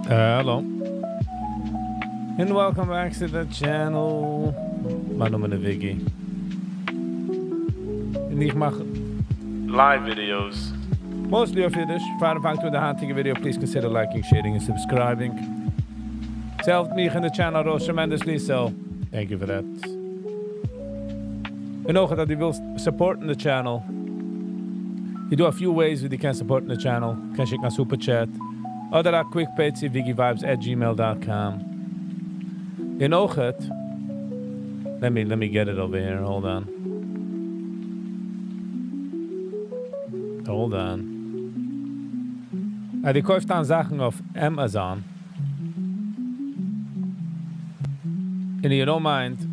Hello. And welcome back to the channel. מיין נאמען איז Viggy. און איך מאך live videos. Mostly אויף אידיש. פאר מיר פאנגט אן די היינטיגע video, please consider liking, sharing and subscribing. ס'העלפט מיך און די channel ארויס tremendously, so thank you for that. און אויך אז דו ווילסט support ן די channel, איז דא a few ways ווי דו קענסט support ן די channel, קענסט שיקן א super chat, אדער א quick pay צו viggyvibes at gmail dot com. און אויך, let me, let me get it over here, hold on. Hold on. אז דו קויפסט איין זאכן אויף Amazon, און you don't mind,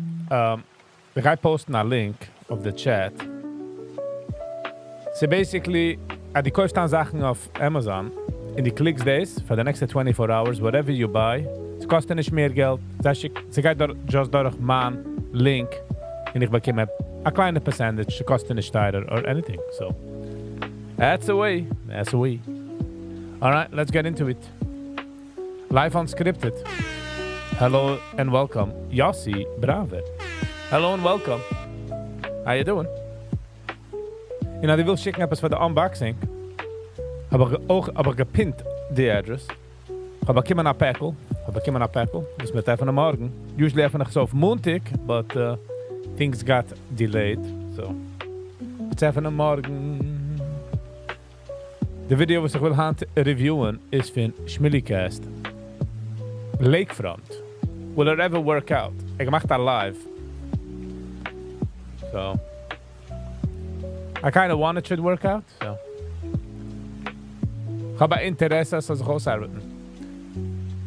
איך גיי post ן א link אויף די chat. So basically, אז דו קויפסט איין זאכן אויף Amazon, און דו click סט דאס פאר די נעקסטע 24 hours, whatever you buy, עס קאסט דיר נישט מער געלט, ס'גייט just דורך מיין link, און איך באקום א קליינע percentage, ס'קאסט דיר נישט טייערער or anything. So, that's the way, that's the way. Alright, let's get into it. Live Unscripted. Hello and welcome, Yossi Braver. Hello and welcome. How you doing? און אז דו ווילסט שיקן עפעס פאר די unboxing, האב איך אויך האב איך גע pin ט די address. איך האב באקומען א פעקל, איך האב באקומען א פעקל, וואס מ'וועט עפענען מארגן. Usually עפן איך עס אויף מאנטאג, but things got delayed, so מ'וועט עס עפענען מארגן. די ווידעא וואס איך וויל היינט review ען איז פון Shmulicast. Lakefront. Will it ever work out? ער האט געמאכט א live. So I kind of want it should work out, so. איך האב א אינטערעסע אז ס'זאל זיך אויסארבעטן.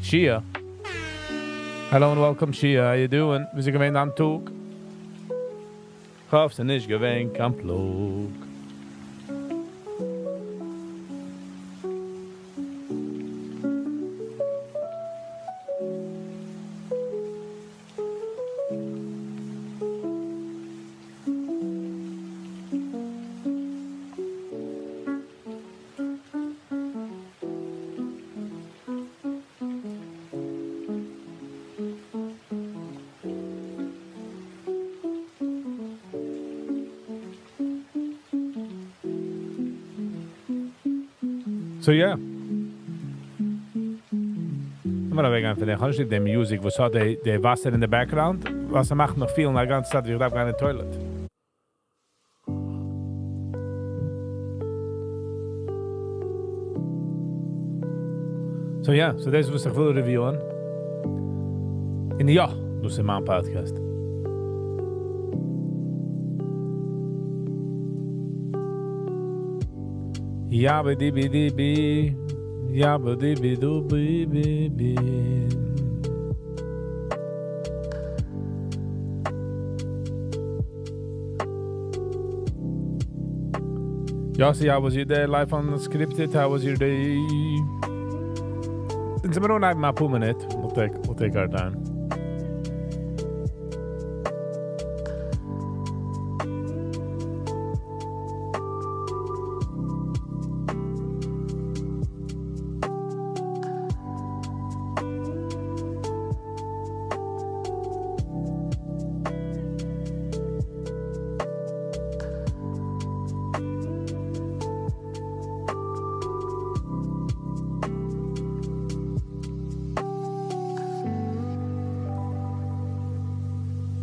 Shia. Hello and welcome Shia, how you doing? ווי איז געווען דיין טאג? כ'האף ס'איז נישט געווען קיין פלאג. So yeah. לאמיר אוועקגיין פון דעם. איך האב נישט ליב די music וואס האט די די וואסער אין די background. ווייל ס'מאכט מיך feel ן א גאנצע צייט ווי איך דארף גיין אין toilet. So yeah, so דאס איז וואס איך וויל review ען. און יא, דאס איז מיין podcast. יאבעדיבידיבי, יאבעדיבידוביביבי. Yossi, how was your day? Life Unscripted, how was your day? אונז זעמיר אנהייבן א פאר מינוט. We'll take, we'll take our time.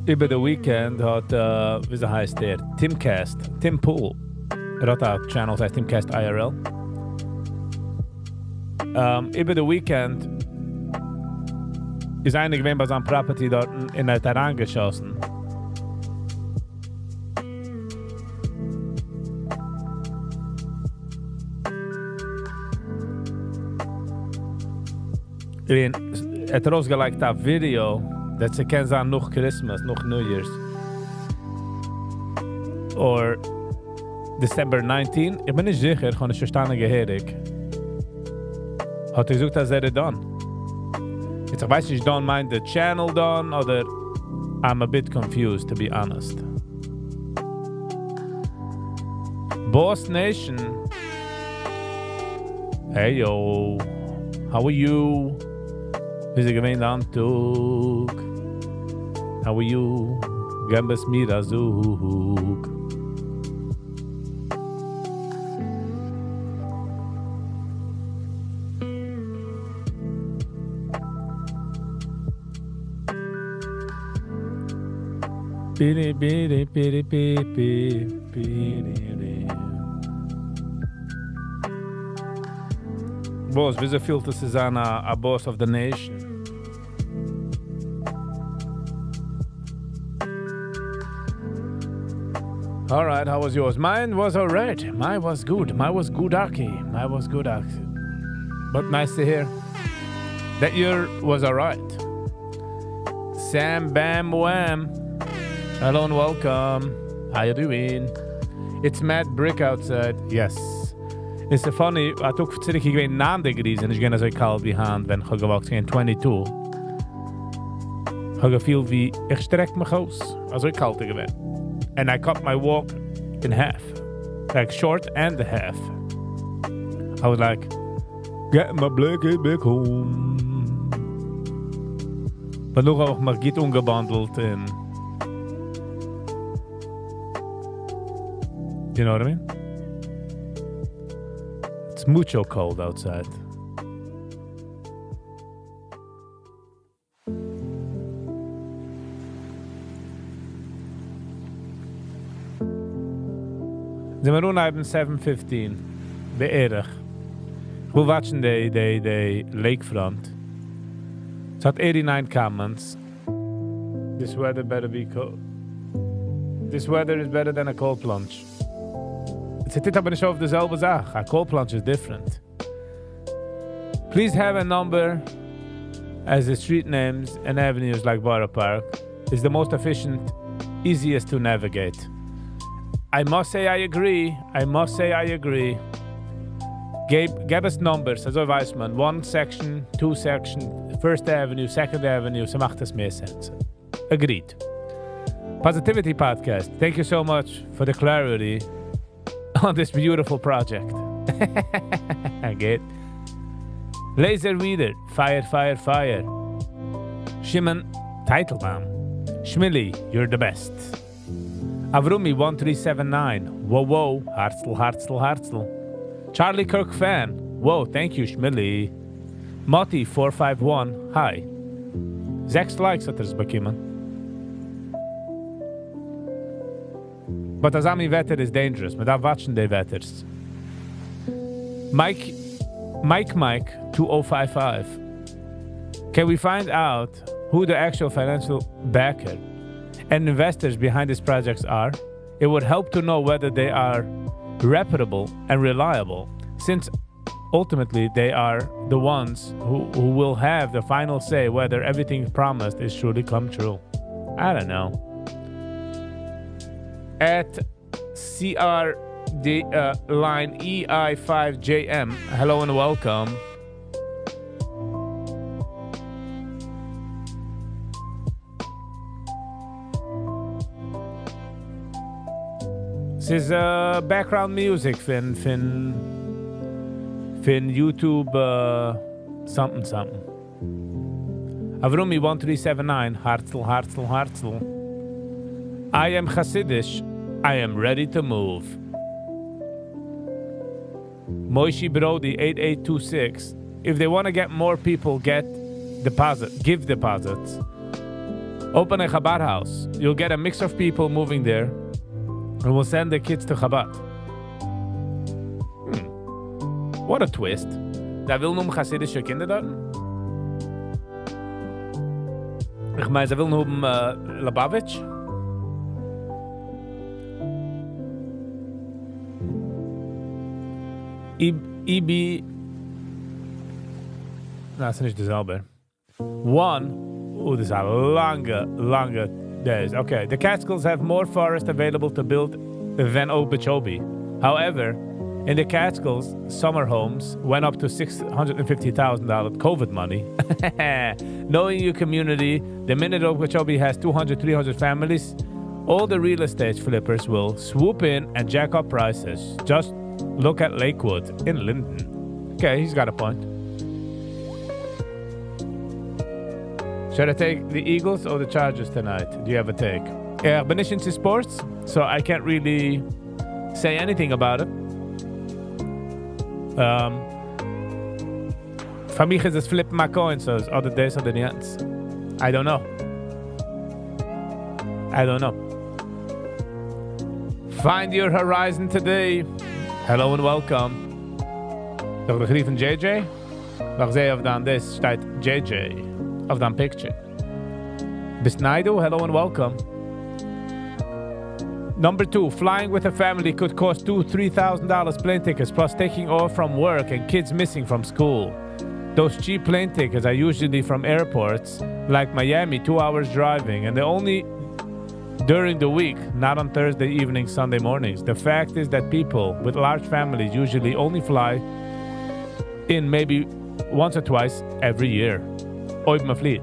איבער די weekend האט, וויאזוי הייסט ער? Timcast, Tim Pool. ער האט א channel, וואס הייסט Timcast IRL. איבער די weekend איז איינער געווען ביי זיין property דארטן און ער האט אריינגעשאסן. און ער האט ארויסגעלייגט א ווידעא that ס'קען זיין נאך Christmas, נאך New Year's. Or December 19, איך בין נישט זיכער, איך האב נישט פארשטאנען געהעריג. האט ער געזאגט אז ער איז done. יעצט איך ווייס נישט done מיינט די channel done אדער I'm a bit confused to be honest. Boss Nation. Hey yo, how are you? וויאזוי געווען דיין טאג? How are you? געב עס מיר א זאג. בירי בירי בירי בי בי בירי בי. Boss, וויאזוי פילט עס צו זיין א boss of the nation? Alright, how was yours? Mine was alright. Mine was good. Mine was good, Aki. Mine was good, Aki. But nice to hear that your was alright. Sam Bam Wham. Hello and welcome. How you doing? It's mad brick outside. Yes. It's funny, א טאג צוריק איז געווען 9 degrees און נישט געווען אזוי קאלט ווי היינט, ווען איך האב גע walk ט געווען 22. איך האב געפילט ווי איך שטרעק מיך אויס. אזוי קאלט איז געווען. And I cut my walk in half. Like short and a half. I was like, get my blanket back home. But נאך האב איך מיך גוט אנגעבאנדלט אין You know what I mean? It's mucho cold outside. זעמיר אנהייבן 7:15 בערך. איך וויל watch ן די, די, די lakefront. ס'האט 89 comments. This weather better be cold. This weather is better than a cold plunge. ס'טוט אבער נישט אויף די זעלבע זאך. A cold plunge is different. Please have a number as the street names and avenues like Borough Park is the most efficient, easiest to navigate. I must say I agree. I must say I agree. געב, געב עס numbers, אזוי ווייסט מען. One section, two section, First Avenue, Second Avenue, ס'מאכט עס מער sense. Agreed. Positivity Podcast, thank you so much for the clarity on this beautiful project. Get. Laser Reader, fire, fire, fire. Shimon Teitelbaum. Shmili, you're the best. Avrumi 1379. Whoa, whoa. הערצל, הערצל, הערצל. Charlie Kirk fan. Whoa, thank you, Shmili. Moti 451. Hi. זעקס likes האט ער עס באקומען. But אזא מין וועטער is dangerous. מען דארף watch ן די וועטערס. Mike, Mike Mike 2055. Can we find out who the actual financial backer and investors behind these projects are? It would help to know whether they are reputable and reliable, since ultimately they are the ones who will have the final say whether everything promised is truly come true. I don't know. At CRD line EI5JM, hello and welcome. This is background music פון, פון, פון YouTube something something. Avrumi 1379, הערצל, הערצל, הערצל. I am Hasidish. I am ready to move. Moishi Brody 8826. If they want to get more people, get deposit, give deposits. Open a Chabad house. You'll get a mix of people moving there and we'll send the kids to Chabad. What a twist. זיי ווילן האבן חסידישע קינדער דארט? איך מיין, זיי ווילן האבן Lubavitch? EB... נא, ס'איז נישט די זעלבע. One... Oh, this is א לאנגע, לאנגע days. Okay, the Catskills have more forest available to build than Okeechobee. However, in the Catskills, summer homes went up to $650,000 COVID money. Knowing your community, the minute Okeechobee has 200, 300 families, all the real estate flippers will swoop in and jack up prices. Just look at Lakewood in Linden. Okay, he's got a point. Should I take the Eagles or the Chargers tonight? Do you have a take? איך בין נישט into sports, so I can't really say anything about it. Um, פאר מיך איז עס flip ן א coin, so אדער דאס אדער יענץ. I don't know. I don't know. Find your horizon today. Hello and welcome. זאל איך דיך רופן JJ? איך זע אויף דיין דאס שטייט JJ אויף דיין picture. ביסט ניי דא? Hello and welcome. Number two, flying with a family could cost two, $3,000 plane tickets plus taking off from work and kids missing from school. Those cheap plane tickets are usually from airports like Miami, 2 hours driving, and they're only during the week, not on Thursday evening, Sunday mornings. The fact is that people with large families usually only fly in maybe once or twice every year. אויב מען פליט.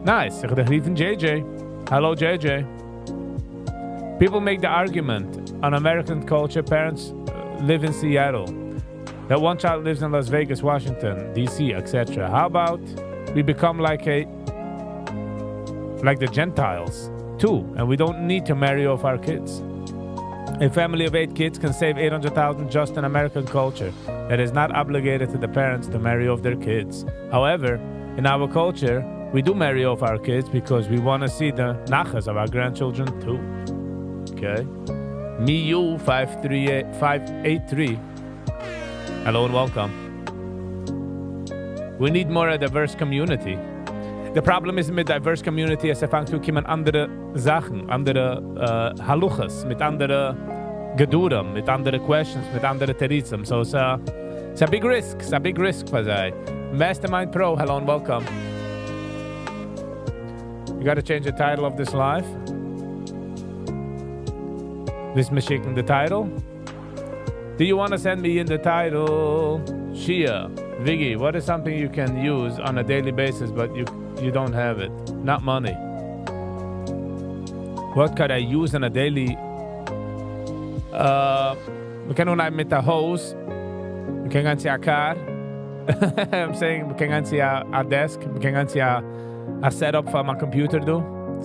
Nice. איך דיך רופן JJ. Hello JJ. People make the argument on American culture, parents live in Seattle. That one child lives in Las Vegas, Washington, D.C., etc. How about we become like the Gentiles too, and we don't need to marry off our kids. A family of eight kids can save 800,000 just in American culture that is not obligated to the parents to marry off their kids. However, in our culture, we do marry off our kids because we want to see the nachas of our grandchildren too. Okay. Miu 538 583. Hello and welcome. We need more a diverse community. The problem is מיט diverse community, עס פאנגט אן קומען אנדערע זאכן, אנדערע הלכות, מיט אנדערע גדרים, מיט אנדערע questions, מיט אנדערע תירוצים. So it's a big risk. It's a big risk פאר זיי. Mastermind Pro, hello and welcome. You got to change the title of this live. ווילסט מיר שיקן the title? Do you want to send me in the title? Shia, Viggy, what is something you can use on a daily basis but you don't have it? Not money. What could I use on a daily? מ'קען אנהייבן מיט א הויז. מ'קען גיין צו א car. I'm saying מ'קען גיין צו א desk. מ'קען גיין צו א setup פאר מיין computer דא.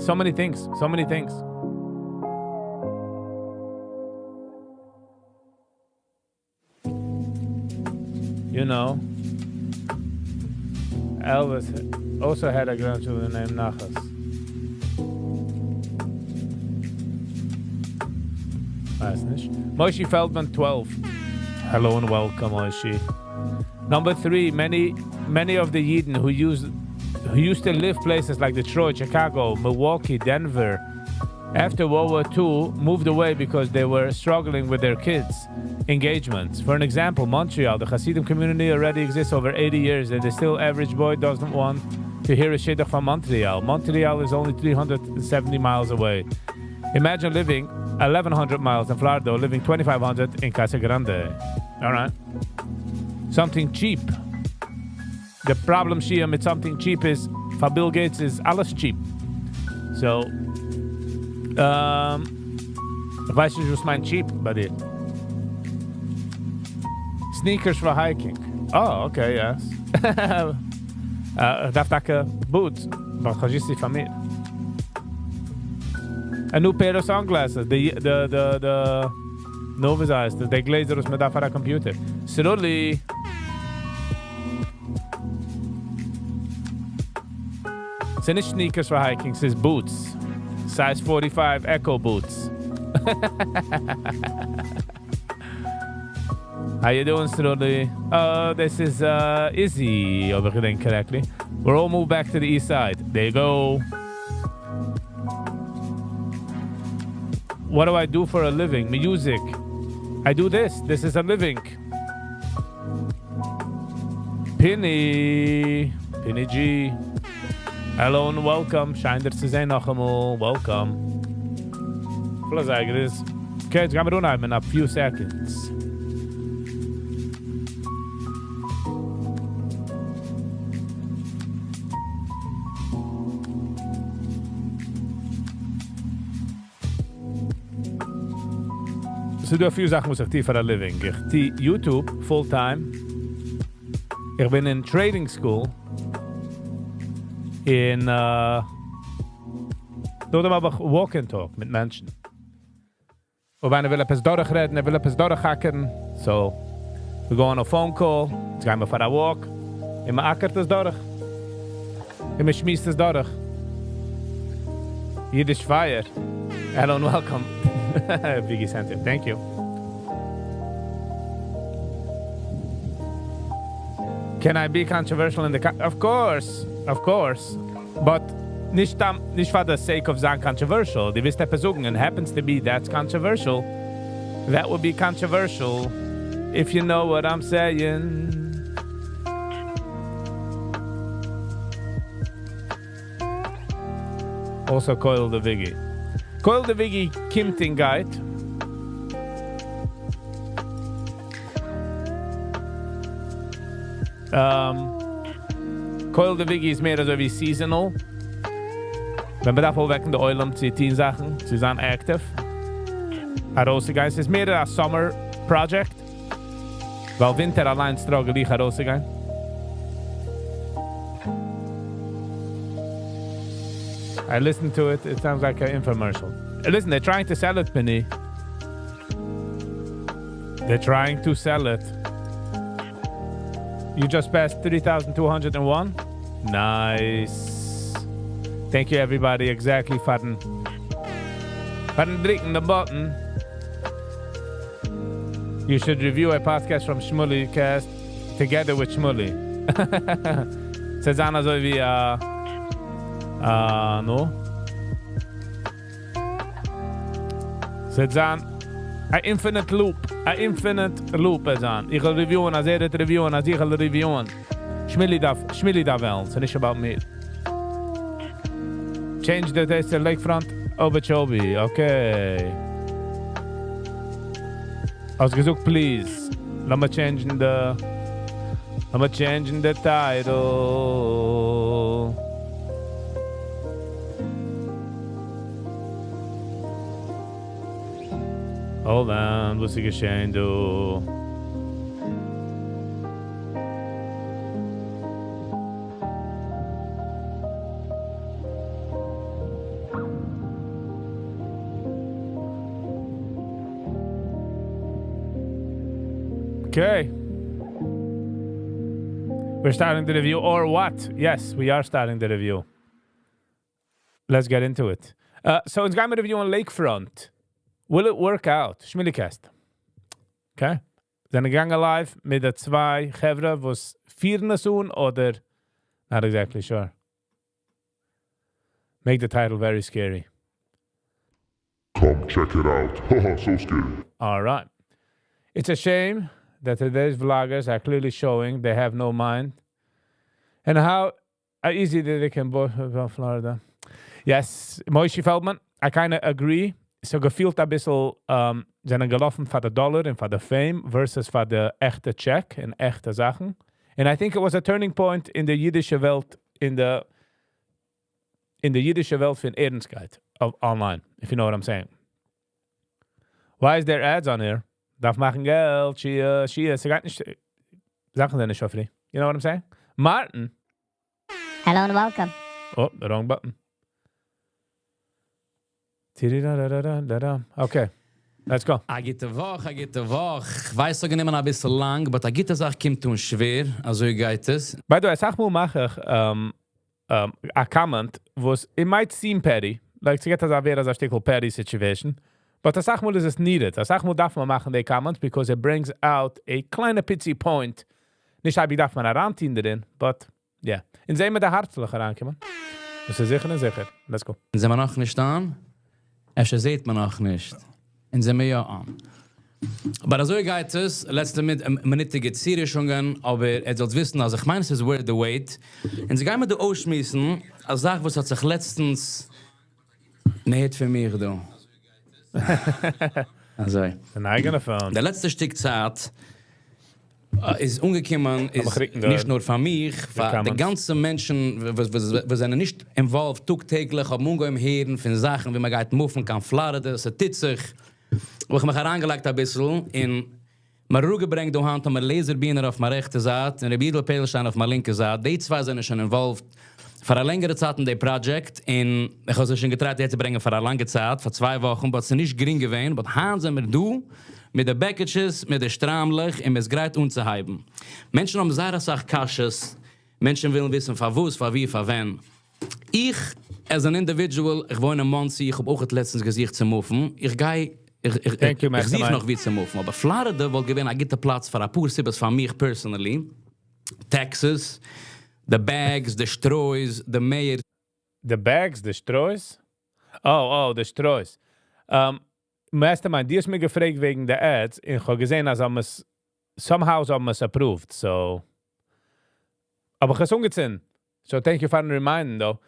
So many things. So many things. You know, Elvis also had a grandchildren named Nachas. ווייס נישט. Moshe Feldman, 12. Hello and welcome, Moshe. Number three, many many of the Yidden who used to live places like Detroit, Chicago, Milwaukee, Denver, after World War II, moved away because they were struggling with their kids' engagements. For an example, Montreal, the Hasidim community already exists over 80 years, and the still average boy doesn't want to hear a shidduch from Montreal. Montreal is only 370 miles away. Imagine living 1,100 miles in Florida or living 2,500 in Casa Grande. All right. Something cheap. The problem, Shia, with something cheap is, for Bill Gates איז אלעס cheap. So, איך ווייס נישט, וואס מיינט cheap ביי דיר. Sneakers for hiking. Oh, okay, yes. איך דארף טאקע boots, אבער איך האב פאר מיר. A new pair of sunglasses. The the the the נו, ווי הייסט דאס? די גלעזער, וואס מען דארף פאר א computer. Sruli. ס'איז נישט sneakers for hiking, ס'איז boots. Size 45 Ecco boots. How you doing, Sruli? This is Izzy, אויב איך געדענק correctly. We're all moved back to the east side. There you go. What do I do for a living? Music. I do this. This is a living. Pinny. Pinny G. Hello and welcome. שיין דיר צו זען נאכאמאל. Welcome. פלאזייגער איז. Okay, יעצט גיימיר אנהייבן in a few seconds. ס'דא א few זאכן וואס איך טו פאר א living. איך טו YouTube full time. איך בין אין trading school. און נאכדעם האב איך walk and talk מיט מענטשן. אויב איינער וויל עפעס דורכרעדן, ער וויל עפעס דורכהאקערן, so, we go on a phone call, יעצט גייען מיר פאר א walk, און מען אקערט עס דורך. און מען שמועסט עס דורך. אידיש פייער. Hello and welcome. Biggie sent it. Thank you. Can I be controversial in the... Of course. Of course. But נישט, נישט for the sake of זיין controversial. דו ווילסט עפעס זאגן and happens to be that's controversial. That would be controversial if you know what I'm saying. Also, Coil the Viggy. Coil the Viggy קומט און גייט. Coil the Viggy איז מער אזוי ווי seasonal. ווען מען דארף אויפוועקן די עולם צו טון זאכן, צו זיין active. ארויסצוגיין. עס איז מער א summer project. ווייל ווינטער אליין struggle איך ארויסצוגיין. I listened to it. It sounds like an infomercial. Listen, they're trying to sell it, Penny. They're trying to sell it. You just passed 3,201? Nice. Thank you, everybody. Exactly, פארן. פארן דריקן the button. You should review a podcast from Shmuley Cast together with Shmuley. ס'איז אזוי ווי, נו? ס'איז א infinite loop. A infinite loop איז אן. איך וויל review ען, אז ער וועט review ען, אז איך וויל review ען. Shmuley דארף, Shmuley דארף וועלן. ס'איז נישט about me. Change the taste to Lakefront Okeechobee. Okay. האסט געזאגט, please. לאמיר change the... לאמיר change the title. Hold on, וואס איז געשען דא? Okay. We're starting the review or what? Yes, we are starting the review. Let's get into it. So it's got review on Lakefront. Will it work out? Shmilicast. Okay. זענען געגאנגען live מיט די צוויי חברה, וואס פירן עס אן, אדער not exactly sure. Make the title very scary. Come check it out. Haha, so scary. All right. It's a shame that today's vloggers are clearly showing they have no mind. And how easy that they can about Florida. Yes, Moshe Feldman, I kind of agree. So געפילט א ביסל זענען געלאפן פאר די dollar און פאר די fame versus פאר די עכטע check און עכטע זאכן. And I think it was a turning point in the אידישע וועלט, in the אידישע וועלט פון ערנסטקייט of online, if you know what I'm saying. Why is there ads on here? דארף מאכן געלט, שיה, שיה, ס'גייט נישט, זאכן זענען נישט free. You know what I'm saying? Martin. Hello and welcome. Oh, the wrong button. Tididadadadada. Okay, let's go. א גוטע וואך, א גוטע וואך. ווייס, ס'האט גענומען א ביסל לאנג, but א גוטע זאך קומט אן שווער, אזוי גייט עס. By the way, אסאך מאל מאך איך a comment, וואס it might seem petty, like ס'גייט אזא ווערן אזא שטיקל petty situation, but אסאך מאל איז עס needed. אסאך מאל דארף מען מאכן די comments because it brings out a קליינע פיצי point. נישט אייביג דארף מען אריינטון דערין, but yeah. און זעען מיר די הארצלעך אריינקומען. דאס איז זיכער און זיכער. Let's go. זענען מיר נאך נישט אן? אפשר זעט מען נאך נישט. און זענען מיר יא אן. אבער אזוי גייט עס, לעצטע מינוטיגע צורישונגען, אבער איר זאלט וויסן, אז איך מיין, עס איז worth the wait. און זיי גייען מיר דא אויסשמועסן, א זאך, וואס האט זיך לעצטנס נעהט פאר מיר דא. אזוי. אן אייגענע phone. דער לעצטע שטיק צייט איז אנגעקומען, איז קריגן נישט נאר פאר מיר, פאר די comments. גאנצע מענטשן, וואס זענען נישט involved טאג-טעגליך, האבן אנגעהויבן הערן פון זאכן, ווי מען גייט move ן קיין Florida, ס'טוט זיך. וואו איך מיך אריינגעלייגט א ביסל, און מיר אראפגעברענגט דא היינט האבן מיר Laser Beaner אויף מיין רעכטע זייט, און רבי Idel Perlstein אויף מיין לינקע זייט. די צוויי זענען שוין involved. פאר א לענגערע צייט אין די project, און איך האב זיך שוין געטרייט אהערצוברענגען פאר א לאנגע צייט, פאר 2 וואכן, but ס'איז נישט גרינג געווען, but היינט זענען מיר דא, מיט די בעקיטשעס, מיט די שטריימלעך, און מ'איז גרייט אנצוהייבן. מענטשן האבן זייער אסאך קשיות, מענטשן ווילן וויסן פאר וואס, פאר ווי, פאר ווען. איך, as an individual, איך וואוין אין מאנסי, איך האב אויך לעצטנס געזוכט צו מופן. איך גיי, Thank you, איך זוך Mastermind. נאך וואו צו מופן. אבער פלארידע וואלט געווען א גוטע פלאץ פאר א פאר סיבות פאר מיך personally. Taxes, the bags, the שטרויס, the mayor. The bags, the שטרויס? Oh, the שטרויס. Mastermind, דו האסט מיר געפרעגט וועגן די ads, איך האב געזען, אז האבן עס, somehow האבן עס approved, so. אבער איך האב עס אנגעצינדן. So thank you for the reminding, though.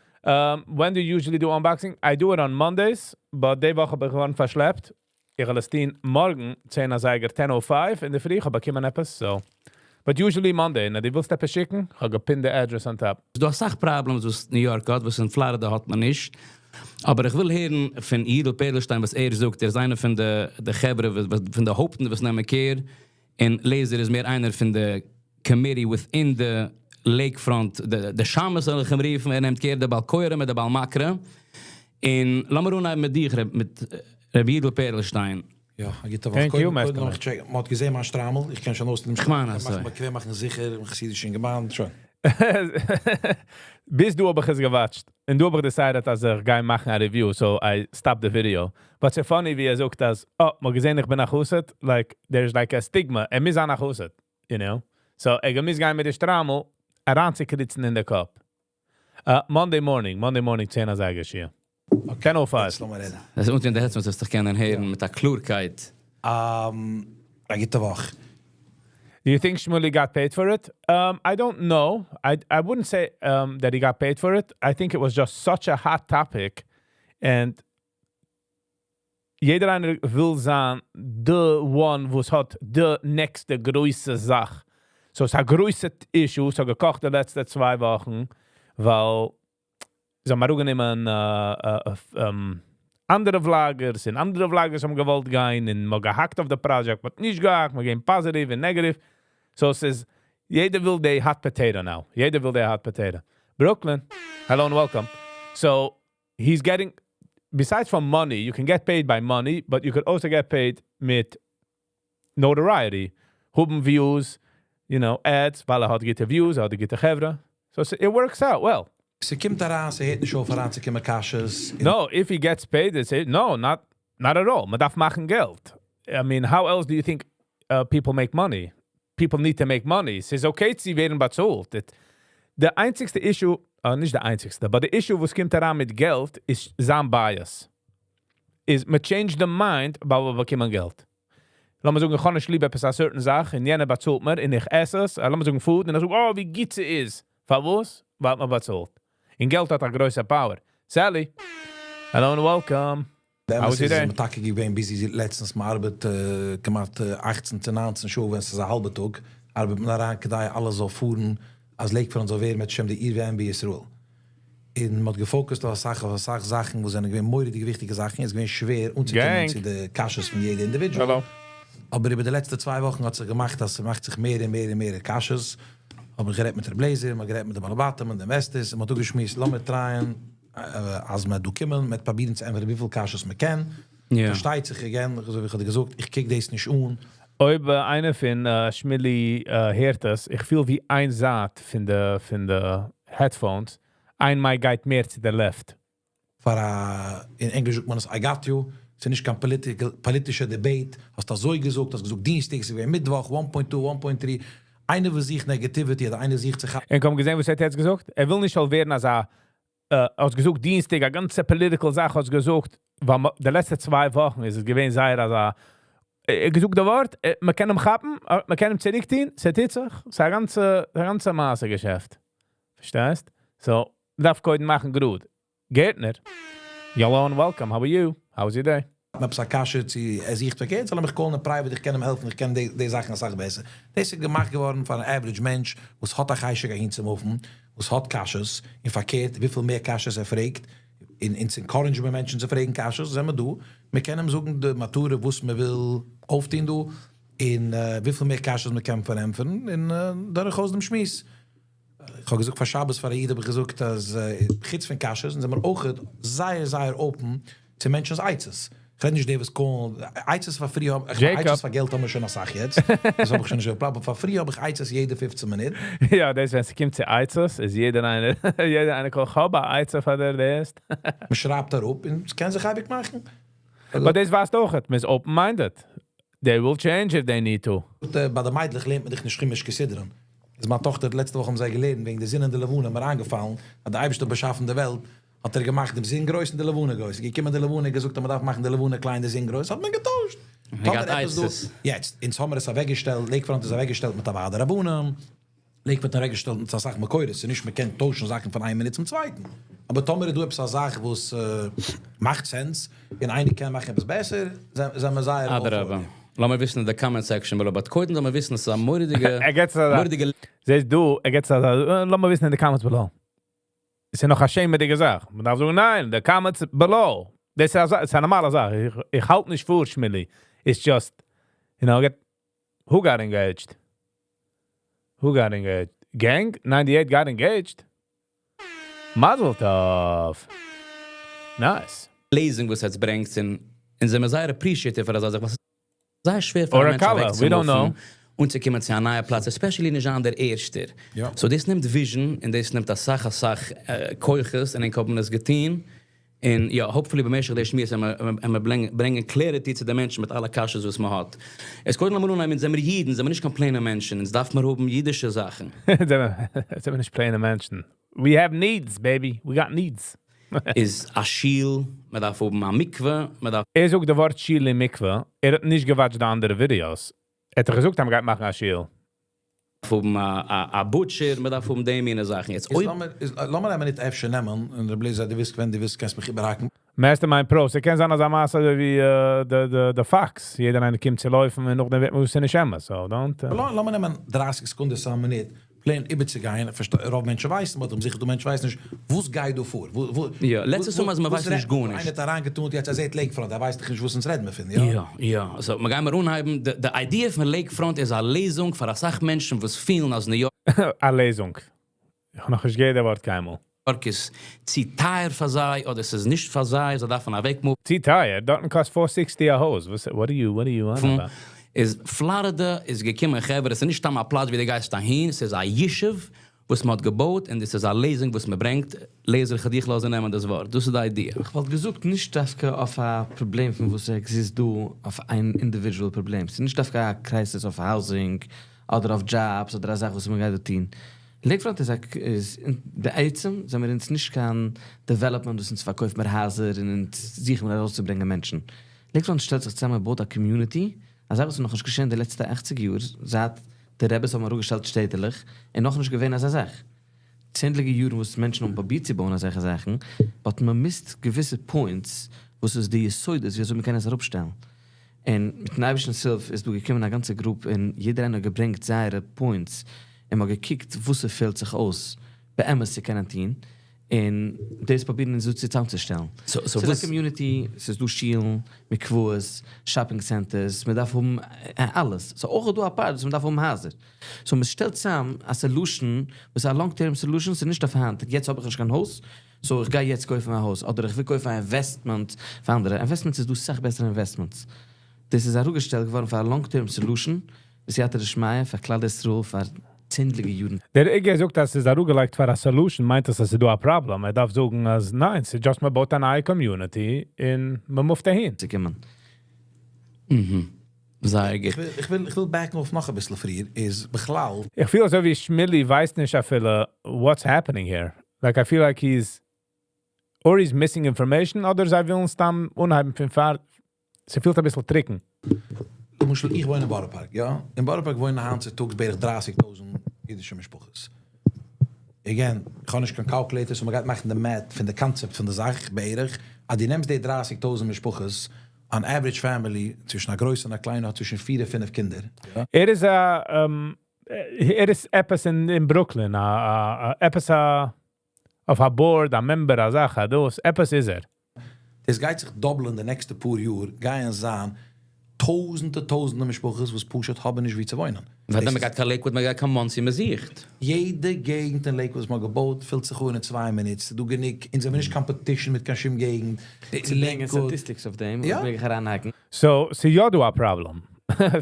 When do you usually do unboxing? I do it on Mondays, but די וואך האב איך געווארן פארשלעפט. איך וועל עס טון מארגן, 10 אזייגער, 10:05 אין דער פרי, איך האב באקומען עפעס, so. But usually Monday, נא, דו ווילסט עפעס שיקן? איך האב געפינט the address on top. ס'איז דא אסאך problems וואס ניו יארק האט, וואס אין פלארידע האט מען נישט. אבער איך וויל הערן פון יידל פערלשטיין, וואס ער זאגט. ער איז איינער פון די חברה, פון די הויפטן, וואס נעמען care. און לעזער איז מער איינער פון די committee within the lakefront, די שמש זאל איך אים רופן, ער נעמט care די בעל קורא מיט די בעל מקרא. און לאמיר אנהייבן מיט דיך, מיט רבי יידל פערלשטיין. יא, א גוטע וואך. Thank you, קודם Master. נאך check. מ'האט געזען מיין שטריימל, איך קען שוין אויס דעם איך מיין, מאכן אזוי. באקוועם מאכן זיכער, חסידישן געבאנד, שוין. ביז דא האב איך עס געוואטשט. און דא האב איך decided, אז איך גיי מאכן א review, so I stopped the video. But so funny ווי ער זאגט, אז, oh, מ'האט געזען, איך בין א חסיד, like, there's like a stigma, ער מוז זיין א חסיד. So, ער מוז גיין מיט די שטריימל, אריינצוקריצן אין די קאפ. Monday morning, Monday morning, 10 אזייגער, שיע. 10:05. יעצט לאמיר רעדן. דאס איז אונטן אין די headphones, דאס קענען הערן מיט דער קלארקייט. א גוטע וואך. Do you think Shmuley got paid for it? I don't know. I wouldn't say that he got paid for it. I think it was just such a hot topic. And יעדער איינער וויל זיין the one וואס האט the next גרויסע זאך. So ס'איז א גרויסע issue, ס'האט געקאכט די לעצטע 2 וואכן, ווייל זיי האבן אראפגענומען אנדערע vloggers און אנדערע vloggers האבן געוואלט גיין און מ'האט געהאקט אויף די project, מ'האט נישט געהאקט, מ'גייט positive און negative. So עס איז, יעדער וויל the hot potato now. יעדער וויל the hot potato. Brooklyn, hello and welcome. So he's getting, besides from money, you can get paid by money, but you could also get paid מיט notoriety. האבן views, ads, ווייל ער האט גוטע views, ער האט גוטע חברה. So it works out well. ס'קומט אריין, ס'הערט נישט אויף אריינצוקומען קשיות. No, if he gets paid, it's it. No, not at all. מ'דארף מאכן געלט. I mean, how else do you think people make money? People need to make money. ס'איז okay צו ווערן באצאלט. די איינציגסטע issue, נישט די איינציגסטע, but the issue וואס קומט אריין מיט געלט איז זיין bias. איז מען change the mind, ווייל מיר באקומען געלט. לאמיר זאגן, איך האב נישט ליב עפעס א certain זאך, און יענער באצאלט מיר, און איך עס עס, לאמיר זאגן food, און איך זאג, oh, ווי גוט ס'איז. פארוואס? ווייל מען באצאלט. און געלט האט א גרויסע power. Sally, hello and welcome. דער How was your day? מ'איז טאקע געווען busy לעצטנס, מ'ארבעט כמעט 18 צו 19 שעה, ווען ס'איז א האלבע טאג. ארבעט מען אריין, כדי אלעס זאל פארן, אז Lakefront זאל ווערן מיט שם די עיר ואם בישראל. און מ'האט געפאקוסט אויף אסאך זאכן, וואס זענען געווען מורא'דיג וויכטיגע זאכן. עס איז געווען שווער אנצוקומען Gang. צו די קשיות פון יעדע individual. Hello. אבער איבער די לעצטע 2 וואכן האט זיך געמאכט, אז ס'מאכט זיך מער און מער און מער קשיות. האב איך גערעדט מיט דער בלעזער, מ'האט גערעדט מיט די בעלי בתים און די investors, און מ'האט אפגעשמועסט, לאמיר טרייען, אז מיר דא קומען, מיט פרובירן צו ענטפערן וויפיל קשיות מען קען. פארשטייט זיך, again, אזוי ווי איך האב געזאגט, איך קוק דאס נישט אן. אויב איינער פון שמילי הערט עס, איך פיל ווי איין זייט פון די headphones, איין mic גייט מער צו די left. פאר א, אין ענגליש זאגט מען עס, I got you. ס'איז נישט קיין פאליטישע debate. האסט אזוי געזאגט, האסט געזאגט דינסטאג, ס'איז געווען מיטוואך, 1.2, 1.3. איינער וויל זיך negativity, אדער איינער זוכט זיך און קוים געזען, וואס ער האט יעצט געזאגט? ער וויל נישט זאל ווערן אז ער האט געזאגט דינסטאג, א גאנצע political זאך האט געזאגט, ווייל די לעצטע 2 וואכן איז עס געווען זייער אז ער געזאגט דער ווארט, מען קען אים כאפן, מען קען אים צוריקטון, ס'טוט זיך, ס'איז א גאנצע מעשה געשעפט. פארשטייסט? So, דארף קודם מאכן גראד. גערטנער, hello and welcome, how are you? How was your day? עפעס א קשיא צו ער זוכט פארקערט, זאל ער מיך call ן private, איך קען אים העלפן, איך קען די זאכן אסאך בעסער. דאס איז געמאכט געווארן פאר אן average מענטש, וואס האט א חשק אהין צו מופן, וואס האט קשיות, און פארקערט, וויפיל מער קשיות ער פרעגט, אין צו encourage מער מענטשן צו פרעגן קשיות, זענען מיר דא, מיר קענען אים זאגן די מטרה, וואס מען וויל אויפטון דא, און וויפיל מער קשיות מען קען פארענטפערן, און דורכאויס דעם שמועס. איך האב געזאגט פאר שבת פאר א איד האב איך געזאגט אז חוץ פון קשיות זענען מיר אויך זייער זייער open צו מענטשנ'ס עצות. איך רעד נישט די וואס call ן, עצות פאר free האב איך, עצות פאר געלט האבן מיר שוין אסאך יעצט, דאס האב איך שוין נישט אזוי, אבער פאר free האב איך עצות יעדע 15 מינוט. יא, דאס ווען ס'קומט צו עצות, איז יעדער איינער, יעדער איינער call, איך האב א עצה פאר דער דאס. מען שרייבט אראפ און עס קען זיך אייביג מאכן. אבער דאס ווייזט אויך, מען איז open-minded. They will change if they need to. ביי די מיידלעך לערנט מען דאך נישט חומש כסדרן. איז מיין טאכטער, לעצטע וואך האבן זיי געלערנט וועגן די זון און די לבנה, מיר איינגעפאלן, אז דער אייבערשטער האט באשאפן די וועלט, האט ער געמאכט די זון גרויס און די לבנה גרויס. איז געקומען די לבנה און געזאגט אז מען דארף מאכן די לבנה קליין, די זון גרויס, האט מען געטוישט. מען געהאט עצות. יעצט, אונז האמיר עס אוועקגעשטעלט, Lakefront איז אוועקגעשטעלט מיט א ועד הרבנים, Lakefront אוועקגעשטעלט מיט אסאך מקורות, ס'איז נישט מען קען טוישן זאכן פון איין מינוט צום צווייטן. אבער טאמער איז דא עפעס א זאך וואס מאכט sense, און איינער קען מאכן עפעס בעסער, זענען מיר זייער אדרבה. לאמיר וויסן אין די comment section below. But קודם זאל מען וויסן, עס איז א מורא'דיגע ער גייט צו מורא'דיגע זעסט דו, ער גייט צו, לאמיר וויסן אין די comments below. עס איז נאך א שעמעדיגע זאך. מען דארף זאגן, ניין, the comments below. דאס איז א נארמאלע זאך. איך האלט נישט פאר, שמילי. It's just, who got engaged? Who got engaged? Gang 98 got engaged? Mazel tov. Nice. לעזונג וואס עס ברענגט און זענען מיר זייער appreciative פאר אזא זאך. וואס זייער שווער פאר Or a מענטשן color, we don't know. און צו קומען צו א נייע פלאץ, especially נישט זיין דער ערשטער. So דאס נעמט vision און דאס נעמט אסאך אסאך כוחות און איך האב עס געטון. און יא, hopefully במשך די שמועס וועלן מיר ברענגען clarity צו די מענטשן מיט אלע קשיות וואס מען האט. עס קודם אמאל אנהייבן, זענען מיר אידן, זענען מיר נישט קיין plain מענטשן, אונז דארף מיר האבן אידישע זאכן. זענען מיר נישט plain מענטשן. We have needs, baby. We got needs. איז א שול, מען דארף האבן א מקווה, מען דארף ער זאגט די ווארט שול און מקווה. ער האט נישט גע watch ט די אנדערע videos. ער האט דאך געזאגט, אז מ'גייט מאכן א שול. האבן א butcher, מען דארף האבן דעם מינע זאכן. יעצט, אויב לאמיר א מינוט אפשר נעמען, און ר' לייזער, דו ווייסט, ווען דו ווילסט, קענסט מיך איבערהאקן. Mastermind Pro, ס'קען זיין אז א מעשה אזוי ווי די Fox. יעדער איינער קומט צו לויפן און נאכדעם ווערט מען וואס נישט אמת. So, don't. לאמיר נעמען 30 סעקונדעס, א מינוט, plain איבערצוגיין, רוב מענטשן ווייסן, אבער זיכער דו מענטש ווייסט נישט, וואס גייט דא פאר? יא, let's assume אז מען ווייסט נישט גארנישט. איינער האט אריינגעטון, יעצט ער זעט Lakefront, ער ווייסט דאך נישט וואס אונז רעדן מיר פון, יא? יא, יא. So, מיר גייען מיר אנהייבן, די idea פון Lakefront איז א לעזונג פאר אסאך מענטשן וואס פילן אז ניו א לעזונג. איך האב נאך נישט געהערט די ווארט קיינמאל. יארק איז צו טייער פאר זיי, אדער עס איז נישט פאר זיי, זיי דארפן אוועק move ן. צו טייער? דארטן קאסט 460 א הויז. וואס, what are you on about? איז פלארידע איז געקומען, חברה, עס איז נישט סתם א פלאץ ווי דו גייסט אהין, עס איז א ישוב וואס מען האט געבויט און דאס איז א לעזונג וואס מען ברענגט. לייזער, איך דיך לאזן נעמען דאס ווארט. דאס איז די idea. איך וואלט געזאגט, נישט דווקא אויף א פראבלעם פון וואס exist דא, אויף איין individual פראבלעם. עס איז נישט דווקא א crisis אויף housing אדער אויף jobs אדער א זאך וואס מען גייט דא טון. Lakefront איז אין בעצם זענען מיר אונז נישט קיין development וואס אונז פארקויפט מיר הייזער און אונז זוכן מיר ארויסצוברענגען מענטשן. Lakefront שטעלט זיך צוזאמען, בויט א community, א זאך וואס איז נאך נישט געשען די לעצטע 80 יאר, זייט די רביס האבן אראפגעשטעלט שטעטעלעך, און נאך נישט געווען אזא זאך. צענדליגע יארן וואס מענטשן האבן פרובירט צו בויען אזעלכע זאכן, but מען מיסט געוויסע points, וואס איז די יסודות, ווי אזוי מען קען עס אראפשטעלן. און מיטן אייבערשטנ'ס הילף איז דא געקומען א גאנצע group און יעדער איינער האט געברענגט זייערע points און מ'האט געקוקט וואס עס פעלט זיך אויס באמת צו קענען טון און דאס פרובירן אונז דא צוזאמצושטעלן. So ס'איז א community, ס'איז דא שולן, מקוואות, shopping centers, מען דארף האבן אלעס. ס'איז אויך דא א part וואס מען דארף האבן הייזער. So מען שטעלט צוזאם א solution, וואס איז א long term solution, ס'איז נישט אויף היינט. יעצט האב איך נישט קיין הויז, so איך גיי יעצט קויפן א הויז, אדער איך וויל קויפן א investment פאר אנדערע. Investments איז דא אסאך בעסערע investments. דאס איז אראפגעשטעלט געווארן פאר א long term solution, בסייעתא דשמיא, פאר כלל ישראל, פאר צענדליגע יארן. דער איגר זאגט, אז ס'איז אראפגעלייגט פאר א solution, מיינט דאס, אז ס'איז דא א פראבלעם. ער דארף זאגן, אז ניין, ס'איז just מען בויט א נייע community און מען move ט אהין. צו קומען. זייער גוט. איך וויל back ן אויף נאך א ביסל פריער, איז בכלל איך פיל אזוי ווי שמילי ווייסט נישט אפילו what's happening here. Like, I feel like he's or he's missing information, אדער זיי ווילן סתם אנהייבן פון פאר. ס'פילט א ביסל טרוקן. למשל, איך וואוין אין בארא פארק, יא? אין בארא פארק וואוינען היינט צוטאגס בערך 30.000 אידישע משפחות. Again, איך האב נישט קיין calculator, so מען גייט מאכן די math פון די concept פון די זאך בערך, אז דו נעמסט די 30.000 משפחות, an average family, צווישן א גרויסע און א קליינע, האט צווישן פיר און פינף קינדער. יא? ער איז עפעס אין Brooklyn, עפעס א אויף א board, א member, א זאך, דאס, עפעס איז ער. דאס גייט זיך double ן די נעקסטע פאר יאר, גייען זיין טויזנטער טויזנטער משפחות וואס פשוט האבן נישט וואו צו וואוינען. ווען מען גייט קיין Lakewood, מען גייט קיין Monsey, מען זוכט. יעדע געגנט אין Lakewood וואס מ'האט געבויט פילט זיך אן אין 2 מינוט. ס'איז דא גענוג, אונז האבן נישט competition מיט קיין שום געגנט. צו ברענגען statistics אויף דעם, יא. וואס מעג איך אריינהאקן? So, ס'איז יא דא א problem.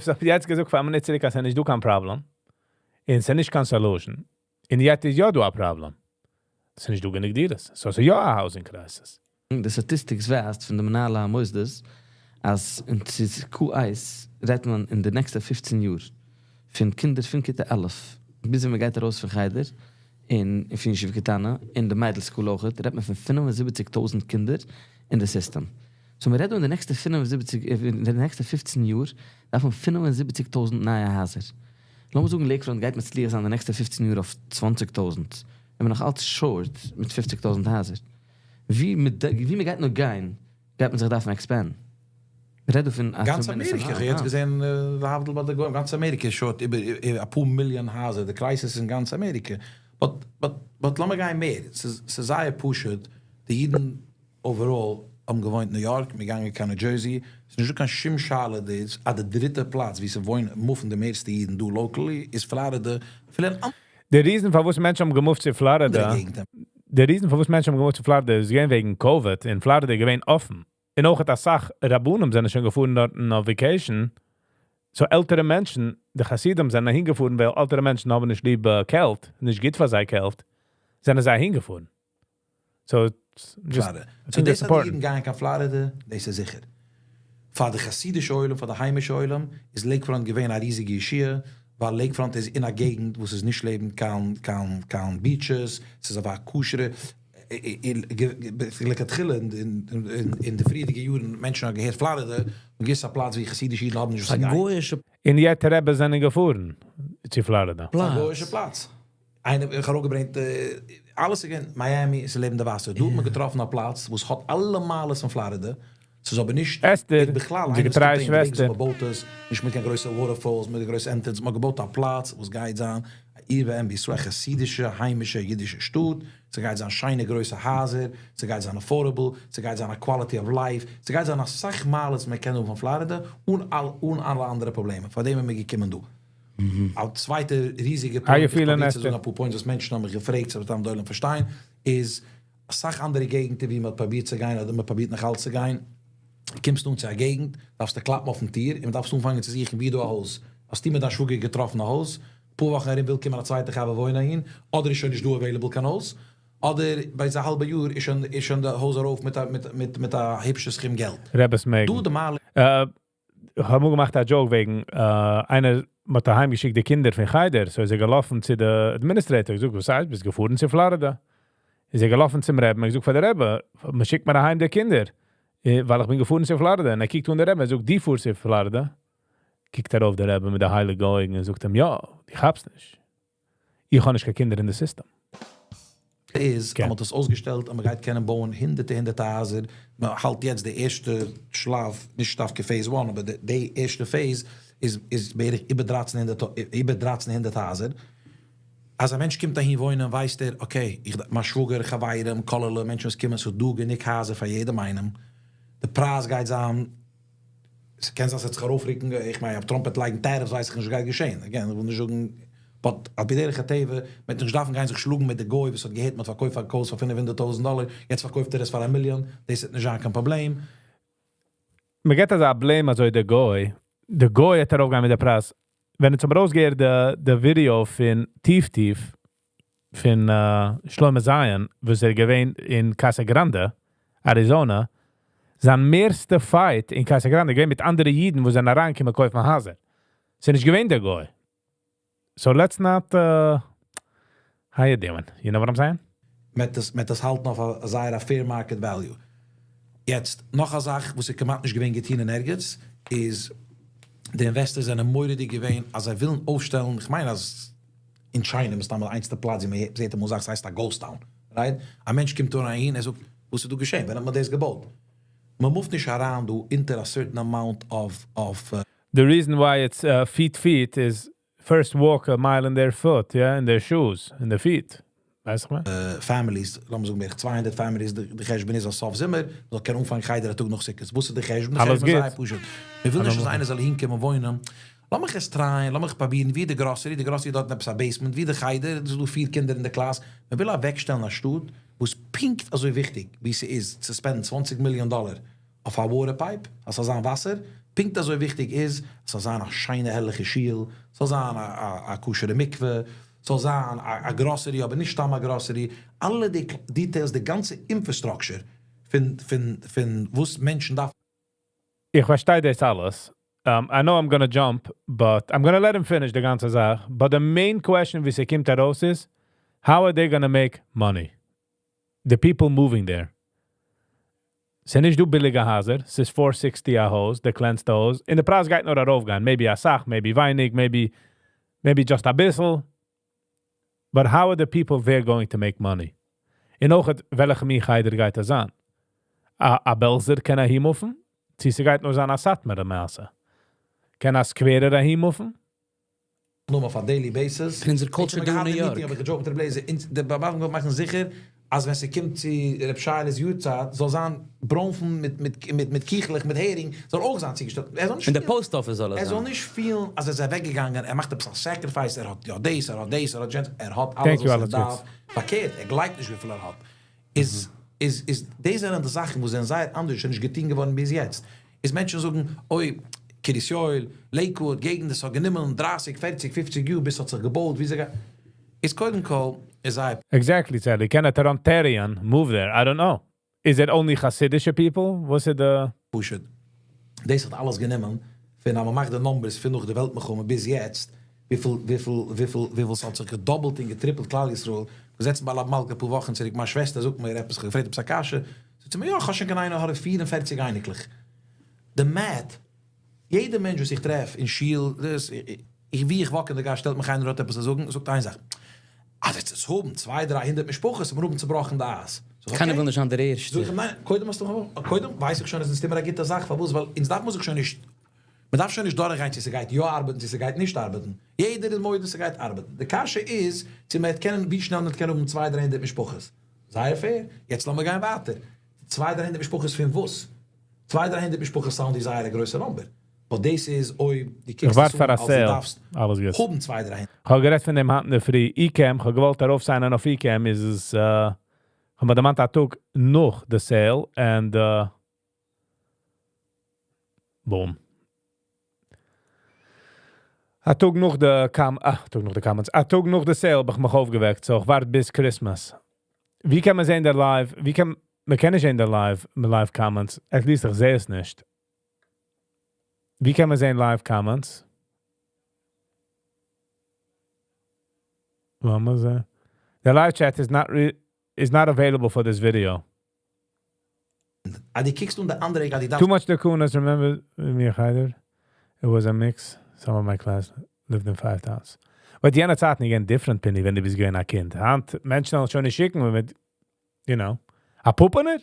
So, יעצט געזאגט פאר א מינוט צוריק, אז ס'איז נישט דא קיין problem. און ס'איז נישט קיין solution. און יעצט איז יא דא א problem. ס'איז נישט דא גענוג דירות. So, ס'איז יא א housing crisis. די statistics ווייזט פון די מנהלי המוסדות, אז אין Q1 רעדט מען אין די נעקסטע 15 יאר פון קינדער פון כיתה א' ביז ווען מען גייט ארויס פון חדר אין פון ישיבה קטנה אין די מיידל school אויך, רעדט מען פון 75.000 קינדער אין די system. So מען רעדט דא אין די נעקסטע 75, אין די נעקסטע 15 יאר דארף מען 75.000 נייע הייזער. לאמיר זאגן, Lakefront גייט מצליח זיין די נעקסטע 15 יאר אויף 20.000. און מען נאך אלץ short מיט 50.000 הייזער. ווי מען גייט נאר גיין, גייט מען זיך דארפן expand. רעד דו פון א גאנץ tremendous אמעריקע, איך amount, האב יעצט יא. געזען, להבדיל ביי די גוים, גאנץ אמעריקע איז short איבער א פאר מיליאן הייזער, די crisis אין גאנץ אמעריקע. But לאמיר גיין מער, ס'איז זייער פשוט, די אידן overall האבן געוואוינט אין New York, מיר גייען קיין New Jersey, ס'איז נישטא קיין שום שאלה דאס, אז די דריטע פלאץ, וואו ס'וואוינען, מופן די מערסטע אידן דא locally, איז Florida, אפילו אין די reason פארוואס מענטשן האבן געמופט צו Florida, אנדערע געגנטן. די reason פארוואס מענטשן האבן געמופט צו Florida איז געווען וועגן COVID. אין Florida איז געווען אפן. און אויך א סאך רבנים זענען שוין געפארן דארט אויף vacation. So עלטערע מענטשן, די חסידים זענען אהינגעפארן, ווייל עלטערע מענטשן האבן נישט ליב קעלט, נישט גוט פאר זיי קעלט, זענען זיי אהינגעפארן. So, it's just, Florida. I So think that's דאס אז די important. אידן גייען קיין Florida, דאס איז זיכער. פאר די חסידישע עולם, פאר די היימישע עולם, איז Lakefront געווען א ריזיגע ישועה, ווייל Lakefront איז אין א געגנט, וואו עס נישט לעבן קיין beaches, עס איז אבער א כשר'ע, לכתחילה אין די פריערדיגע יארן, מענטשן האבן געהערט Florida, און געוויסע פלאץ ווי חסידישע אידן האבן נישט וואס א צו גיין. גוי'אישע און יעצט רבי'ס זענען געפארן צו Florida. א פלאץ. גוי'אישע פלאץ. איינער, איך האב אויך געברענגט, אלעס again, Miami איז לעבן די וואסער. דא האט מען געטראפן א פלאץ, וואס האט אלע מעלות פון Florida. עס איז אבער נישט אסתר, בכלל, די איינער וואס געטרייע קומט אין, די וועג שוועסטער. זאל מען בויט עס, נישט מיט קיין גרויסע waterfalls, מיט די גרויסע entrance. מען האט געבויט א פלאץ, וואס גייט זיין, עיר ואם בישראל, חסידישע, היימישע, אידישע שטאט. ס'גייט זיין שיינע גרויסע הייזער, ס'גייט זיין affordable, ס'גייט זיין א quality of life, ס'גייט זיין א סאך מעלות מען קען האבן פון Florida און אלע אנדערע פראבלעמען. פאר דעם זענען מיר געקומען דא. א צווייטע ריזיגע How you point, איך feeling, פרוביר צו Esther? זאגן א פאר points, וואס מענטשן האבן מיך געפרעגט, זיי וועלן דאן פארשטיין, איז א סאך אנדערע געגנטן, ווי מען פרובירט צו גיין, אדער מען פרובירט נאך אלץ צו גיין, קומסט דו צו א געגנט, דארפסטו קלאפן אויפן טיר, און דארפסט אנפאנגען צו זוכן, ווי דא א הויז. האסטו מיט דיין שוואגער געטראפן א הויז, פאר וואכן ארום וויל קומען א צווייטער חבר וואוינען אהין, אדער איז שוין נישט דא available קיין הויז, אדער ביי א האלבע יאר איז שוין דער הויז ארויף מיט א היפשע סכום געלט. רבי'ס מעגן. דא די מעלה האבן מיר געמאכט א joke וועגן, איינער האט אהיים געשיקט די קינדער פון חדר, so איז ער געלאפן צו דער administrator, געזאגט, וואס הייסט, ביסט געפארן צו Florida? איז ער געלאפן צום רבי'ן, געזאגט פאר דער רבי, מען שיקט מיר אהיים די קינדער, ווייל איך בין געפארן צו Florida. און ער קוקט אן דער רבי, ער זאגט, דו פארסט צו Florida? קוקט ער אויף דער רבי מיט די הייליגע אויגן און זאגט אים, יא, דו כאפסט נישט. איך האב נישט קיין קינדער אין די system. איז, Okay. מען האט דאס אויסגעשטעלט, און מען גייט קענען בויען הונדערטער, הונדערטער הייזער. מען האלט יעצט די ערשטע שלב, נישט דווקא phase 1, אבער די ערשטע phase איז בערך איבער 1300 הייזער. אז א מענטש קומט אהין וואוינען, ווייסט ער, okay, איך, מיין שוואגער, חברים, כולל, מענטשן וואס קומען, ס'איז דא גענוג הייזער פאר יעדעם איינעם. די פרייז גייט זיין, עס קען זיין, עס וועט זיך ארויפרוקן, איך מיין, אויב Trump וועט לייגן tariffs, ווייס איך נישט, וואס גייט געשען. Again, איך וויל נישט זאגן, but על פי דרך הטבע, מ'וועט נישט דארפן גיין זיך שלאגן מיט די גוי, וואס האט געהערט, מען פארקויפט א הויז פאר 500.000 דאלאר, יעצט פארקויפט ער עס פאר א מיליאן, דאס איז נישט קיין פראבלעם. מען געט אזא blame אזוי דער גוי. דער גוי האט ארויפגעגאנגען מיט דער פרייז. ווען עס ארויסגייט די video פון טיף טיף פון שלמה Zion, וואס ער געווען אין Casa Grande, Arizona, זיין מערסטע fight אין Casa Grande געווען מיט אנדערע אידן, וואס זענען אריינגעקומען קויפן הייזער. ס'איז נישט געווען דער גוי. So let's not how you doing? You know what I'm saying? מ'וועט דאס האלטן אויף א זייער א fair market value. יעצט, נאך א זאך, וואס איך כמעט נישט געווען געטון אין ערגעץ, איז, די investors זענען מורא'דיג געווען, אז זיי ווילן אויפשטעלן, איך מיין, אז אין China, מסתמא די איינציגסטע פלאץ, ווי מען זעט, מען זאגט, ס'הייסט א ghost town, right? א מענטש קומט דא אהין, ער זאגט, וואס איז דא געשען? ווען האט מען דאס געבויט? מען מופט נישט אריין, דא, אונטער a certain amount of The reason why it's feet feet is first walk a mile in their foot, yeah, in their shoes, in their feet. ווייסט איך מיין? Families, לאמיר זאגן בערך 200 families, די חשבון איז אז סוף זומער זאל קענען אנפאנגען חדר א טאג נאך סוכות. וואס איז די חשבון? די אלעס חשבון איז גוט. זייער פשוט. מען וויל נישט אז איינער זאל אהינקומען וואוינען. לאמיך עס טרייען, לאמיך פרובירן, ווי די grocery, די grocery דארט אין עפעס א basement, ווי די חדר, ס'איז דא פיר קינדער אין די קלאס. מען וויל אוועקשטעלן א שטאט וואס פונקט אזוי וויכטיג ווי ס'איז צו spend ן 20 מיליאן דאלאר אויף א water pipe, אז ס'זאל זיין וואסער, פונקט אזוי וויכטיג איז, ס'זאל זיין א שיינע הערליכע שול, ס'זאל זיין א כשר'ע מקווה, ס'זאל זיין א grocery, אבער נישט סתם א grocery, אלע די details, די גאנצע infrastructure פון וואס מענטשן דארפן. איך פארשטיי דאס אלעס. I know I'm gonna jump, but I'm gonna let him finish די גאנצע זאך. But the main question ווי ס'קומט ארויס איז, how are they gonna make money? The people moving there. ס'איז נישט דא ביליגע הייזער, ס'איז 460 א הויז, די קלענסטע הויז. און די פרייז גייט נאר ארויפגיין. Maybe א סאך, maybe ווייניג, maybe just א ביסל. But how are the people there going to make money? און אויך, וועלכע מין חדר גייט דאס זיין? א בעלזער קען אהין move ן? צי ס'גייט נאר זיין א סאטמארער מעשה. קען א סקווערער אהין move ן? נאר אויף א daily basis. פון אונזער culture דא אין New York. האב איך גע joke ט מיט ר' לייזער, און די באבאוון געוואלט מאכן זיכער, אז ווען ס'קומט צו ר' שייעלע'ס יארצייט, זאל זיין בראנפן מיט קיכלעך, מיט הערינג, זאל אויך זיין צוגעשטעלט. ער זאל נישט אין די פילן- post office זאל עס ער זאל זיין. נישט פילן, אז ער איז אוועקגעגאנגען, ער מאכט עפעס א sacrifice, ער האט יא דאס, ער האט דאס, ער האט יענץ, ער האט אלעס Thank you, וואס ער אלעס דארף. גוטס. פארקערט, ער גלייבט נישט וויפיל ער האט. איז, דאס זענען די זאכן, וואס זענען זייער אנדערש און נישט געטון געווארן ביז יעצט. איז מענטשן זאגן, אוי, קרית יואל, Lakewood, געגנט, דאס האט גענומען 30, 40, 50 יאר, ביז ס'האט זיך געבויט, ווי זיי איז קודם כל, איז זייער Exactly, Sally. Can a Torontarian move there? I don't know. Is it only Hasidic people? Was it the... פשוט. דאס האט אלעס גענומען, פון אז מ'מאכט די numbers פון נאך די וועלט-מלחמה ביז יעצט, וויפיל ס'האט זיך געדאפלט און געטריפלט כלל ישראל. מיר זיצן ביי מלוה מלכה א פאר וואכן צוריק, מיין שוועסטער זאגט מיר עפעס, געפרעגט עפעס א קשיא. זאגט זי מיר, יא, איך האב שוין קיין עין הרע 44 אייניקלעך. The math, יעדער מענטש וואס איך טרעף אין שול, דאס, איך, ווי איך walk אין די גאס, שטעלט מיך איינער האט עפעס צו זאגן, זאגט איין זאך. אז עס איז האבן 200, 300 משפחות, מיר האבן צעבראכן די אייז. זאג, קיינער okay. וויל נישט זיין דער ערשטער. זאג איך, ניין, קודם האסטו, קודם ווייס איך שוין, אז עס איז אימער א גוטע זאך, פארוואס? ווייל אונז דארף מען זיך שוין נישט, מען דארף שוין נישט דורכגיין, צו ס'גייט יא ארבעטן, צו ס'גייט נישט ארבעטן. יעדער איז מודה, ס'גייט ארבעטן. די קשיא איז, צו מען קען, ווי שנעל מען קען האבן 200, 300 משפחות. זייער fair. יעצט לאמיר גיין ווייטער. 200, 300 משפחות פון וואס? 200, 300 משפחות זענען די זייער א גרויסע number. But דאס איז, אוי, די איך ווארט קוקסט פאר א אן, אז דו sale. דארפסט אלעס גוט. האבן 200, 300. איך האב גערעדט פון דעם היינט אין דער פרי. Ecamm, איך האב געוואלט ארויפסיינען אויף Ecamm, איז עס, האבן מיר דערמאנט א טאג נאך די sale, and, boom. א טאג נאך די com, א טאג נאך די comments, א טאג נאך די sale, האב איך מיך אויפגעוועקט, so איך ווארט ביז Christmas. ווי קען מען זען דער live? ווי קען, מען קען נישט זען דער live, מיט live comments. At least איך זע עס נישט. ווי קען מען זען live comments? לאמיר זען. The live chat is not available for this video. אה, די קוקסט אן די אנדערע, די דארפסט Too much Takunas, remember me, Heider? It was a mix. Some of my class lived in five towns. But יענע צייטן געווען different, Pinny, ווען דו ביסט געווען א קינד. היינט, מענטשן וועלן שוין נישט שיקן, מיט, you know, א פופענער?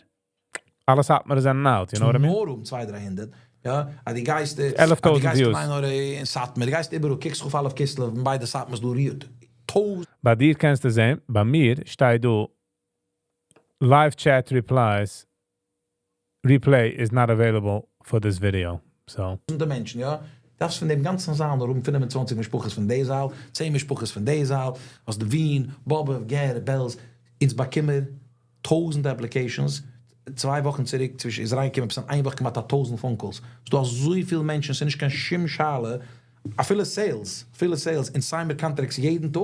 אלעס האט מען זענען out, you know what I mean? נאר אום 200, 300. יא, אז די גייסט, 11.000 אז די גייסט views. מיין אין סאטמאר, די גייסט איבעראל, קוקסט אויף אלע כסלו, ביידע סאטמארס דא רירט. טויזנט ביי דיר קענסטו זען, ביי מיר שטייט דא live chat replies replay is not available for this video. So מענטשן, יא. דאס פון דעם גאנצן זאל, ארום 25 משפחות פון די זאל, 10 משפחות פון די זאל, אויס די ווין, באבוב, גער, בעלז, אונז באקומען 1000 applications, צוויי וואכן צוריק, צווישן איז אריינגעקומען, ביז איין וואך כמעט 1000 phone calls. ס'דא אזוי פיל מענטשן, ס'איז נישט קיין שום שאלה, אפילו sales, אפילו sales, אונז sign מיר contracts יעדן טאג,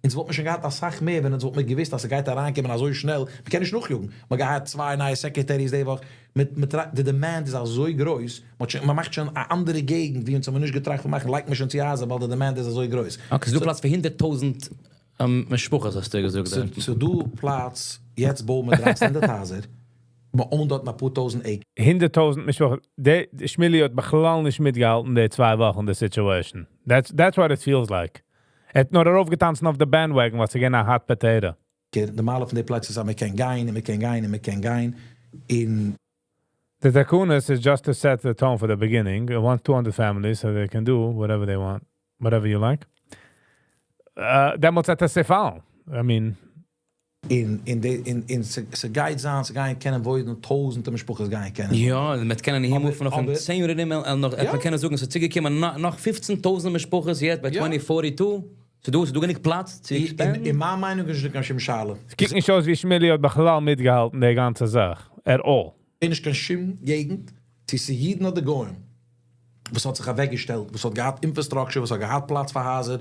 אונז וואלט מען שוין געהאט א סאך מער, ווען אונז וואלט מען געוואוסט, אז ס'גייט אריינקומען אזוי שנעל, מיר קענען נישט נאכיאגן. מיר געהאט צוויי נייע secretaries די וואך, מיט די demand איז אזוי גרויס, מען מאכט שוין א אנדערע געגנט, ווי אונז האבן נישט געטראכט פון מאכן, לייגט מען שוין צו הייזער, ווייל די demand איז אזוי גרויס. Okay, ס'דא פלאץ פאר 100.000 משפחות, האסטו געזאגט. ס'דא פלאץ, יעצט בויען מיר 1300 הייזער, מען own דארט א פאר טויזנט acre. 100.000 משפחות, דער שמילי האט בכלל נישט מיטגעהאלטן, די צוויי וואכן, די situation. That's what it feels like. ער האט נאר ארויפגעטאנצן אויף די bandwagon, וואס איז געווען א hot potato. די מעלה פון די פלאץ איז, אז מען קען גיין, מען קען גיין, מען קען גיין. אין The Takunas is just to set the tone for the beginning. It wants 200 families, so they can do whatever they want, whatever you like. דעמאלטס האט עס צעפאלן. I mean, און און די און און ס'גייט זיין ס'גייען קענען וואוינען טויזענטער משפחות גייען קענען יא, און מ'וועט קענען אהין מופן נאך אין צען יאר ארום און נאך וועט מען קענען זאגן ס'איז צוגעקומען נאך פופצן טויזענט משפחות יעצט ביי טווענטי פארטי טו, ס'דא ס'דא גענוג פלאץ צו עקספענדן? אין מיין מיינונג איז נישטא קיין שום שאלה. ס'קוקט נישט אויס ווי שמילי האט בכלל מיטגעהאלטן די גאנצע זאך, עט אלל. איז נישט קיין שום געגנט, צו ס'איז אידן אדער גוים, וואס האט זיך אוועקגעשטעלט, וואס האט געהאט אינפראסטראקשער, וואס האט געהאט פלאץ פאר הייזער,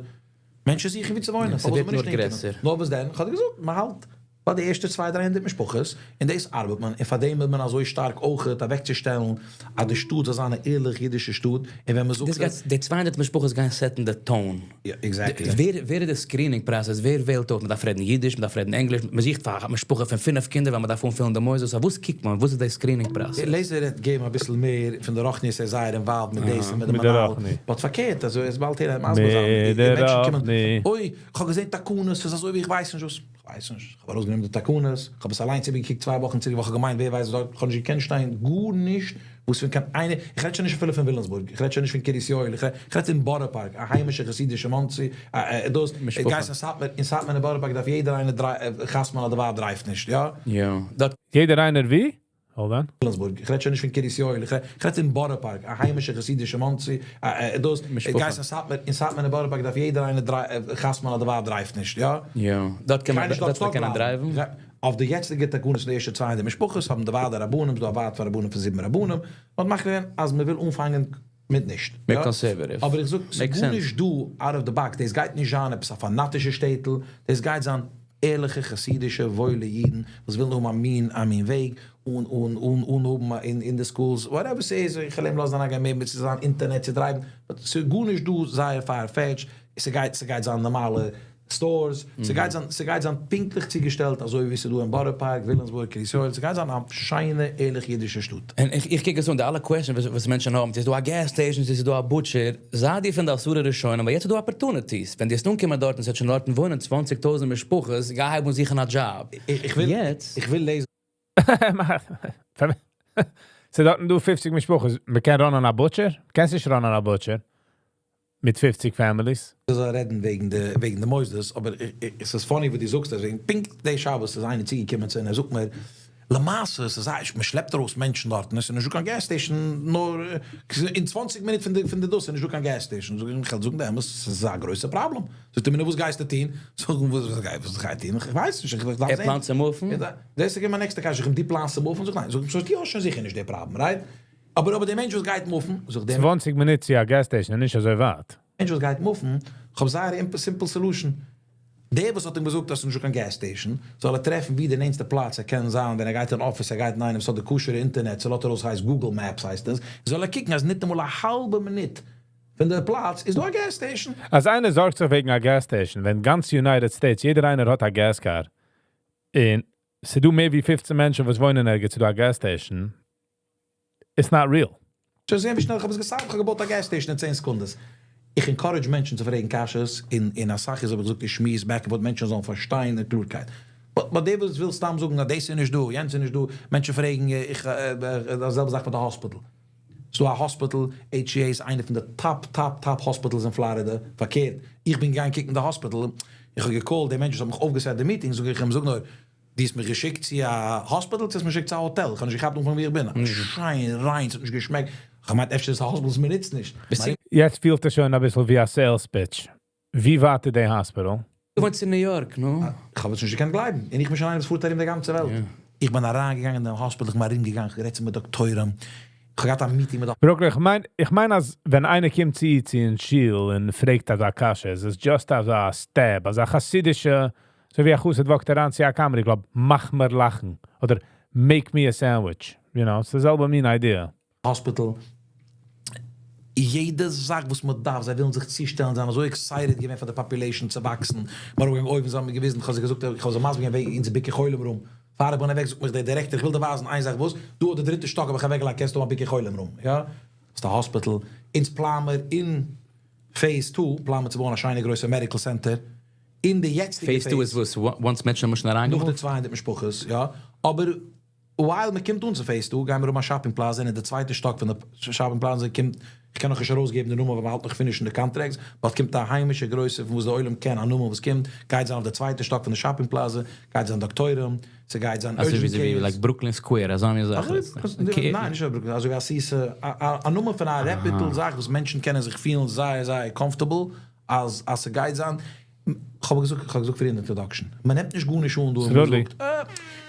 מענטשן זוכן וואו צו וואוינען, פארוואס זאל מען נישט אהינקומען? נאר וואס דען, כ'האב דיר געזאגט, מען האלט ביי די ערשטע צוויי דריי הונדערט משפחות, און דאס ארבעט מען, און פאר דעם וויל מען אזוי שטארק אויכעט אוועקצושטעלן אז די שטאט זאל זיין א ערליך אידישע שטאט, און ווען מען זאגט דאס גייט, די 200 משפחות גייען סעטן די tone. יא, exactly. ווער ווער איז די screening process? ווער וועלט אויס? מען דארף רעדן אידיש, מען דארף רעדן ענגליש, מען זוכט פאר א משפחה פון פינף קינדער ווייל מען דארף אנפילן די מוסדות, אויף וואס קוקט מען? וואס איז די screening process? לעזער האט געגעבן אביסל מער פון די רוחניות, ער איז זייער involved מיט דאס און מיט די מנהל, but פארקערט אזוי ער איז באלד הער ער מסביר זיין, די מענטשן קומען, אוי כ'האב געזען תקנות ס'איז אזוי ווי איך ווייס נישט וואס, כ'ווייס נישט, כ'האב ארויסגענומען די תקנות, כ'האב עס אליינס איבערגעקוקט צוויי וואכן צוריק ווייל כ'האב געמיינט ווער ווייסט וואס דארט, כ'האב נישט געקענט שטיין גארנישט וואס פון קיין איינער, איך רעד שוין נישט אפילו פון וויליאמסבורג, איך רעד שוין נישט פון קרית יואל, איך רעד אין בארא פארק, א היימישע חסידישע מאנסי, דאס, גייסט אין סאטמאר, אין סאטמאר אין בארא פארק דארף יעדער איינער חתמ'ן אז די ווייב דרייווט נישט, יא? יא, דארט. יעדער איינער ווי? Hold on. וויליאמסבורג, איך רעד שוין נישט פון קרית יואל, איך רעד אין בארא פארק, א היימישע חסידישע מאנסי, דאס, גייסט אין סאטמאר, אין סאטמאר אין בארא פארק דארף יעדער איינער חתמ'ן אז די ווייב דרייווט נישט, יא? יא, דארט קען מען, דארט קען מען דרייוון? אויף די יעצטיגע תקנות פון די ערשטע 200 משפחות האבן די ועד הרבנים, ס'דא א ועד פאר רבנים פון זיבן רבנים, מ'האט מחליט געווען אז מ'וויל אנפאנגען מיט נישט. מער conservative. אבער איך זאג, ס'איז גארנישט דא out of the box, דאס גייט נישט זיין עפעס א פאנאטישע שטעטל, דאס גייט זיין ערליכע חסידישע וואוילע אידן וואס ווילן האבן א מין א מין וועג, אן אן אן אן האבן אין די schools, whatever ס'איז, איך וועל אים לאזן אריינגיין מער מיט צו זיין אינטערנעט צו דרייוון, but ס'איז גארנישט דא זייער far fetched, ס'גייט ס'גייט זיין נארמאלע stores, ס'גייט זיין ס'גייט זיין פונקטליך צוגעשטעלט אזוי ווי ס'איז דא אין בארא פארק, וויליאמסבורג, קרית יואל, ס'גייט זיין א שיינע ערליכע אידישע שטאט. און איך קוק עס אן, די אלע questions וואס מענטשן האבן, צו ס'איז דא א gas station, צו ס'איז דא א butcher, זיי דיר פון די עשרה ראשונים, ווייל יעצט איז דא opportunities, ווען דו וועסט אנקומען דארט און ס'וועט שוין דארטן וואוינען 20,000 משפחות, גיי הייב אן זוכן א דזשאב. איך וויל, יעצט. איך וויל לעזן. ס'דארטן דא 50 משפחות, מ'קען run ען א butcher? קענסט נישט run ען א butcher מיט 50 families. זאל רעדן וועגן די מוסדות, אבער עס איז funny וואס דו זאגסט, אז וועגן פונקט די שבת איז איינער צוגעקומען צו און ער זאגט מיר, למעשה, עס איז א, מען שלעפט ארויס מענטשן דארטן, עס איז נישטא קיין gas station, נאר אין 20 מינוט פון די דאס איז נישטא קיין gas station. זאג איך, איך וועל זאגן די אמת, עס איז א גרויסע פראבלעם. זאגט ער מיר, נו, וואס גייסטו טון? זאג איך, וואס גיי וואס גיי טון? איך ווייס נישט, איך דארף ער זען. פלאנט צו מופן? דאס איז געווען מיין נעקסטע קשיא, איך דו פלאנסט צו מופן? זאג איך, ניין. זאג איך, דו האסט שוין זיכער נישט די פראבלעם, right? אבער דער מענטש וואס גייט מופן, זאג דער 20 מינוט צו א gas station איז נישט אזוי ווייט. מענטש וואס גייט מופן, איך האב זייער א simple solution. דער וואס האט אים געזאגט אז ס'איז נישטא קיין gas station, זאל ער טרעפן ווי דער נענטסטע פלאץ ער קען זיין, ווען ער גייט אין אפיס, ער גייט אין איינעם, ס'האט די כשר'ע אינטערנעט, ס'לאזט ארויס, הייסט Google Maps הייסט עס, זאל ער קוקן אז נישט אמאל א האלבע מינוט פון דער פלאץ איז דא א gas station. אז איינער זארגט זיך וועגן א gas station, ווען גאנץ United States, יעדער איינער האט א gas car, און ס'דא מער ווי 15 מענטשן וואס וואוינען ערגעץ דא א gas station, it's not real. שוין זען ווי שנעל איך האב עס געסאלווט, איך האב געבויט א gas station אין 10 סעקונדעס. איך encourage מענטשן צו פרעגן קשיות, אין א סאך איז האב איך געזאגט, איך שמועס back and forth, מענטשן זאלן פארשטיין אין קלארקייט. But דער וואס וויל סתם זאגן, אז דאס איז נישט דא, יענץ איז נישט דא, מענטשן פרעגן, איך, דאס זעלבע זאך מיט די hospital. ס'דא א hospital, HCA איז איינער פון די top, top, top hospitals אין פלארידע. פארקערט, איך בין געגאנגען קוקן די hospital, איך האב געקאלט די מענטשן וואס האבן מיך אויפגעסעט די meeting, זאג איך אים, זאג נאר, דו האסט מיך געשיקט צו א hospital, דו האסט מיך געשיקט צו א האטעל, איך האב נישט געכאפט אנפאנג ווי איך בין. שיין, ריין, ס'האט נישט געשמעקט. איך האב געמיינט, אפשר איז א hospital וואס מען נוצט נישט. יעצט פילט עס שוין אביסל ווי א sales pitch. ווי ווייט איז די hospital? דו וואוינסט אין ניו יארק, נו? איך האב עס נישט געקענט גלייבן. און איך בין שוין איינער וואס פארט ארום די גאנצע וועלט. איך בין אריינגעגאנגען אין דעם hospital, איך בין ארומגעגאנגען, איך האב גערעדט צו מיט דאקטוירים. איך האב געהאט א meeting מיט Brooklyn, איך מיין אז ווען איינער קומט צו צו אין שול און פרעגט אזא קשיא, עס איז just אזא stab, אזא חסידישע, אזוי ווי א חסיד walk ט אריין צו א comedy club, מאך מיר לאכן, אדער make me a sandwich, ס'איז די זעלבע מין idea. Hospital. יעדע זאך וואס מען דארף, זיי ווילן זיך צושטעלן, זיי זענען אזוי excited געווען פאר די population צו וואקסן. מיר האבן אויבן, זיי האבן מיר געוויזן, איך האב זיי געזאגט, איך האב זיי מסביר געווען וועגן אונזער ביקור חולים room. פאר איך בין אוועק, זאגט מיך דער director, איך וויל דיר ווייזן איין זאך וואס, דא אויף די דריטע שטאק האב איך אוועקגעלייגט, קענסטו האבן א ביקור חולים room, יא? דאס איז די hospital. אונז פלאנען מיר אין Phase 2, פלאנען מיר צו בויען א שיינע גרויסע medical center. אין די יעצטיגע Phase 2 איז וואס, once מענטשן האבן שוין אריינגעמופט? נאך די 200 משפחות, יא. אבער while מען קומט אן צו Phase 2, גייען מיר האבן א shopping plaza, און אין די צווייטע שטאק פון די shopping plaza קומט איך קען נאך נישט ארויסגעבן די נאמען ווייל מ'האלט נאך finish ן די contracts, באלד קומט א היימישע גרויסע פון וואס די עולם קען א נאמען וואס קומט, גייט זיין אויף די צווייטע שטאק פון די shopping plaza, גייט זיין דאקטוירים, ס'גייט זיין אזוי urgent ווי cares. like Brooklyn Square, אזא מין זאך. ניין, נישט אזוי Brooklyn, אזוי ווי א זיסע, א נאמען פון א reputable זאך וואס מענטשן קענען זיך פילן זייער זייער comfortable אז אז ס'גייט זיין, כ'האב געזאגט, כ'האב געזאגט פריער אין די introduction, מ'נעמט נישט גארנישט אן דא און מ'זאגט, אה,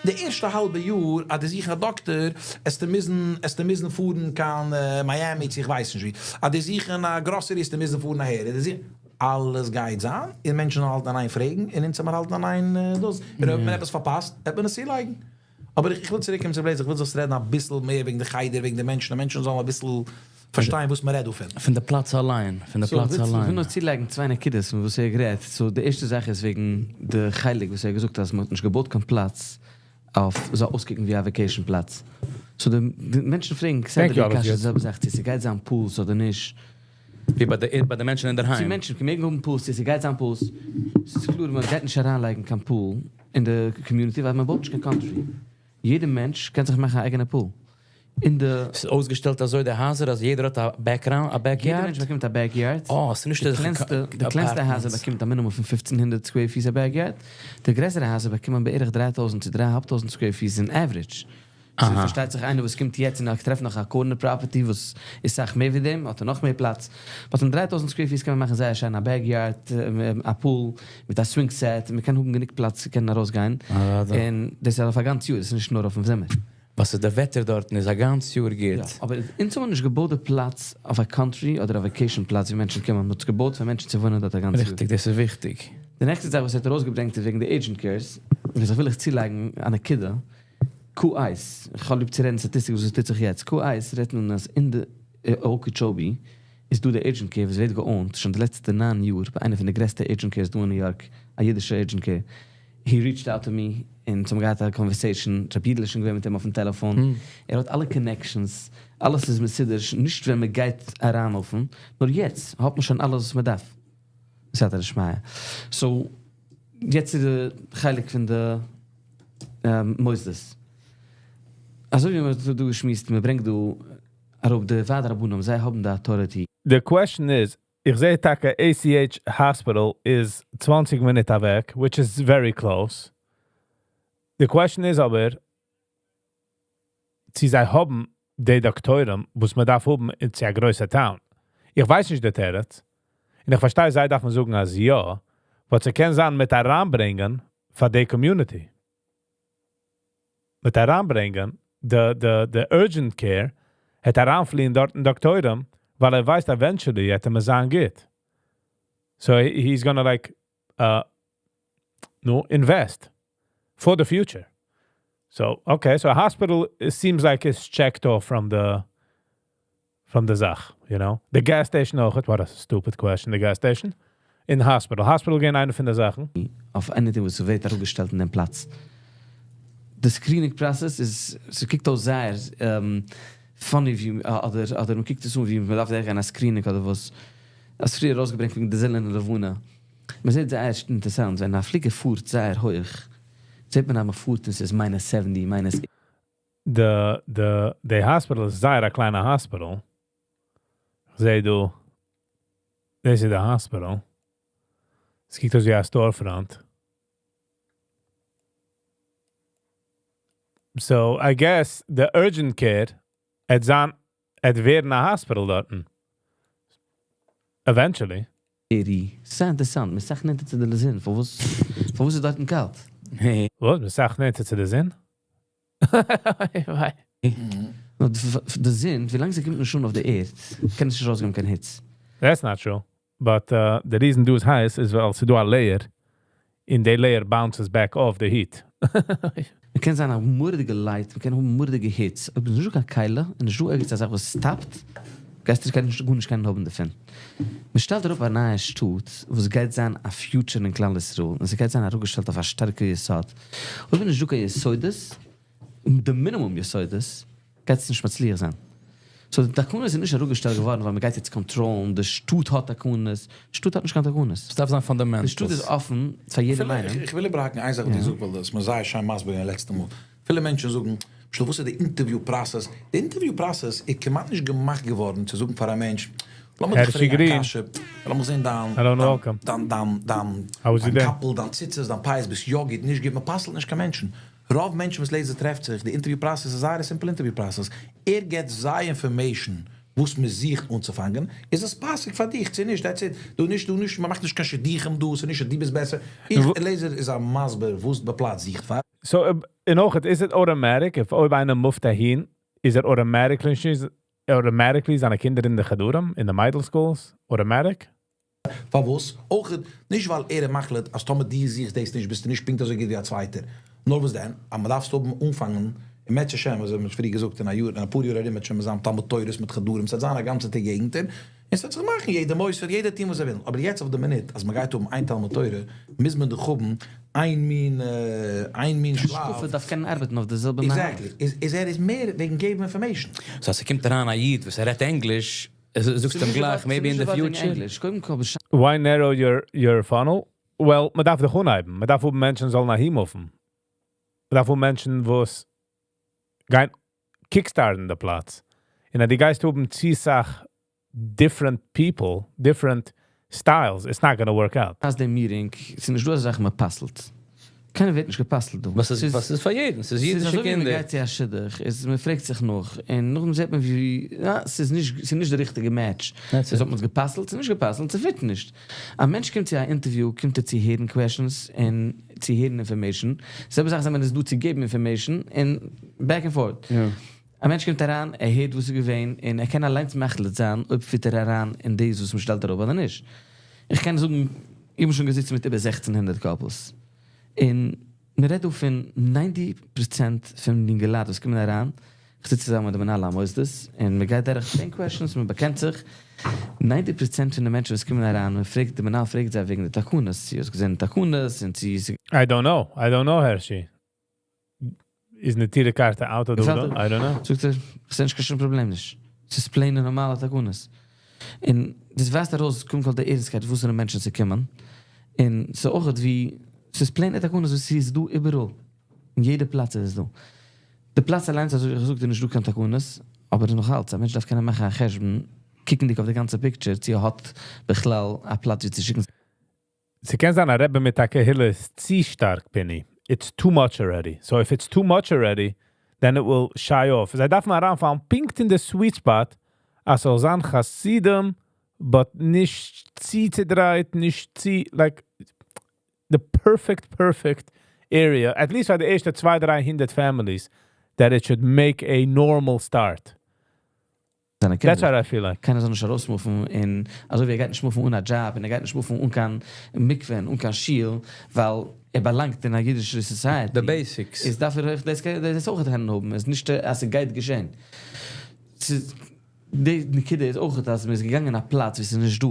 די ערשטע האלבע יאר אז דו זוכן א דאקטער, עסטו מוזן, עסטו מוזן פארן קיין מיאמי צו איך ווייס נישט וואו, אז דו זוכן א גראסערי עסטו מוזן פארן אהער, אז דו זוכן, אלעס גייט זיין, און מענטשן זאלן האלטן אין איין פרעגן, און אונז זאל מיר האלטן אין איין דאס, און אויב האט מען עפעס פארפאסט, וועט מען עס צולייגן. אבער איך וויל צוריק קומען צו בלעזער, איך וויל זאלסט רעדן אביסל מער וועגן די חדר, וועגן די מענטשן, די מענטשן זאלן אביסל פארשטיין וואס מען רעדט דא פון. פון די פלאץ אליין, פון די פלאץ אליין. איך וויל נאר צולייגן צוויי נקודות פון וואס ער האט גערעדט. So די ערשטע זאך איז וועגן די חלק וואס ער האט געזאגט אז מען האט נישט געבויט קיין פלאץ אויף זאל אויסקוקן ווי א vacation פלאץ. So די מענטשן פרעגן כסדר די קשיא די זעלבע זאך צו ס'גייט זיין pools אדער נישט. ווי ביי די ביי די מענטשן אינדערהיים. צו מענטשן מעגן האבן pools צו ס'גייט זיין pools. ס'איז קלאר מען גייט נישט אריינלייגן קיין pool אין די community ווייל מען בויט נישט קיין country. יעדער מענטש קען זיך מאכן א אייגענע pool. אין די. ס'איז אויסגעשטעלט אזוי די הייזער אז יעדער האט א background, א backyard? יעדער מענטש באקומט א backyard. אה, ס'איז נישט די קלענסטע, די קלענסטע הייזער באקומט א מינימום פון 1500 square feet א backyard. די גרעסערע הייזער באקומען בערך 3000 צו 3500 square feet אין average. So פארשטייט זיך איינער וואס קומט יעצט און טרעפט נאך א corner property וואס איז סאך מער ווי דעם, האט ער נאך מער פלאץ. But אין 3000 square feet קען מען מאכן זייער שיין א backyard, א pool מיט א swing set, מען קען האבן גענוג פלאץ צו קענען ארויסגיין. און דאס איז אויף א גאנץ יאר, דאס איז נישט נאר אויפן זומער. וואס איז די וועטער דארטן איז א גאנץ יאר גוט. יא, אבער אונז האבן נישט געבויט די פלאץ אויף א country אדער א vacation פלאץ ווי מענטשן קומען, מען האט עס געבויט פאר מענטשן צו וואוינען דארט א גאנץ יאר. ריכטיג, דאס איז וויכטיג. די נעקסטע זאך וואס ער האט ארויסגעברענגט איז וועגן די urgent cares, וואס איך וויל איך צולייגן א נקודה, Q1, איך האב ליב צו רעדן סטאטיסטיק וואס עס טוט זיך יעצט, Q1 רעדט מען אז אין די Okeechobee איז דא די urgent care וואס ווערט גע own ט שוין די לעצטע 9 יאר ביי איינע פון די גרעסטע urgent cares דא אין ניו יארק, א אידישע urgent care. He reached out to me און מיר האבן געהאט א conversation, רבי אידל איז שוין געווען מיט אים אויפן טעלעפאן, ער האט אלע connections, אלעס איז מסודר, נישט ווען מען גייט אריינלויפן, נאר יעצט האט מען שוין אלעס וואס מען דארף. בסייעתא דשמיא. So, יעצט איז די חלק פון די מוסדות. אזוי ווי מען האט דא געשמועסט, מען ברענגט דא אראפ די ועד הרבנים, זיי האבן די authority. The question is, איך זע טאקע ACH Hospital is 20 מינוט אוועק, which is very close. The question is אבער, צו זיי האבן די דאקטוירים, וואס מען דארף האבן אין א גרויסע town. איך ווייס נישט די תירוץ. און איך פארשטיי, זיי דארפן זאגן אז יא, וואס זיי קען זיין מיט אריינברענגען פאר די community. מיט אריינברענגען, די urgent care, האט אריינפליען דארטן דאקטוירים, ווייל ער ווייסט eventually, האט ער זיין גוט. So he's gonna like, no, invest for the future. So, okay, so a hospital, it seems like it's checked off from the זאך, you know? The gas station אויך, what a stupid question, the gas station. In the hospital. Hospital גייען איינע פון די זאכן. אויף anything וואס ווערט אראפגעשטעלט אין דעם פלאץ. The screening process איז, ס'קוקט אויס זייער funny ווי, אדער מען קוקט עס אן ווי מען דארף דורכגיין א screening אדער וואס. האסט פריער ארויסגעברענגט וועגן די זון און לבנה. מען זעט זייער אינטערעסאנט, ווען א פליגער פארט זייער הויך, זעט מען אז מען פארט און ס'איז minus 70, minus The hospital איז זייער א קליינע hospital. זע דו, דאס איז די hospital. עס קוקט אויס ווי א storefront. So I guess the urgent care עט זיין, עט ווערן א hospital דארטן. Eventually. ס'איז אינטערעסאנט, מען זאגט נישט צו די זון, פארוואס איז דארטן קאלט? Hey. וואס? מען זאגט נישט צו די זון? די זון, ווי לאנג זי קומט נישט אן אויף די ערד, קען עס נישט ארויסגעבן קיין היץ. That's not true. But the reason דא איז הייס איז ווייל ס'דא א layer, און the layer bounces back off the heat. מען קען זיין א מורא'דיגע light, מען קען האבן מורא'דיגע היץ. אויב איז נישטא קיין כלי, און נישטא ערגעץ א זאך וואס stop ט, גייסטו נישט גארנישט קענען האבן דערפון. מען שטעלט אראפ א נייע שטאט, וואס גייט זיין א future אין כלל ישראל, און ס'גייט זיין אראפגעשטעלט אויף א שטארקע יסוד. אויב איז נישטא קיין יסודות, די מינימום יסודות, גייט עס נישט מצליח זיין. So די תקנות איז נישט אראפגעשטעלט געווארן, ווייל מען גייט יעצט control ן, די שטאט האט תקנות, די שטאט האט נישט קיין תקנות. עס דארף זיין fundamentals. די שטאט איז אפן פאר יעדעם איינעם. איך וויל איבערהאקן איין זאך וואס דו זאגסט, ווייל דאס מיר זייער שיין מסביר געווען לעצטע מאל. פילע מענטשן זאגן, למשל וואס איז די interview process? די interview process איז כמעט נישט געמאכט געווארן צו זאגן פאר א מענטש, לאמיר דיך הערשי פרעגן א גרין. קשיא, לאמיר זען דיין, Hello and welcome. דיין, דיין, דיין, How was your דיין day? קאפל, דיין ציצית, דיין פאות, ביסט יא גוט, נישט גוט, מען פסל'ט נישט קיין מענטשן. רוב מענטשן וואס לעזער טרעפט זיך, די interview process איז זייער א simple interview process. ער געט זיי information וואס מען זוכט אנצופאנגען, איז עס פאסיג פאר דיך, צו נישט, that's it. דו נישט, דו נישט, מען מאכט נישט קיין שידוכים דא, ס'איז נישט אז דו ביסט בעסער. איך, לעזער איז א מסביר, וואס דער פלאץ זוכט פאר. So, און אויך, is it automatic, if אויב איינער moved אהין, is it automatically זיינע קינדער אין די חדרים, אין די מיידל schools? Automatic? פארוואס? אויך נישט ווייל ער מחליט, אז טאמער דו זוכסט דאס נישט, ביסטו נישט פונקט אזוי גוט ווי א צווייטער. נאר וואס דען? אז מען דארף האבן אנפאנגען, אם ירצה השם, אזוי האט מען פריער געזאגט, אין א יאר, אין א פאר יאר ארום, וועט שוין זיין תלמוד תורה'ס מיט חדרים, ס'וועט זיין א גאנצע געגנט, און ס'וועט זיך מאכן, יעדער מוסד, יעדער team וואס ער וויל. אבער יעצט אויף די מינוט, אז מען גייט האבן איין תלמוד תורה, מוז מען דאך האבן איין מין, איין מין שלב. שקופה דארף קענען ארבעטן אויף די זעלבע מהלך. Exactly. איז ער איז מער וועגן געבן information. So, אז ס'קומט אריין א איד, וואס ער רעדט ענגליש, זאגסט אים גלייך, maybe in the future. ענגליש. קודם כל, Why narrow your funnel? Well, מען דארף דאך אנהייבן. מען דארף האבן מענטשן זאלן אהין מופן. מען דארף האבן מענטשן, וואס גיין kickstarten די פלאץ. און אז דו גייסט האבן צו סאך different people, different styles, it's not gonna work out. אז דער meeting, ס'איז נישט דא אזא זאך, מען פסל'ט. קיינער ווערט נישט געפסל'ט דא. וואס איז, וואס איז פאר יעדן? ס'איז ס'איז אידישע אזוי ווי מען קינדער. גייט צו א שידוך, איז מען פרעגט זיך נאך, און נאכדעם זעט מען ווי, יא, ס'איז נישט דער ריכטיגע match. That's עס it. האט מען געפסל'ט, ס'איז נישט געפסל'ט, ס'fit נישט. א מענטש קומט צו א interview, קומט ער צו הערן questions און צו הערן information. זעלבע זאך, מען איז דא צו געבן information און back and forth. א מענטש קומט אריין, ער הערט וואס איז געווען, און ער קען אליין מחליט זיין, אויב fit ער אריין אין דאס, וואס מען שטעלט אראפ אדער נישט. איך קען זאגן, איך בין שוין געזיצן מיט איבער 1600 couples. און מען רעדט דא פון 90% פון די אינגעלייט, וואס קומען אריין, איך זיץ צוזאמען מיט די מנהל המוסדות, און מען גייט דורך 10 questions, מען באקענט זיך. 90% פון די מענטשן, וואס קומען אריין, מען פרעגט, דער מנהל פרעגט זיי וועגן די תקנות, צי האסט געזען תקנות, און צי I don't know. I don't know, Hershey. איז נטורי קרתא out of the געפעלט I don't know. זאגט ער, איך זע נישט קיין שום פראבלעם נישט. ס'איז plain נארמאלע תקנות. און דאס ווייזט ארויס, קומט כל די ערנסטקייט, וואס זענען מענטשן צו קומען. און ס'איז אויך ווי, ס'איז plain תקנות, וואס ס'איז דא איבעראל. אין יעדע פלאץ איז עס דא. די פלאץ אליין, אזוי ווי איך זאג, נישט דא קיין תקנות, אבער נאך אלץ, א מענטש דארף קענען מאכן א חשבון, קוקנדיג אויף די גאנצע picture, צי ער האט בכלל א פלאץ ווי צו שיקן. ס'קען זיין א רבי מיט א קהילה איז צו שטארק, Pini. It's too much already. So if it's too much already, then it will shy off. זיי דארפן אריינפאלן פונקט אין די sweet spot, אז ס'זאל זיין חסידים, but נישט צו צעדרייט, נישט צו, like, the perfect, perfect area, at least פאר די ערשטע 200, 300 families, that it should make a normal start. זיינע That's קינדער. what I feel like. קיינער זאל נישט ארויסמופן און אזוי ווי ער גייט נישט מופן אן א job און ער גייט נישט מופן אן קיין מקווה און אן קיין שול, ווייל ער באלאנגט אין א אידישע society. The basics. איז דארף ער אויך דאס דאס אויך האבן. עס איז נישט אז עס גייט געשען. ס'איז די נקודה איז אויך אז מ'איז געגאנגען אין א פלאץ וואו ס'איז נישט דא.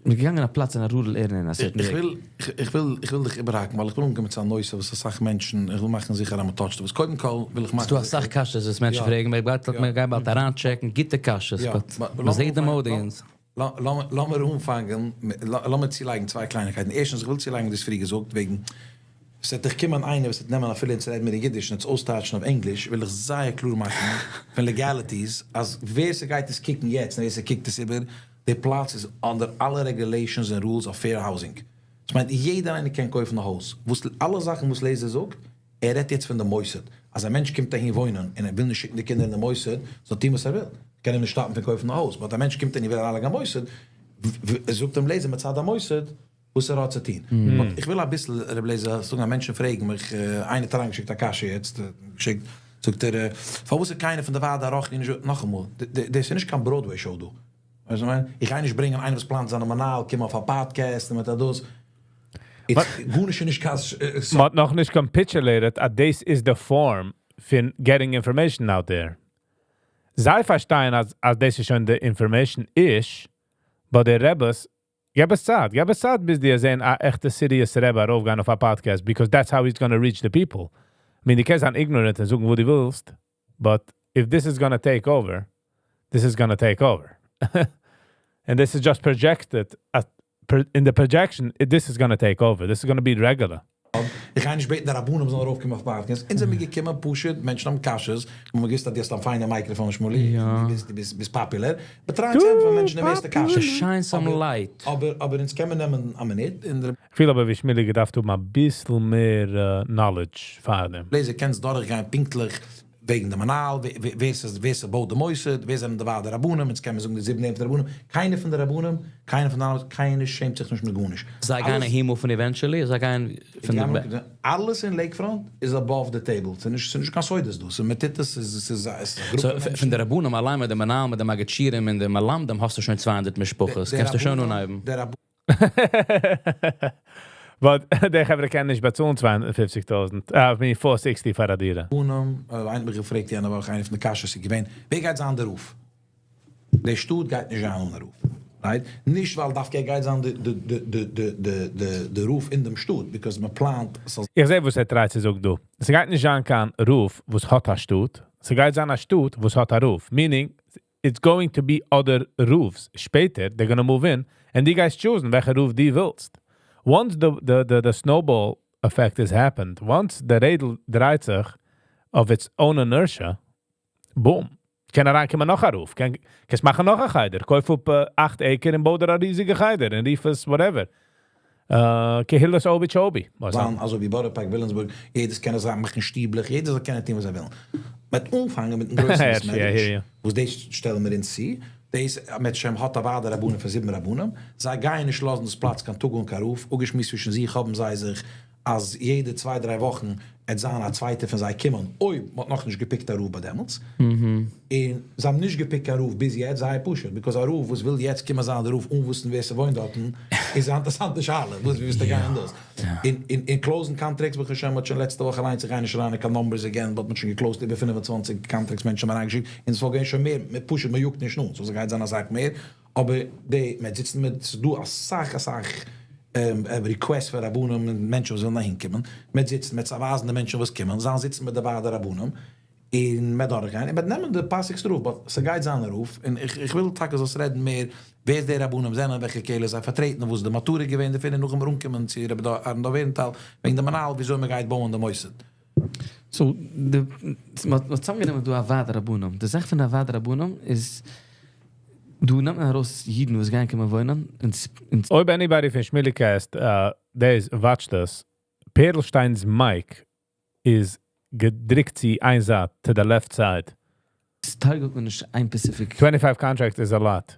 מ'איז געגאנגען אין א פלאץ אין א rural area אין א certain איך וויל איך וויל איך וויל דיך איבערהאקן, ווייל איך וויל אנקומען צו א נושא, וואס א סאך מענטשן, איך וויל מאכן זיכער אז מען touch ט. וואס קודם כל וויל איך מאכן ס'דא א סאך קשיות, וואס מענטשן פרעגן, מיר גייט מיר גייען באלד אריינטשעקן, גוטע קשיות, but מען זעט דעם audience. לאמיר אנפאנגען, לאמיר צולייגן צוויי קלייניקייטן. ערשטנס, איך וויל צולייגן דאס פריער געזאגט, וועגן, עס וועט דאך קומען איינער, וואס וועט נעמען אפילו צו רעדן מיט אידיש און עס אויסטייטשן אויף ענגליש, וויל איך זייער קלאר מאכן פון legalities, אז ווער ס'גייט עס קוקן יעצט, און ווער ס'קוקט עס איבער, די פלאץ איז under אלע regulations and rules of fair housing. דאס מיינט, יעדער איינער קען קויפן א הויז. וואס אלע זאכן, וואס לעזער זאגט, ער רעדט יעצט פון די מוסד. אז א מענטש קומט אהין וואוינען און ער וויל נישט שיקן די קינדער אין די מוסד, זאל טון וואס ער וויל. קען אים נישט סטאפן פון קויפן א הויז. אבער א מענטש קומט און וויל אריינלייגן א מוסד, זאגט אים לעזער מצד המוסד, וואס ער האט צו טון. But איך וויל א ביסל, ר' לעזער, זאגן, א מענטשן פרעגן מיך, איינער האט אריינגעשיקט א קשיא יעצט, געשיקט, זאגט ער, פארוואס איז קיינער פון די ועד הרוחני נישט, נאך אמאל, דאס איז נישט קיין Broadway show דא. ווייסט וואס איך מיין? איך גיי נישט ברענגען איינער וואס פלאנט זיין מנהל, קומען אויף א podcast און מיט דאס. גארנישט נישט קיין מ'האט נאך נישט capitulated, אז this is the form פון getting information out there. זיי פארשטייען, אז דאס איז שוין די information איז, but די רביס, געב עס צייט, געב עס צייט, ביז די זען א עכטע serious רבי ארויפגיין אויף א podcast, because that's how he's gonna reach the people. I mean, דו קענסט זיין ignorant און זאגן, וואס דו ווילסט, but if this is gonna take over, this is gonna take over. And this is just projected, in the projection, this is gonna take over. This is gonna be regular. איך גיי נישט בעטן די רבנים זאלן ארויפקומען אויף פאדקעסט, אונז זעמיר געקומען פשוט, מענטשן האבן קשיות, מיר האבן געוואוסט אז דו האסט א פיינע מייקראפאן שמואלי, דו ביסט דו ביסט ביסט פאפולער, מיר טרייען צו ענטפערן מענטשן די מערסטע קשיות, Shine some light. אבער אבער אונז קען מען נעמען א מינוט און דער איך פיל אבער ווי שמואלי געדארפט האבן א ביסל מער knowledge פאר דעם. לעזער קענסט דורכגיין פונקטליך וועגן די מנהל, ווער ס'איז ווער ס'בויט די מוסד, ווער זענען די ועד הרבנים, אונז קען מען זאגן די זיבן נעמען פון די רבנים, קיינער פון די רבנים, קיינער פון די הנהלה, קיינער שעמט זיך נישט מיט גארנישט. זיי גייען אהין מופן eventually? זיי גייען פון די. אלעס אין לעיקפראנט איז above the table, ס'איז נישט ס'איז נישט קיין סודות דא, ס'איז מ'טוט עס, ס'איז ס'איז א גרופע מענטשן. פון די רבנים אליין מיט די מנהל מיט די מגיד שיעורים און די מלמדים האסטו שוין 200 משפחות, קענסטו שוין אנהייבן. די רבנים. But די חברה קענען נישט באצאלן 250,000, I mean 460 פאר א דירה. רבנים, איינער האט מיך געפרעגט יענע וואך, איינע פון די קשיות איז געווען, ווער גייט זיין דער רב? די שטאט גייט נישט זיין אן א רב, right? נישט ווייל דווקא ער גייט זיין די די די די די די די די רב אין דעם שטאט, because מען פלאנט ס'זאל. איך זע וואס ער טרייט צו זאגן דא. ס'גייט נישט זיין קיין רב וואס האט א שטאט, ס'גייט זיין א שטאט וואס האט א רב, meaning it's going to be other רבs שפעטער, they're gonna move in, and דו גייסט choosen וועלכע רב דו ווילסט. Once the snowball effect has happened, once די רעדל דרייט זיך of its own inertia, boom. קען אריינקומען נאך א רב, קען, קענסט מאכן נאך א חדר, קויף אפ 8 acre און בוי דיר א ריזיגע חדר און רוף עס whatever. קהילת Okeechobee. זיין אזוי ווי בארא פארק, וויליאמסבורג, יעדעס קען עס מאכן שטיבלעך, יעדער זאל קענען טון וואס ער וויל. מיט אנפאנגען מיטן גרויסן בית מדרש, וואס דאס שטעלן מיר אונז צו, דאס אם ירצה השם האט א ועד הרבנים פון זיבן רבנים, זיי גייען נישט לאזן דאס פלאץ קיין טאג אן קיין רב, אפגעשמועסט צווישן זיך האבן זיי זיך אז יעדע צוויי דריי וואכן עט זיין א צווייטער פון זיי קומען, אויב מ'האט נאכנישט געפיקט א רב ביי דעמאלטס, און זיי האבן נישט געפיקט קיין רב ביז יעצט, זייער פשוט, because א רב וואס וויל יעצט קומען זיין די רב אן וויסן ווער ס'וואוינט דארטן, איז א אינטערעסאנטע שאלה, וואס ווי ווילסטו גיין דאס? און און און close ן contracts ברוך השם מ'האט שוין לעצטע וואך אליינס, איך גיי נישט אריין אין קיין numbers again, but מ'האט שוין גע closed איבער 25 contracts מענטשן האבן אריינגעשיקט, און עס וואלט געווען שוין מער, פשוט מ'יאגט נישט נאך, so ס'גייט זיין אסאך מער, אבער די, מ'וועט זיצן מיט, ס'איז דא אסאך אסאך requests פון רבנים און מענטשן וואס ווילן אהין קומען, מ'וועט זיצן, מ'וועט ווייזן די מענטשן וואס קומען, זאלן זיצן מיט די ועד הרבנים, און מ'וועט דורכגיין, און מ'וועט נעמען די פאסיגסטע רב, but ס'גייט זיין א רב, און איך וויל טאקע זאלסט רעדן מער, ווער די רבנים זענען, וועלכע קהילה זיי פארטרעטן, וואס די מטרה געווען דערפון, און נאכדעם ארומקומען צו רבי אהרן דוב עהרנטאל, וועגן די מנהל, וויאזוי מ'גייט בויען די מוסד. So, די, מ'האט צוזאמגענומען דא א ועד הרבנים. די זאך פון א ועד הרבנים איז, דא נעמט מען ארויס אידן וואס גייען קומען וואוינען, און אויב anybody פון Shmilicast, דעיס watched us, Perlstein's mic איז געדריקט צו איין זייט, to the left side. עס target מען נישט איין specific. 25 contracts is a lot.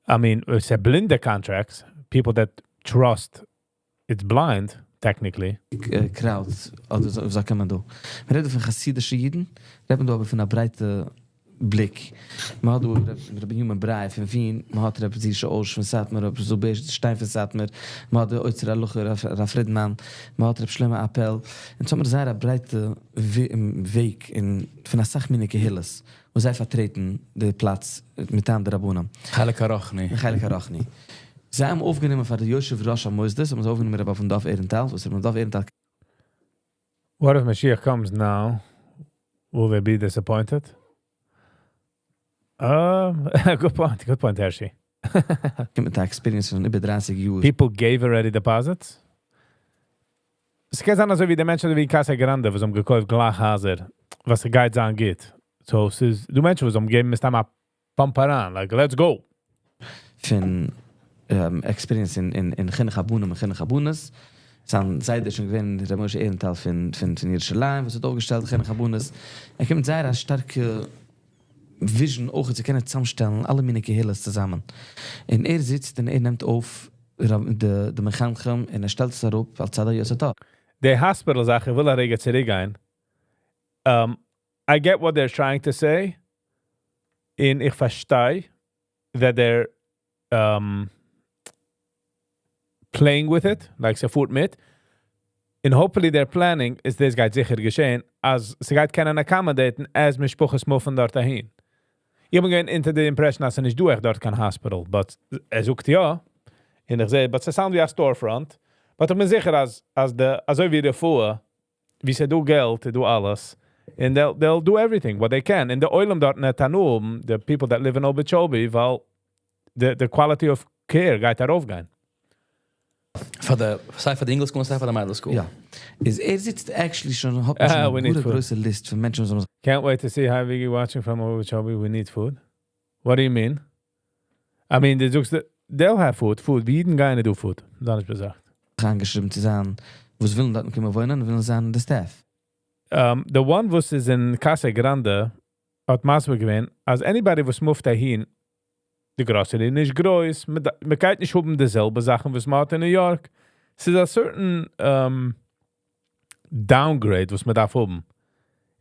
I mean, it's a בלינדע contracts, people that trust, it's blind, technically. Crowd, אדער אזוי זאגט מען דא. מיר רעדן פון חסידישע אידן, רעדט מען דא אבער פון א ברייטע בליק. מען האט דא רבי בנימין בריי פון ווין, מען האט רבי זישע אויש פון סאטמאר, רבי זוביש שטיין פון סאטמאר, מען האט די אוצר הלכה רב פרידמאן, מען האט רבי שלמה אפעל. און ס'האט מיר זייער א ברייטע וועג אין פון אסאך מיני קהילות, וואס זיי פארטרעטן די פלאץ מיט די רבנים. חלק הרוחני. חלק הרוחני. זיי האבן אויפגענומען פאר די יושב ראש המוסדות, האבן זיי אויפגענומען רבי אברהם דוב עהרנטאל, וואס רבי דוב עהרנטאל What if משיח comes now? Will they be disappointed? Good point, good point, Hershey. קומט מיט א experience פון איבער 30 יאר. People gave already deposits? עס קען זיין אזוי ווי די מענטשן ווי Casa Grande, וואס האבן געקויפט גלייך הייזער, וואס גייט זיין גוט. So, ס'איז דא מענטשן וואס האבן געגעבן מסתם א pump אריין, like, let's go. פון experience אין חינוך הבנים און חינוך הבנות. זיין זיידע שוין געווען ר' משה עהרנטאל פון ירושלים, וואס האט אויפגעשטעלט חינוך הבנות. ער קומט מיט זייער א שטארקע vision אויך צו קענען צוזאמשטעלן אלע מיני קהילות צוזאמען. און ער זיצט און ער נעמט אויף די מחנכים און ער שטעלט עס אראפ אלס צד היותר טוב. די hospital זאך, איך וויל א רגע צוריקגיין. I get what they're trying to say. און איך פארשטיי that they're playing with it, like ס'פארט מיט. And hopefully their planning איז דאס גייט זיכער געשען, אז ס'גייט קענען accommodate ן אז משפחות move ן דארט אהין. איך בין געווען unter the impression אז ס'נישט דא עכט דארט קיין hospital, but ער זאגט יא, און איך זע, but ס'sound ווי א storefront, but איך בין זיכער אז די, אזוי ווי רפואה, ווי ס'דא געלט, דא אלעס, and they'll do everything what they can. און די עולם דארט נתנו, the people that live in Okeechobee, ווייל the quality of care גייט ארויפגיין. פאר די, סיי פאר די אינגל school און סיי פאר די מיידל school. יא. איז ער זיצט actually שוין, האט מען Ah, שוין we א need גוטע food. גרויסע list פון מענטשן, וואס האבן זיך Can't wait to see hi Viggy watching from Okeechobee. We need food. What do you mean? I mean, דו זאגסט, they'll have food. Food. ווי אידן גייען דא food. דאן איז געזאגט. אנגעשריבן צו זיין, וואס ווילן דארט קומען וואוינען, ווילן זיין די staff. The one וואס איז אין Casa Grande האט מסביר געווען, אז anybody וואס מופט אהין, די grocery נישט גרויס, מען גייט נישט האבן די זעלבע זאכן, וואס מען האט אין New York. עס איז א certain downgrade, וואס מען דארף האבן.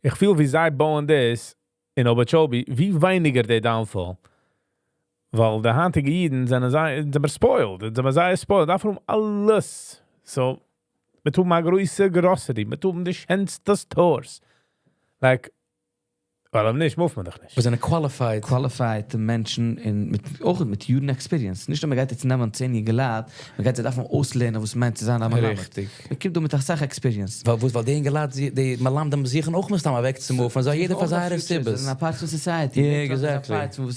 איך פיל, ווי זיי בויען דאס אין Okeechobee, ווי ווייניגער די downfall. ווייל די היינטיגע אידן זענען זיי, זענען spoiled, זענען זייער spoiled, דארף האבן אלעס. So, מיר טון א גרויסע grocery, מיר טון די שענסטע stores. Like, ווייל אויב נישט, מופט מען דאך נישט. וואס זענען qualified. Qualified מענטשן אין, מיט, אויך מיט יארן experience. נישט נאר מען גייט יעצט נעמען 10 יונגעלייט, מען גייט זיי דארפן אויסלערנען, וואס מיינט צו זיין א מלמד. ריכטיג. מען קומט דא מיט א סאך experience. ווייל וואס, ווייל די אינגעלייט, די מלמדים זוכן אויך מסתם אוועקצומופן. אזוי יעדער פאר זייערע סיבות. זענען א part פון society. Yeah, exactly. A part פון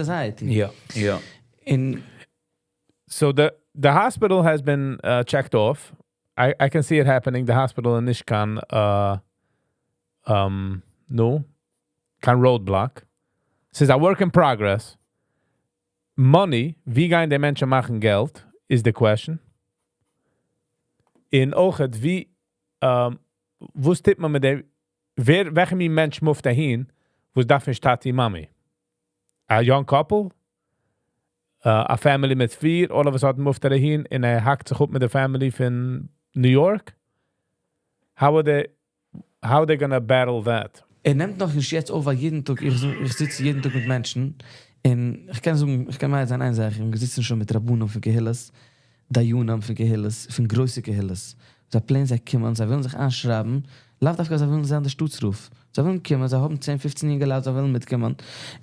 society. יא. אין So the hospital has been checked off. I can see it happening. The hospital איז נישט קיין no קיין roadblock. ס'איז a work in progress. Money, ווי גייען די מענטשן מאכן געלט, is the question. און אויך ווי וואס טוט מען מיט דעם ווער וועלכע מין מענטש מופט אהין, וואס דארף נישט טאטי מאמי? A young couple? A family מיט פיר, all of a sudden מופט ער אהין און ער האקט זיך אפ מיט די family פון New York. How are they gonna battle that? ער נעמט נאך נישט יעצט אויף, ווייל יעדן טאג, איך זיץ יעדן טאג מיט מענטשן און איך קען זאגן, איך קען מעיד זיין איין זאך, איך זיץ שוין מיט רבנים פון קהילות, דיינים פון קהילות, פון גרויסע קהילות. זיי פלאנען, זיי קומען, זיי ווילן זיך איינשרייבן, לאו דווקא זיי ווילן זיין דער שטאטס־רב. זיי ווילן קומען, זיי האבן 10, 15 יונגעלייט, זיי ווילן מיטקומען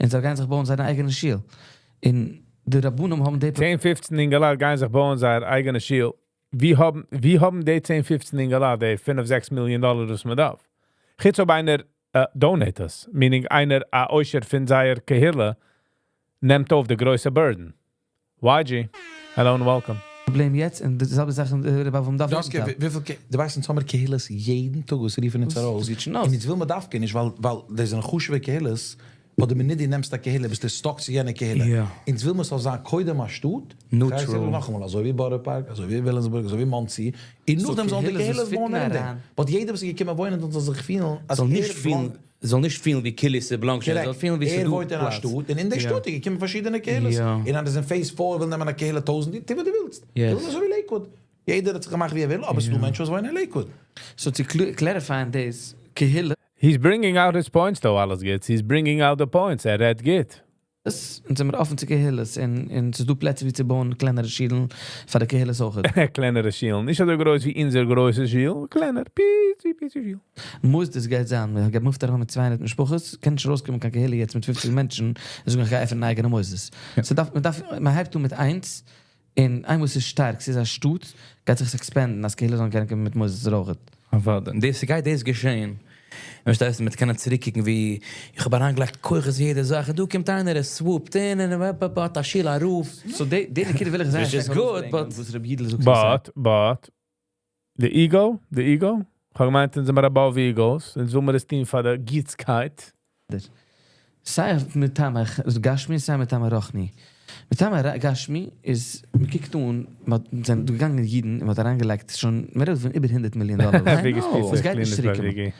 און זיי גייען זיך בויען זייער אייגענע שול. און די רבנים האבן די 10, 15 אינגעלייט גייען זיך בויען זייער אייגענע שול. ווי האבן די 10, 15 אינגעלייט, די 5, 6 מיליאן דאלאר, וואס מען דארף? חוץ אויב איינער donate עס, meaning איינער א עושר פון זייער קהילה נעמט אויף די גרויסע burden. YG, hello and welcome. פראבלעם יעצט און די זעלבע זאך רבי אברהם דוד דאס וויפיל דו ווייסט, אונז האמיר קהילות יעדן טאג וואס רופן אונז ארויס. זיט שוין און אויס. יעצט וויל מען דווקא נישט, ווייל דאס זענען חשובע קהילות, ווייל די מינוט דו נעמסט א קהילה, ביסטו stuck צו יענע קהילה. אונז וויל מען זאל זיין קודם א שטאט, Neutral. איך זאג נאכאמאל, אזוי ווי בארא פארק, אזוי ווי וויליאמסבורג, אזוי ווי מאנסי, און נאכדעם זאלן די קהילות קהילות וואס פיטן וואוינען אין דעם. אריין. ווייל יעדער וואס איז געקומען וואוינען, דאן זאל זיך פילן, אז זאל נישט ער פילן, באלאנגט- זאל נישט פילן ווי כאילו ס'באלאנגט שוין, זאל Correct. פילן ווי ער ס'דא וואוינט אין א פלאץ. שטאט, און אין דער שטאט געקומען פארשידענע קהילות. און אז אין phase 4 וויל נעמען א קהילה 1000, טו וואס דו ווילסט. דאס איז אזוי ווי Lakewood. יעדער האט זיך געמאכט ווי ער וויל, אבער עס איז דא מענטשן וואס וואוינען אין Lakewood. So צו clarifying דאס, קהילה He's bringing out his points though, אלעס גוטס. He's bringing out the points. ער רעדט גוט. און זענען מיר אפן צו קהילות און ס'איז דא פלעצער ווי צו בויען קלענערע שולן פאר די קהילות אויך. קלענערע שולן. נישט אזוי גרויס ווי אונזער גרויסע שול. קלענער. פיצי, פיצי שול. מוז דאס גייט זיין. מיר געמופט אריין מיט 200 משפחות, קען נישט ארויסקומען קיין קהילה יעצט מיט 50 מענטשן, זאגן איך גיי עפענען אייגענע מוסדות. ס'דארף, מען דארף, מען הייבט אן מיט איינס, און איינמאל ס'איז שטארק, ס'איז א שטאט, גייט זיך expand ן, אז קהילה זאלן קענען קומען מיט מוסדות אויך. אוודאי. און דאס גייט דאס געשען. פארשטייסט, מיר קענען צוריקקוקן ווי איך האב אריינגעלייגט כוחות יעדע זאך. דא קומט איינער, ער swooped in און ער האט א שול, א רב. So די נקודה וויל איך זייער Which is שטארק good, ארויסברענגען, וואס רבי יידל זאגט. But, the ego, the ego, איך האב געמיינט, אונז זעמיר above egos, אונז ווילן מיר עס טון פאר די גוטסקייט. סיי מטעם גשמי, סיי מטעם רוחני. מטעם גשמי איז, מען קוקט אן, מען זענען געגאנגען אידן, מען האט אריינגעלייגט שוין מער פון איבער 100 מיליאן דאלאר. Biggest know. pizza עס גייט נישט cleaners ביי צוריקקומען.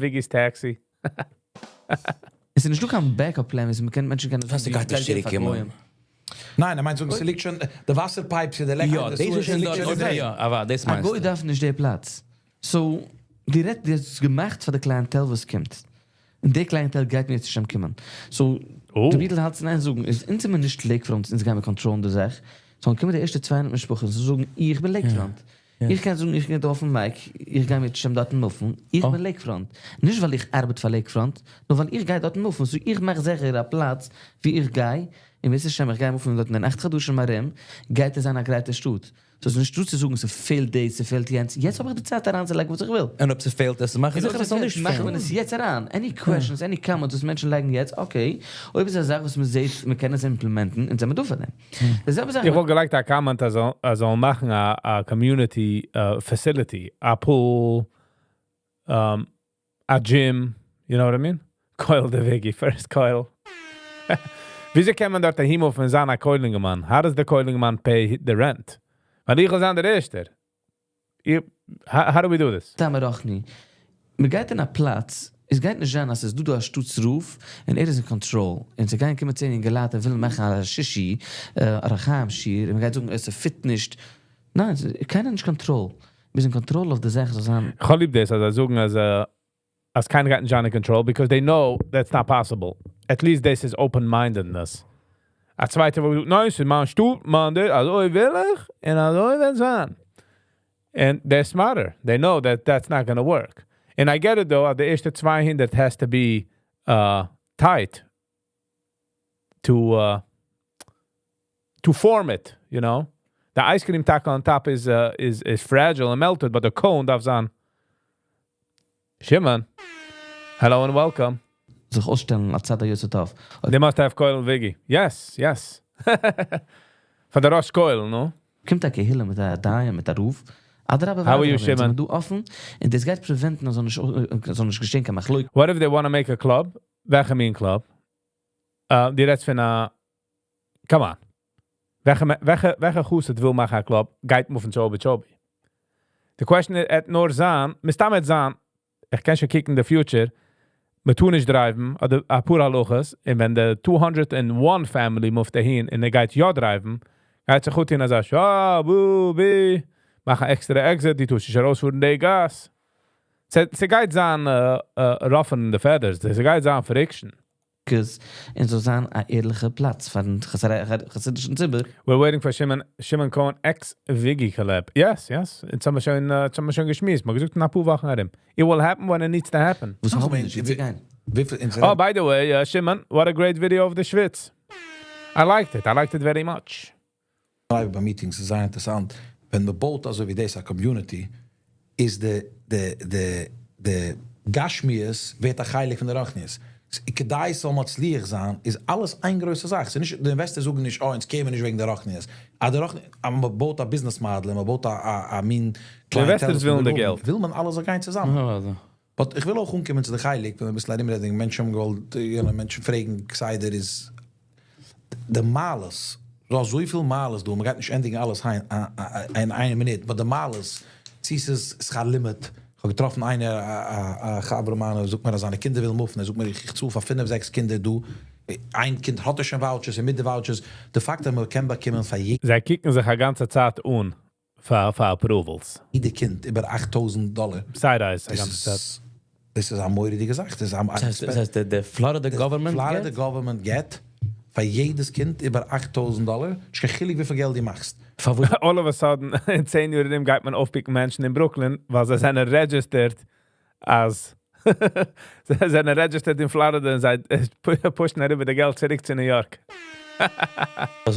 Viggy. Viggy's taxi. עס איז נישטא קיין backup plan, מען קען מענטשן קענען וואס גייט נישט צוריקקומען? ניין, ער מיינט, עס ליגט שוין, די וואסער pipes, די יא, דאס איז שוין דארט. יא, אבער דאס א מיינסט גוי דו. דארף נישט די פלאץ. So, די רעדט, דאס איז געמאכט פאר די clientele וואס קומט. און די clientele גייט אם ירצה השם קומען. So, Oh. די ווידל האלט אין זאגן, איז אונז זעמיר נישט Lakefront, אונז גייען מיר control ן די זאך. So, קומען די ערשטע 200 משפחות, זיי זאגן, איך בין Lakefront. איך קען זאגן, איך גיי דא אויפן mic, איך גיי אם ירצה השם דארט מופן, איך בין Lakefront. נישט ווייל איך ארבעט פאר Lakefront, נאר ווייל איך גיי דארט מופן. So, איך מאך זיכער א פלאץ, ווי איך גיי, אם ירצה השם, איך גיי מופן דארט אין 8 חדשים ארום, גייט עס זיין א גרייטע שטאט. So ס'איז נישטא צו זאגן ס'פעלט דאס, ס'פעלט יענץ, יעצט האב איך די צייט אריינצולייגן וואס איך וויל. און אויב ס'פעלט עס, מאך איך און זיכער אז ס'זאל נישט מאכט פעלן. מען עס יעצט אריין. Any questions, any comments וואס מענטשן לייגן יעצט, okay, אויב איז א זאך וואס מען זעט, מען קען עס implement ן, און זענען מיר דא פאר דעם. די זעלבע זאך איך וואלט געלייגט א comment, אז זאל מאכן א community facility, א pool, a gym, you know what I mean? כולל די Wiggy, first כולל. וויאזוי קען מען דארט אהינמופן און זיין א כולל יונגערמאן? How does the כולל יונגערמאן pay the rent? ווייל איך וויל זיין דער ערשטער. How do we do this? טאמער אויך נישט. מען גייט אין א פלאץ, עס גייט נישט זיין, אז עס איז דא דא א שטאטס־רב און ער איז אין control. און זיי גייען קומען 10 יונגעלייט און ווילן מאכן א שישי, א רחיים שיעור, און מען גייט זאגן, עס fit נישט. ניין, קיינער נישט control. מיר זענען control אויף די זאך, זאל זיין. איך האב ליב דאס, אז זיי זאגן, אז קיינער גייט נישט זיין אין control, because they know that's not possible. At least this is open-mindedness. א צווייטער וואלט געזאגט, ניין, ס'איז מיין שטאט, מאן, דער, אזוי וויל איך, און אזוי וועט זיין. And they're smarter. They know that that's not going to work. And I get it though, די ערשטע 200 has to be tight to form it, you know? The ice cream taco on top is fragile and melted, but the cone דארף זיין. Shimon, hello and welcome. זיך אויסשטעלן, אלס צד היותר טוב. They must have כולל Wiggy. Yes, yes. פאר די ראש כולל, no? קומט א קהילה מיט א דיין, מיט א רב. אדרבה, How are you, ואדרבה, Shimon? זענען דא אפן, און דאס גייט prevent ן, אז זאל נישט געשען קיין מחלוקת. What if they want to make a club? וועלכע מין club? די רעדסט פון א... Come on. וועלכע חסיד וויל מאכן א club, גייט מופן צו Okeechobee. The question איז, וועט נאר זיין, מסתם וועט זיין, איך קען שוין קוקן in the future, מען טאר נישט drive ן, אדער א פאר הלכות, און ווען די 201 family מופט אהין, און ער גייט יא drive ן, גייט זיך גוט אין, אז ער שא, בו, בי, מאכן עקסטערע exit, דו טארסט נישט ארויספארן די גאס. ס'גייט זיין ruffle the feathers, ס'גייט זיין friction. און זאל זיין א ערליכע פלאץ פארן חסידישן ציבור. We're waiting for Shimon Cohen ex-Wiggy collab. Yes. יעצט האבן מיר שוין, יעצט האבן מיר שוין געשמועסט. מ'האט געזאגט, אין א פאר וואכן ארום. It will happen when it needs to happen. וואס Ach, האבן מענטש, נישט, ווי צו גיין. וויפיל אין Oh, by the way, Shimon, what a great video of the שוויץ. I liked it. I liked it very much. ביי meetings איז זייער אינטערעסאנט, ווען מען בויט אזוי ווי דאס א community, איז די גשמיות ווערט א חלק פון די רוחניות. כדי ס'זאל מצליח זיין, איז אלעס איין גרויסע זאך. ס'איז נישט, די investors זאגן נישט, oh, אונז קומען נישט וועגן די רוחניות. אבער די רוחניות, אבער מען בויט א business model, מען בויט א מין די investors clientele, ווילן די געלט. וויל מען אלעס זאל גיין צוזאמען. Ja, also. But איך וויל אויך אנקומען צו די חלק, ווען א ביסל ארומרעדן, מענטשן האבן געוואלט, מענטשן פרעגן, כסדר איז די מעלות, דא אזויפיל מעלות דא, מען גייט נישט ענדיגן אלעס אין איין מינוט, but די מעלות, צי ס'איז שכר לימוד, איך האב געטראפן איינער, א חבר מיינער, זאגט מיר, אז זיינע קינדער ווילן מופן, ער זאגט מיר, איך צאל פאר פינף, זעקס קינדער דא, איין קינד האט ער שוין vouchers, און מיט די vouchers, די פאקט, אז מען קען באקומען פאר זיי קוקן זיך א גאנצע צייט אן פאר approvals. יעדע קינד איבער 8.000 דאלאר. Side eyes א דאס גאנצע צייט. דאס איז א מורא'דיגע זאך. דאס איז א דאס הייסט, די Florida government Florida געט? government געט פאר יעדעס קינד איבער 8.000 דאלאר. נישט קיין חילוק וויפיל געלט דו מאכסט. פארוואס? All of a sudden, אין 10 יאר ארום גייט מען אויפפיקן מענטשן אין Brooklyn, ווייל זיי זענען registered אז זיי זענען registered אין Florida און זיי push ן אריבער די געלט צוריק צו New York.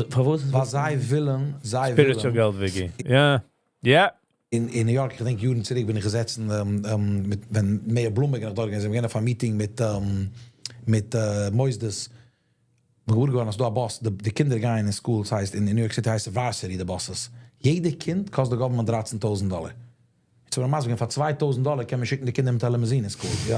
פארוואס? ווייל זיי ווילן, זיי Spiritual ווילן. געלט, Wiggy. Yeah. אין New York, איך געדענק יארן צוריק בין איך געזעצן, מיט, ווען Mayor Bloomberg נאך דארט געווען, זיי האבן געווען אויף א meeting מיט מוסדות. מ'איז געוואר געווארן, אז דא א bus, די קינדער גייען אין school, דאס הייסט, אין New York City הייסט varsity, די buses. יעדע קינד קאסט די government 13.000 דאלאר. יעצט האבן מיר מסביר געווען, פאר 2.000 דאלאר קען מען שיקן די קינדער מיט א limousine אין school, יא?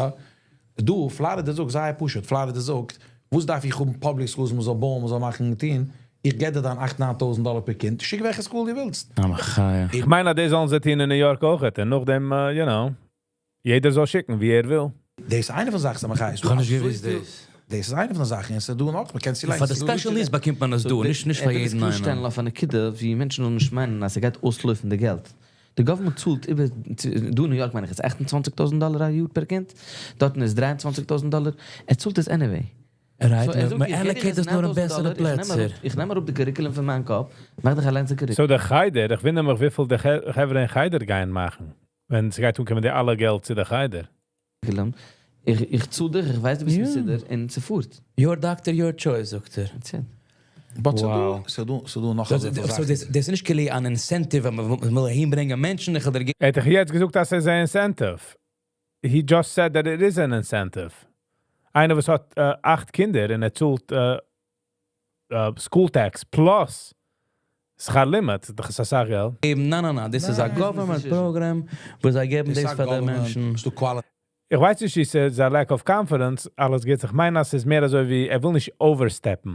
דא, Florida זאגט, זייער פשוט, Florida זאגט, וואס דארף איך האבן public schools, מען זאל בויען, מען זאל מאכן, טון? איך געב דיר דאן 8, 9.000 דאלאר פער קינד. שיק וועלכע school דו ווילסט. א מחיה. איך מיין, אז דאס זאלן זיי טון אין New York אויך, און נאכדעם, יעדער זאל שיקן, ווי ער וויל. דאס איז איינע פון די זאכן, וואס איך האב נישט געוואוסט דאס. דאס איז איינע פון די זאכן, עס איז דא נאך, מען קען זי פאר די special needs באקומט מען עס דא, נישט פאר יעדן איינעם. שטעלן אויף א נקודה, ווי מענטשן זאלן נישט מיינען, אז עס גייט אויסלויפן די געלט. די government צאלט איבער, דא אין New York מיין איך, איז 28.000 דאלאר א יאר פער קינד, דארט איז 23.000 דאלאר, ער צאלט עס anyway. Right, So, ער זאגט, מען איך געב דיר allocate עס נאר אין 9.000 בעסערע דאלאר, פלעצער. איך נעם אראפ די curriculum פון מיין קאפ, מאך דיך אליין די curriculum. So דער חדר, איך וואונדער מיך, וויפיל די חברה אין חדר גייען מאכן, ווען ס'גייט אנקומען די אלע געלט צו די חדר. איך צאל דיך, איך ווייס, דו ביסט Ja. מסודר, און ס'פארט. Your doctor, your choice, זאגט ער. That's it. But ס'דא, ס'דא, ס'דא נאך אזעלכע So זאכן. דאס דאס איז נישט כאילו אן incentive, אז מען וויל אהינברענגען מענטשן, איך האב ער האט דאך יעצט געזאגט, אז עס איז אן incentive. He just said that it is an incentive. איינער, וואס האט אכט קינדער און ער צאלט school tax plus שכר לימוד, דאס איז א סאך געלט. געבן, ניין, ניין, ניין, דאס איז א government decision. program, וואו זיי געבן דאס דאס איז פאר די government, מענטשן. ס'דא quality איך ווייס נישט, עס איז א lack of confidence, אלעס גייט זיך. מיין, עס איז מער אזוי ווי, ער וויל נישט oversteppen.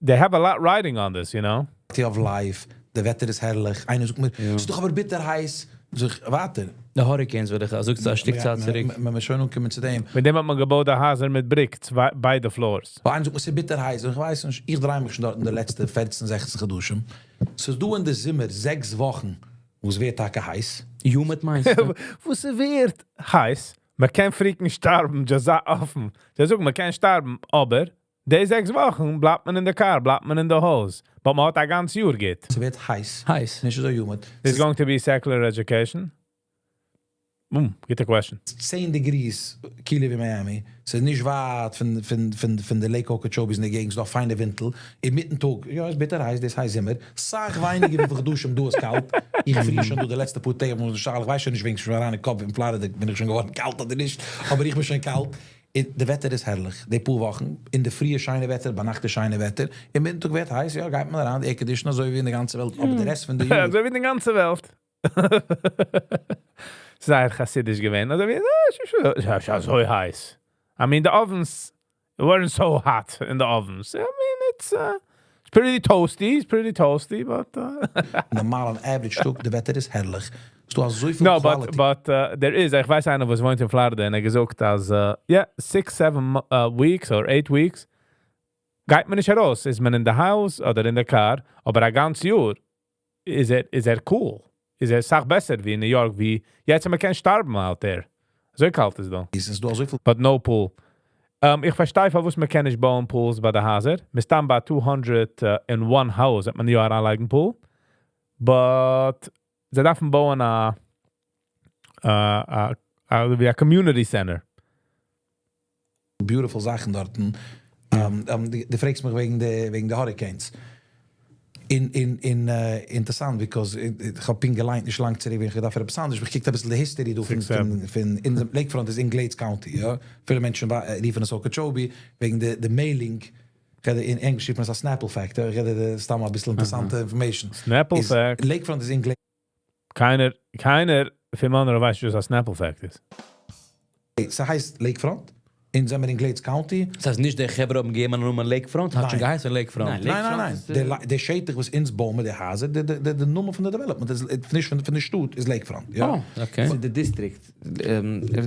They have a lot riding on this, you know? of life, דער וועטער איז הערליך. איינער זאגט מיר, ס'איז דאך אבער ביטער הייס. זאג איך, ווארט. די hurricanes, וועל איך, זאגסט א שטיק צייט צוריק. ווען מיר שוין אנקומען צו דעם. מיט דעם האט מען געבויט די הייזער מיט brick, צוויי, ביידע floors. ווייל איינער זאגט מיר, ס'איז ביטער הייס. און איך ווייס נישט, איך דריי מיך שוין דארט אין די לעצטע 14, 16 חדשים. ס'איז דא אין די זומער זעקס וואכן, וואו עס ווערט טאקע הייס. Humid מיינסטו? וואו עס ווערט הייס, מען קען freaking שטארבן, just אפן. זיי זאגן, מען קען שטארבן, אבער די זעקס וואכן בלייבט מען אין די car, בלייבט מען אין די הויז. But מען האט א גאנץ יאר גוט. עס ווערט הייס. הייס. נישט אזוי humid. Is going to be secular education? Good question. 10 degrees קילער ווי Miami. עס איז נישט ווייט פון, פון, פון, פון די Lake Okeechobee אין דער געגנט, ס'איז דא פיינע ווינטל. אינמיטן טאג, יא, עס איז ביטער הייס, דאס הייסט זומער. סאך ווייניגער ווי חדשים דא איז קאלט. איך פריר שוין דא די לעצטע פאר טעג, איך ווייס שוין נישט, ווען איך שוין אריין אין קאפ אין Florida, בין איך שוין געווארן קאלט אדער נישט, אבער איך בין שוין קאלט. דער וועטער איז הערליך. די פאר וואכן, אין די פרי שיינע וועטער, ביינאכט איז שיינע וועטער. אינמיטן טאג ווערט הייס, יא, גייט מען אריין, air conditioner, אזוי ווי אין די גאנצע וועלט. אבער דער רעסט פון די יאר אזוי ווי די גאנצע וועלט. זייער חסידיש געווען. אזוי ווי, ס'איז אזוי הייס. I mean, the ovens weren't so hot in the ovens. I mean, it's pretty toasty. It's pretty toasty, but נארמאל אן average טאג, דער וועטער איז הערליך. ס'דא אזוי פיל No, but quality. but there is, איך ווייס איינער, וואס וואוינט אין Florida, און ער געזאגט, אז yeah, 6, 7 weeks or 8 weeks גייט מען נישט ארויס, איז מען אין די house אדער אין די car, אבער א גאנץ יאר איז ער cool. איז ער סאך בעסער ווי אין New York, ווי יעצט מען קען שטארבן out there. אזוי קאלט איז דא. ס'איז דא אזוי פיל But no pool. איך פארשטיי, פארוואס מען קען נישט בויען pools ביי די הייזער. מסתם ביי 201 house האט מען יא אריינלייגן pool. But זיי דארפן בויען א ווי א community center. Beautiful זאכן דארט. דו פרעגסט מיך וועגן די hurricanes. אין אינטערעסאנט, because איך האב פונקט געליינט נישט לאנג צוריק, ווען איך געדארפט עפעס אנדערש, איך געקוקט א ביסל די history דא פון Six, seven. פון אין Lakefront איז אין Glades County, יא. פילע מענטשן רופן עס Okeechobee וועגן די mailing. איך אין ענגליש רופט מען עס א Snapple fact, איך רעד די סתם א ביסל אינטערעסאנטע information. Snapple איז fact. Lakefront איז אין Glades קיינער, קיינער פון Monroe ווייסט, וואס א Snapple fact איז. ס'הייסט Lakefront, אונז זעמיר אין Glades County. דאס הייסט נישט דער חברה האבן געגעבן א נאמען Lakefront, האט שוין ניין. געהייסן Lakefront. ניין. ניין, ניין, ניין. איז דער שטח, וואס אונז בויען, די הייזער, די נאמען פון די development, איז נישט פון די שטאט, איז Lakefront. יא. Oh, okay. ס'איז די district.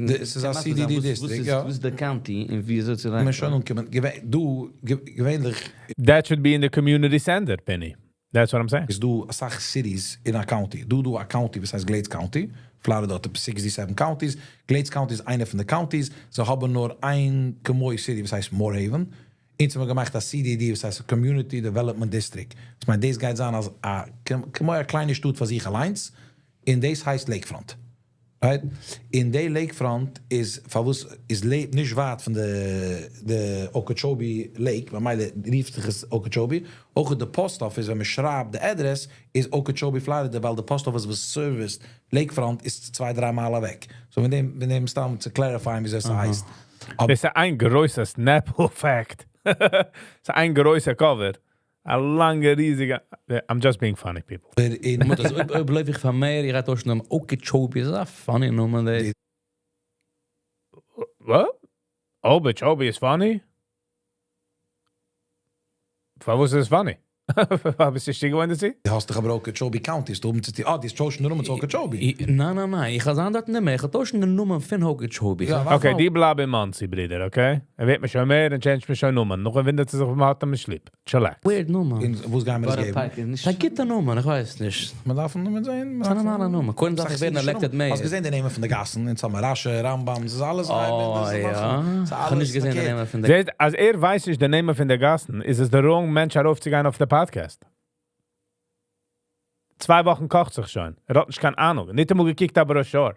דאס איז א CDD district, יא. וואס איז די county און ווי אזוי צו מיר שוין אנקומען. דא, געווענליך That should be in the community center, Penny. That's what I'm saying. איז דא א סאך cities אין א county. דא דא א county, וואס הייסט Glades County. Florida האט 67 counties. Glades County איז איינע פון די counties. זיי האבן נאר איין כמו city, וואס הייסט Moore Haven. אונז האבן געמאכט א CDD, וואס הייסט Community Development District. דאס מיינט, דאס גייט זיין אלס א כמו א קליינע שטאט פאר זיך אליין. און דאס הייסט Lakefront. Right? אין די Lakefront איז פארוואס איז נישט ווייט פון די Okeechobee Lake, ווייל ממילא רופט זיך עס Okeechobee. אויך די post office, ווען מען שרייבט די address, איז Okeechobee, Florida, ווייל די post office וואס serviced Lakefront איז 2, 3 מייל אוועק. So מיט דעם, מיט דעם סתם צו clarify, ווי עס הייסט. אבער דאס איז איין גרויסע Snapple fact. ס'איז איין גרויסע cover. א לאנגע, ריזיגע. I'm just being funny, people. אין דאס אויב לויף איך פאר mayor, איך האב שוין Okeechobee, איז א funny נאמען דאס. What? Okeechobee is funny? פארוואס איז עס funny? ביסטו שטיל געווארן, דאס דו האסט דאך אבער Okeechobee County, איז דא אויבן צו אה, די טוישן די נאמען צו Okeechobee. ניין, ניין, ניין, איך האב דארט נישט מער, איך האב טוישן דעם נאמען פון Okeechobee. יא, וואס? Okay, די בלייב אין Monsey, ברודער, okay? ער וועט מיר שוין מער, און change מיר שוין נאמען. נאך וואונדערט זיך, מען האט אים נישט ליב. Chillax. Weird נאמען. אין וואס גייען מיר דאס Borough געבן? Park איז נישט ס'איז א גוטע נאמען, איך ווייס נישט. מען דארף א נאמען זען. ס'איז א נארמאלער נאמען. קודם דארף איך ווערן elected mayor. האסט געזען די נעמען פון די גאסן? אונז האבן רש"י, רמב"ם, ס'איז אלעס Oh, דאס איז יא. נאך- ס'איז איך האב נישט אלעס געזען די פארקערט. נעמען פון די זעט, אז ער ווייסט נישט די נעמען פון די גאסן, איז עס דער wrong מענטש ארויפצוגיין אויף די podcast. 2 וואכן קאכט זיך שוין. ער האט נישט קיין אהנונג. נישט אמאל געקוקט א brochure.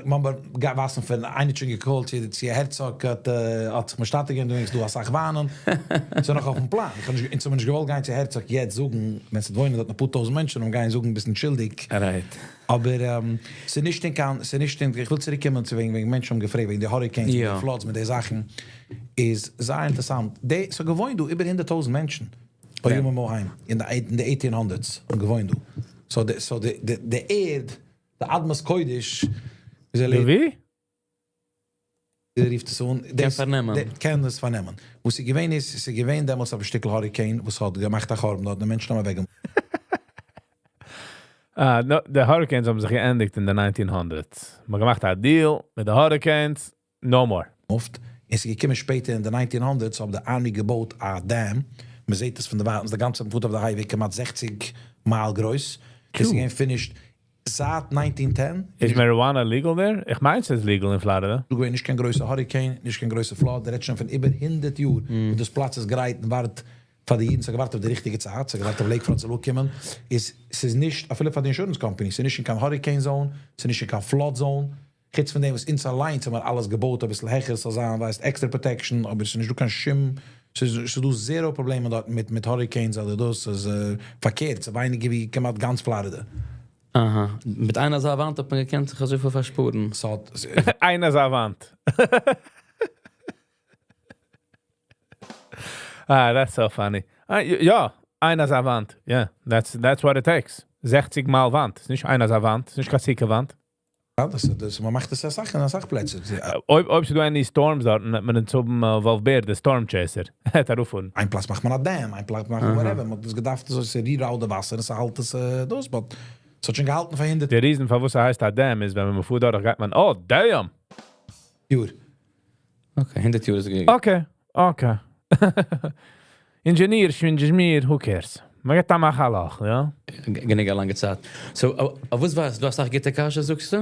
מ'האט געוואוסט פון איינער האט שוין געקאלט צו צו הערצאג האט האט זיך משתתף געווען דא איז דא אסאך וויינען ס'איז נאך אויפן פלאן איך האב נישט אונז האבן נישט געוואלט גיין צו הערצאג יעצט זאגן ווען ס'וועט וואוינען דארט אפאר טויזנט מענטשן און גיין זאגן ביסט נישט שולדיג. Right. אבער ס'איז נישט אין קיין ס'איז נישט אין איך וויל צוריק קומען צו וועגן וועגן מענטשן האבן געפרעגט וועגן די hurricanes מיט די floods מיט די זאכן איז זייער אינטערעסאנט די ס'האט געוואוינט דא איבער הונדערט טויזנט מענטשן בימים ההם אין די אין די eighteen hundreds האבן געוואוינט דא so די so די די ערד די אדמת קודש די ווי? ווי רופט עס אן? קען פארנעמען. קען עס פארנעמען. וואס איז געווען איז, ס'איז געווען דעמאלטס א שטיקל hurricane וואס האט געמאכט א חורבן דארט, די מענטשן האבן אוועקגע. אה, no, די hurricanes האבן זיך געענדיגט אין די 1900s. מ'האט געמאכט א deal מיט די hurricanes, no more. מופט, און ס'איז געקומען שפעטער אין די 1900s האבן די army געבויט א dam, מ'זעט עס פון די ווייטנס, די גאנצע מ'פארט אויף די highway כמעט 60 מייל גרויס, דאס איז געווען finished זייט 1910. איז marijuana legal there? איך מיין ס'איז legal אין פלארידע. דא געווען נישט קיין גרויסע hurricane, נישט קיין גרויסע flood, דער רעדט שוין פון איבער 100 יאר, וואס דאס פלאץ איז גרייט און ווארט פאר די אידן, ס'האט געווארט אויף די ריכטיגע צייט, ס'האט געווארט אויף Lakefront זאל אנקומען, איז ס'איז נישט, אפילו פאר די insurance company, ס'איז נישט אין קיין hurricane zone, ס'איז נישט אין קיין flood zone, חוץ פון דעם וואס אונז אליינס האבן מיר אלעס געבויט אביסל העכער, ס'זאל זיין ווייסט extra protection, אבער ס'איז נישט דא קיין שום, ס'איז ס'איז דא zero פראבלעמען דארט מיט מיט hurricanes אדער דאס, ס'איז פארקערט, ס'איז ווייניגער ווי כמעט גאנץ פלארידע. אהא, מיט איין אזא וואנט האט מען געקענט זיך אזויפיל פארשפארן. ס'האט. איין אזא וואנט. Ah, that's so funny. יא, איין אזא וואנט. Yeah, that's what it takes. 60 מייל וואנט. ס'איז נישט איין אזא וואנט, ס'איז נישט קיין סוכה וואנט. יא, דאס דאס מען מאכט עס אסאך אין אסאך פלעצער. אויב ס'דא any storms דארט, וועט מען אונז האבן וואלף בער, די storm chaser. העט ארויפפארן. איין פלאץ מאכט מען א dam, איין פלאץ מאכט מען whatever, מען האט דאס געדארפט אזוי צו reroute די וואסער און ס'האלט עס דאס, but ס'האט שוין געהאלטן פאר 100 די reason פארוואס ס'הייסט א dam איז, ווען מען פארט דורך גייט מען, oh, damn! יאר. Okay, 100 יאר איז געגאנגען. Okay. Engineer, engineer, who cares? מען גייט דא מאכן א לאך, יא? גענוג א לאנגע צייט. So, וואס ווייסט דו? האסט אויך גוטע קשיא, זאגסטו?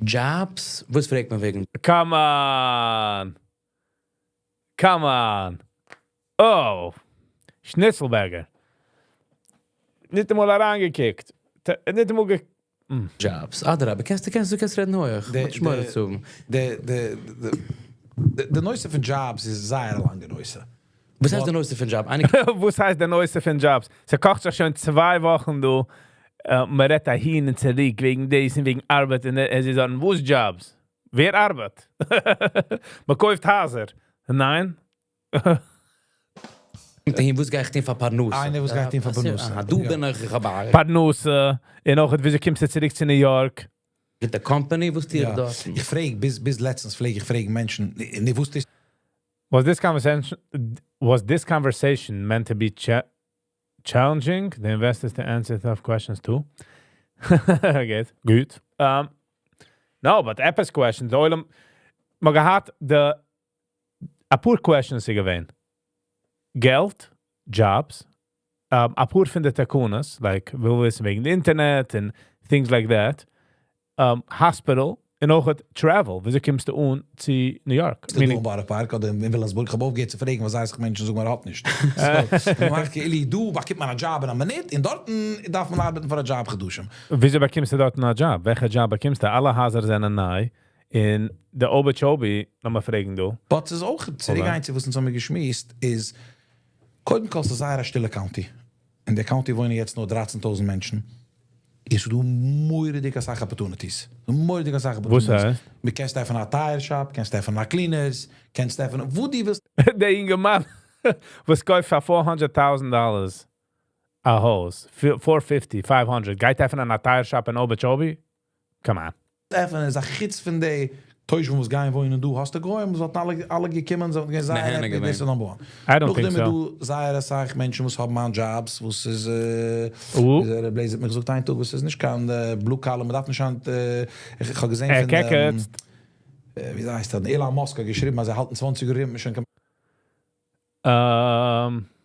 Jobs? וואס פרעגט מען וועגן? Come on! Come on! Oh! Schnitzelberger. נישט אמאל אריינגעקוקט. נישט אמאל גע... Jobs. אדרבה, קענסט, דו קענסט רעדן הויך. די- וואס שמור צו. די נושא פון jobs איז זייער א לאנגע נושא. וואס הייסט די נושא פון job? איינער וואס הייסט די נושא פון jobs? ס'קאכט זיך שוין 2 וואכן דא. מען רעדט אהין און צוריק וועגן דאס און וועגן ארבעט. און עס איז אן, וואס jobs? ווער ארבעט? מען קויפט הייזער. ניין? קומט אהין, וואס גיי איך טון פאר פרנסה? איינער וואס גייט טון פאר פרנסה. אהא, דא בין איך, איך האב א פרנסה. און אויך, וויאזוי קומסטו צוריק צו ניו יארק? מיט די company, וואס טו איך יא. דארט? איך פרעג, ביז לעצטנס פלעג איך פרעגן מענטשן, נישט וואוסט איך, Was this conversation meant to be challenging the investors to answer tough questions too? גוט. גוט. No, but עפעס questions. די עולם, מ'האט געהאט די א פאר questions איז געווען. געלט, jobs, א פאר פון די תקנות, like וויל וויסן וועגן די אינטערנעט and things like that. Hospital און אויך travel. וויאזוי קומסטו אן צו ניו יארק? דא אין בארא פארק אדער אין וויליאמסבורג, איך האב אויפגעהערט צו פרעגן, וואס הייסט מענטשן זאגן, מען האט נישט. So, מען מאכט כאילו, דא באקומט מען א job אין א מינוט, און דארטן דארף מען ארבעטן פאר א job חדשים. וויאזוי באקומסטו דארט א job? וועלכע job באקומסטו? אלע הייזער זענען ניי. אין די Okeechobee, לאמיר פרעגן דא. But ס'איז אויך, צוריקגיין צו וואס אונז האבן געשמועסט, איז, קודם כל, ס'איז זייער א שטילע county. אין דער county וואוינען יעצט נאר 13.000 מענטשן. איז דא מורא'דיג אסאך opportunities. מורא'דיג אסאך וואס opportunities. הייסט? דו קענסט עפענען א tire shop, קענסט עפענען א cleaners, קענסט עפענען, וואו דו ווילסט. דער אינגערמאן, וואס קויפט פאר $400,000 א הויז, 450, 500, גייט עפענען א tire shop אין Okeechobee? Come on. עפענען איז א חוץ פון די תושבים וואס גייען וואוינען דא, האסטו גוים, וואס וואלטן אלע געקומען, זיי וואלטן געווען זייער נהנה happy, געווען. דאס איז number one. I don't think נאכדעם איז so. דא זייער אסאך מענטשן וואס האבן אן jobs, וואס איז, דער בלעז האט מיר געזאגט איין טאג, וואס איז נישט קיין blue collar, מען דארף נישט היינט, איך האב געזען ער פון, קעקעצט. ווי הייסט ער, Elon Musk האט געשריבן, אז ער האלט אין 20 יאר ארום, שוין קיין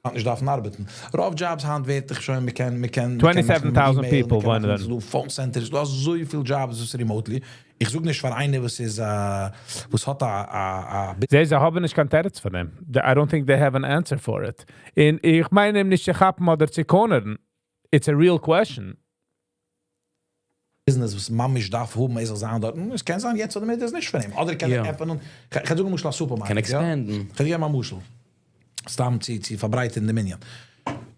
האט נישט דארפן ארבעטן. רוב jobs היינט ווערט איך שוין, מען קען מאכן 27,000 אימעיל, people מען קען וואוינען מאכן דארט. ס'דא phone centers, ס'דא אזוי פיל jobs וואס remotely. איך זאג נישט פאר איינער, וואס איז, וואס האט א זיי האבן נישט קיין תירוץ פאר דעם. I don't think they have an answer for it. און איך מיין אים נישט צו כאפן אדער צו corner ן. It's a real question. ביזנעס וואס ממש דארף האבן ער זאל זיין דארטן, עס קען זיין יעצט אדער מער איז נישט פון אים, אדער קען ער עפענען, כ'גיי זאגן למשל א סופערמארקעט, קען expand ן. כ'גיי געבן א משל, סתם צו צו פארברייטערן דעם ענין,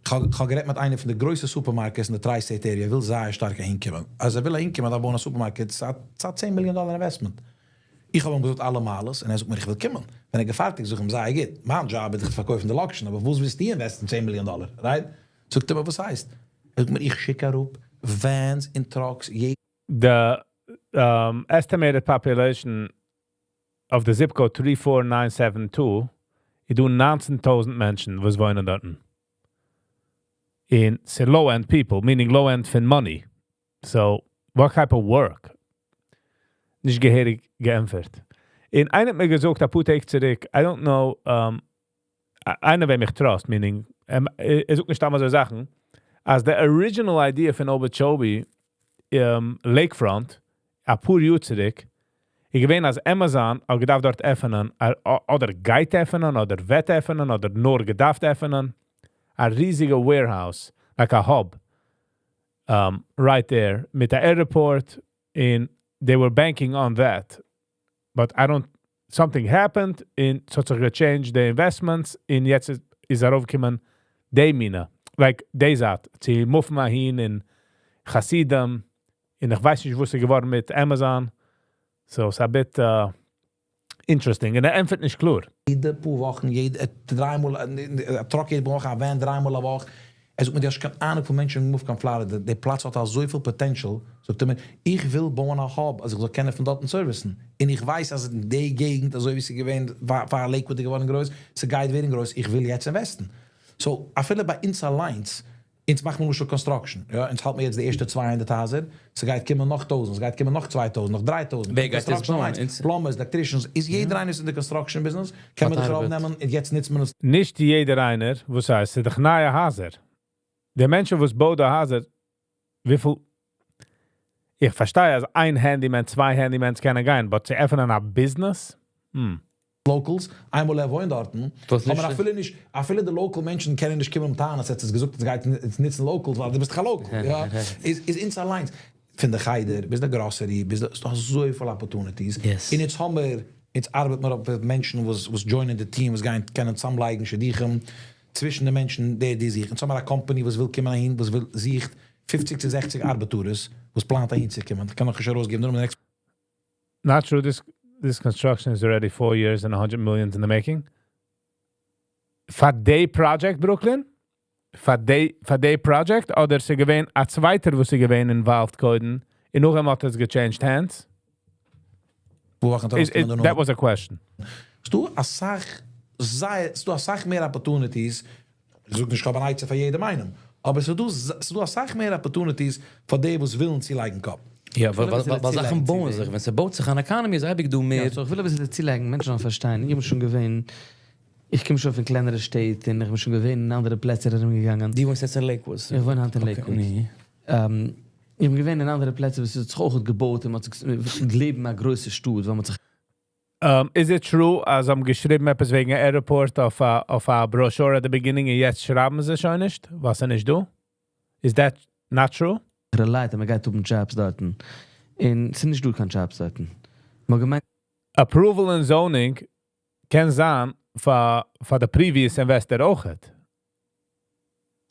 כ'האב גערעדט מיט איינער פון די גרויסע supermarkets אין די tri-state area, ער וויל זייער שטארק אהינקומען, אז ער וויל אהינקומען דארף בויען א סופערמארקעט, ס'איז א 10 מיליאן דאלער investment. איך האב אים געזאגט אלע מעלות, און ער זאגט מיר איך וויל קומען. ווען ער געפארטיגט זאג איך אים זייער גוט, מיין דזשאב איז דיך צו פארקויפן די לאקשן, אבער וואס ווילסטו invest ן 10 מיליאן דאלער, right? זאגט ער מיר וואס הייסט? ער זאגט מיר איך שיק אראפ vans און trucks יעדע The estimated population of the zip code 34972 איז דא 19,000 מענטשן וואס וואוינען דארט. און ס'איז low-end people, meaning low-end פון money. So, what type of work? נישט געהעריג געענטפערט. און איינער האט מיר געזאגט, א פאר טעג צוריק, I don't know, איינער וועם איך trust, meaning, ער זאגט נישט סתם אזוי זאכן, אז the original idea פון Okeechobee Lakefront, א פאר יאר צוריק, איז געווען אז Amazon האט געדארפט דארט עפענען, אדער גייט עפענען, אדער וועט עפענען, אדער נאר געדארפט עפענען, א ריזיגע warehouse, like a hub, right there, מיט די airport, and they were banking on that. But I don't, something happened, און ס'האט זיך גע changed the investments, און יעצט איז ארויפגעקומען די מינע, like די זאך, צו move ן אהין אין חסידים, און איך ווייס נישט וואס איז געווארן מיט Amazon. So it's a bit interesting. און ער ענטפערט נישט קלאר. יעדע פאר וואכן, יעדע דריי מאל, א truck יעדע וואך, א van דריי מאל א וואך. ער זאגט מיר, דו האסט קיין אהנונג פון מענטשן move קיין פלארידע, דער פלאץ האט אזויפיל potential. זאגט ער מיר, איך וויל בויען א hub, אז איך זאל קענען פון דארטן service ן. און איך ווייס, אז אין די געגנט, אזוי ווי ס'איז געווען, פאר Lakewood געווארן גרויס, ס'גייט ווערן גרויס, איך וויל יעצט invest ן. So, אפילו ביי אונז אליינס, אונז מאכן מיר למשל construction, יא, אונז האלט מיר יעצט די ערשטע 200 הייזער, ס'גייט קומען נאך 1000, ס'גייט קומען נאך 2000, נאך 3000. ווער גייט עס בויען? Plumbers, electricians, איז יעדער איינער איז אין די construction business, קען מען דיך אראפנעמען, און יעצט ניצט מען עס. נישט יעדער איינער, וואס הייסט, ס'איז דאך נייע הייזער. די מענטשן וואס בויען די הייזער, וויפיל, איך פארשטיי, אז איין handyman, צוויי handymans קענען גיין, but צו עפענען א business? Locals, איינמאל ער וואוינט דארטן, וואס אבער נישט? אפילו נישט, אפילו די local מענטשן קענען נישט קומען טענה'ן, אז עס איז געזאגט, עס גייט ניצן locals, ווייל דו ביסט דאך א local, יא. איז אונז אליינס, פון די חדר, ביז די grocery, ביז די, ס'דא אזויפיל opportunities. און יעצט האבן מיר, יעצט ארבעט מיר אויף מיט מענטשן וואס, וואס join ען די team, וואס גייען קענען צוזאמלייגן שידוכים צווישן די מענטשן, די, די זוכן. יעצט האבן מיר א company, וואס וויל קומען אהין, וואס וויל זוכט 50 צו 60 ארבעטערס, וואס פלאנט אהין צו קומען. איך קען נאך נישט ארויסגעבן, נאר next Not true, this construction is already 4 years and 100 millions in the making. פאר די project, Brooklyn? פאר די project? אדער ס'איז געווען א צווייטער, וואס איז געווען involved קודם, און נאכדעם האט עס גע changed hands? וואו וואכן That was a question. ס'דא א סאך, זייער, ס'דא א סאך מער opportunities. איך זאג נישט, איך האב אן עצה פאר יעדעם איינעם. אבער ס'דא א סאך מער opportunities פאר די, וואס ווילן צולייגן קאפ. יא, ווייל זאכן בויען זיך. ווען ס'בויט זיך אן economy, איז אייביג דא מער. יא, so איך וויל א ביסל צולייגן, מענטשן זאלן פארשטיין. איך בין שוין געווען, איך קום שוין פון קלענערע שטעט, און איך בין שוין געווען אין אנדערע פלעצער ארומגעגאנגען. דו וואוינסט יעצט אין Lakewood? איך וואוין היינט אין Lakewood. איך בין געווען אין אנדערע פלעצער, וואו עס האט זיך אויך געבויט און מען האט זיך לעבן א גרויסע שטאט, וואו מען האט זיך Is it true, אז האבן געשריבן עפעס וועגן airport אויף א brochure at the beginning און יעצט שרייבן זיי שוין נישט? וואס איז נישט דא? Is that not true? relied, מען גייט האבן jobs דארטן. און עס איז נישט דא קיין jobs דארטן. מען האט געמיינט, Approval and zoning קען זיין פאר the previous investor אויך.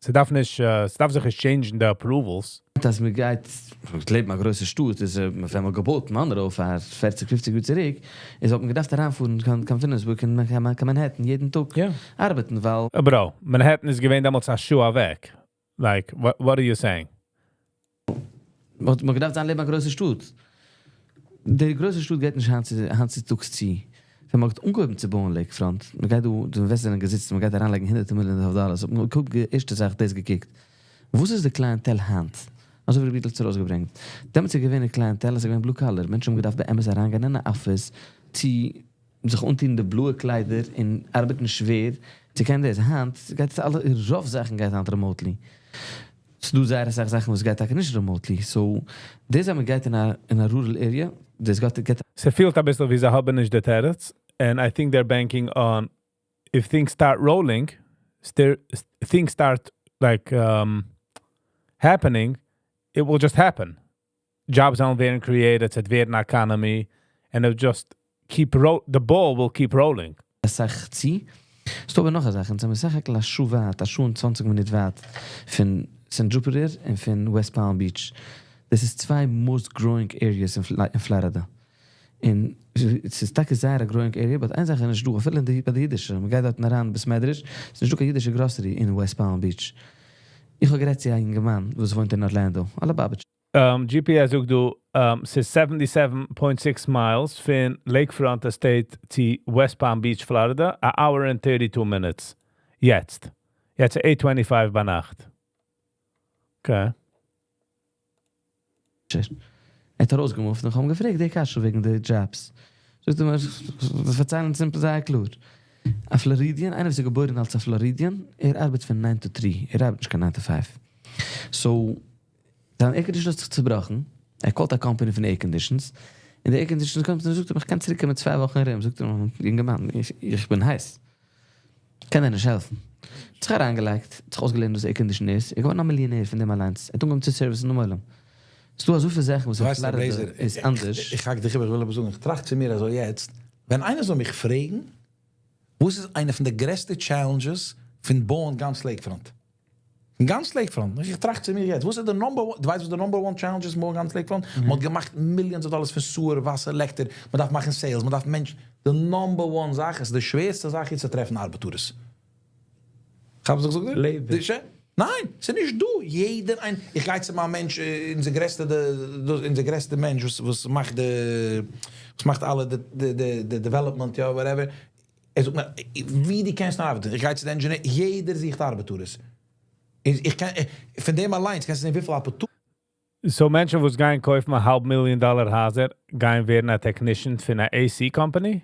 ס'דארף נישט, ס'דארף זיך נישט change ן די approvals. אז מען גייט לעבן א גרויסע שטאט, איז ווען מען געבויט מאנרא פאר 40, 50 יאר צוריק, איז האט מען געדארפט אריינפארן קיין וויליאמסבורג און קיין Manhattan יעדן טאג ארבעטן, ווייל Bro, Manhattan איז געווען דעמאלטס א שעה אוועק. Like, what are you saying? מען האט געדארפט זיין לעבן א גרויסע שטאט. די גרויסע שטאט גייט נישט היינט צו טאגס צו. ווען מען האט אנגעהויבן צו בויען Lakefront, מען גייט דא, די investors זענען געזיצן, מען גייט אריינלייגן הונדערטער מיליאנען אויף דאלארס, האט מען געקוקט די ערשטע זאך דאס געקוקט. וואס איז די clientele היינט? אזוי ווי רבי האט ארויסגעברענגט. דעמאלטס איז געווען א clientele, עס איז געווען blue collar. מענטשן האבן געדארפט באמת אריינגיין אין א office, צו זיך אנטון די בלויע קליידער און ארבעטן שווער, צו קענען דאס. היינט גייט עס אלע, רוב זאכן גייט היינט remotely. ס'דא זייער אסאך זאכן וואס גייט טאקע נישט remotely. So, דאס אז מען גייט אין א rural area, דאס גייט ס'פילט א ביסל ווי זיי האבן נישט די תירוץ, and I think they're banking on if things start rolling, things start like happening, it will just happen. Jobs וועלן ווערן created, ס'וועט ווערן economy, and it'll just keep the ball will keep rolling. א סאך צו. ס'דא אבער נאך א זאך, אונז זעמיר סך הכל א שעה ווייט, א שעה און צוואנציג מינוט ווייט פון St. Jupiter און פון West Palm Beach. דאס איז צוויי most growing areas אין פלארידע. און ס'איז טאקע זייער א growing area, but איין זאך איז נישט דא, אפילו אין די ביי די אידישע, מ'גייט דארטן אריין בית מדרש, ס'איז נישט דא קיין אידישע grocery אין West Palm Beach. איך האב גערעדט צו א אינגערמאן וואס וואוינט אין Orlando, א ליובאוויטשער. GPS זאגט דא, ס'איז 77.6 miles פון Lakefront Estate צו West Palm Beach, Florida, a hour and 32 minutes. יעצט. יעצט 8:25 ביינאכט. Okay. ער האט ארויסגעמופט און איך האב אים געפרעגט די קשיא וועגן די jobs. זאגט ער מיר, זיי פארציילן simple זייער קלאר. א Floridian, איינער וואס איז געבוירן אלס א Floridian, ער ארבעט פון 9 to 3, ער ארבעט נישט קיין 9 to 5. So, זיין air conditioner האט זיך צעבראכן, ער call ט א company פון air conditions, און די air conditions קומט און זאגט אים, איך קען צוריקקומען 2 וואכן ארום. זאגט ער, יונגערמאן, איך בין הייס. קען ער נישט העלפן. האט זיך אריינגעלייגט, האט זיך אויסגעלערנט וואס air condition איז, ער איז געווארן א מיליאנער פון דעם אליינס. ער האט אנגעהויבן צו service ן דעם עולם. ס'דא אזויפיל זאכן וואס אין ווייסט דו, פלארידע לייזער, איז אנדערש. איך האק דיך איבער, איך וויל אבער זאגן, איך טראכט צו מיר אזוי יעצט, ווען איינער זאל מיך פרעגן, וואס איז איינע פון די גרעסטע challenges פון בויען גאנץ Lakefront? גאנץ Lakefront. איך טראכט צו מיר יעצט, וואס איז די number one, דו ווייסט וואס די number one challenge איז בויען גאנץ Lakefront? מען האט געמאכט millions of dollars פון sewer, וואסער, לעקטער, מען דארף מאכן sales, מען דארף מענטשן. די number one זאך איז, די שווערסטע זאך איז צו טרעפן ארבעטערס. האב איך געזאגט? Labor. ניין, ס'איז נישט דא. יעדער איין, איך גיי צו מיין מענטש, אונזער גרעסטע, אונזער גרעסטע מענטש, וואס מאכט אלע די development, יא, whatever. ער זאגט מיר, ווי דו קענסט ארבעטן? איך גיי צו די engineer, יעדער זוכט ארבעטערס. איך קען, פון דעם אליין, קענסטו זען וויפיל opportunities So מענטשן וואס גייען קויפן א האלב מיליאן דאלאר הייזער, גייען ווערן א technician פון א AC company?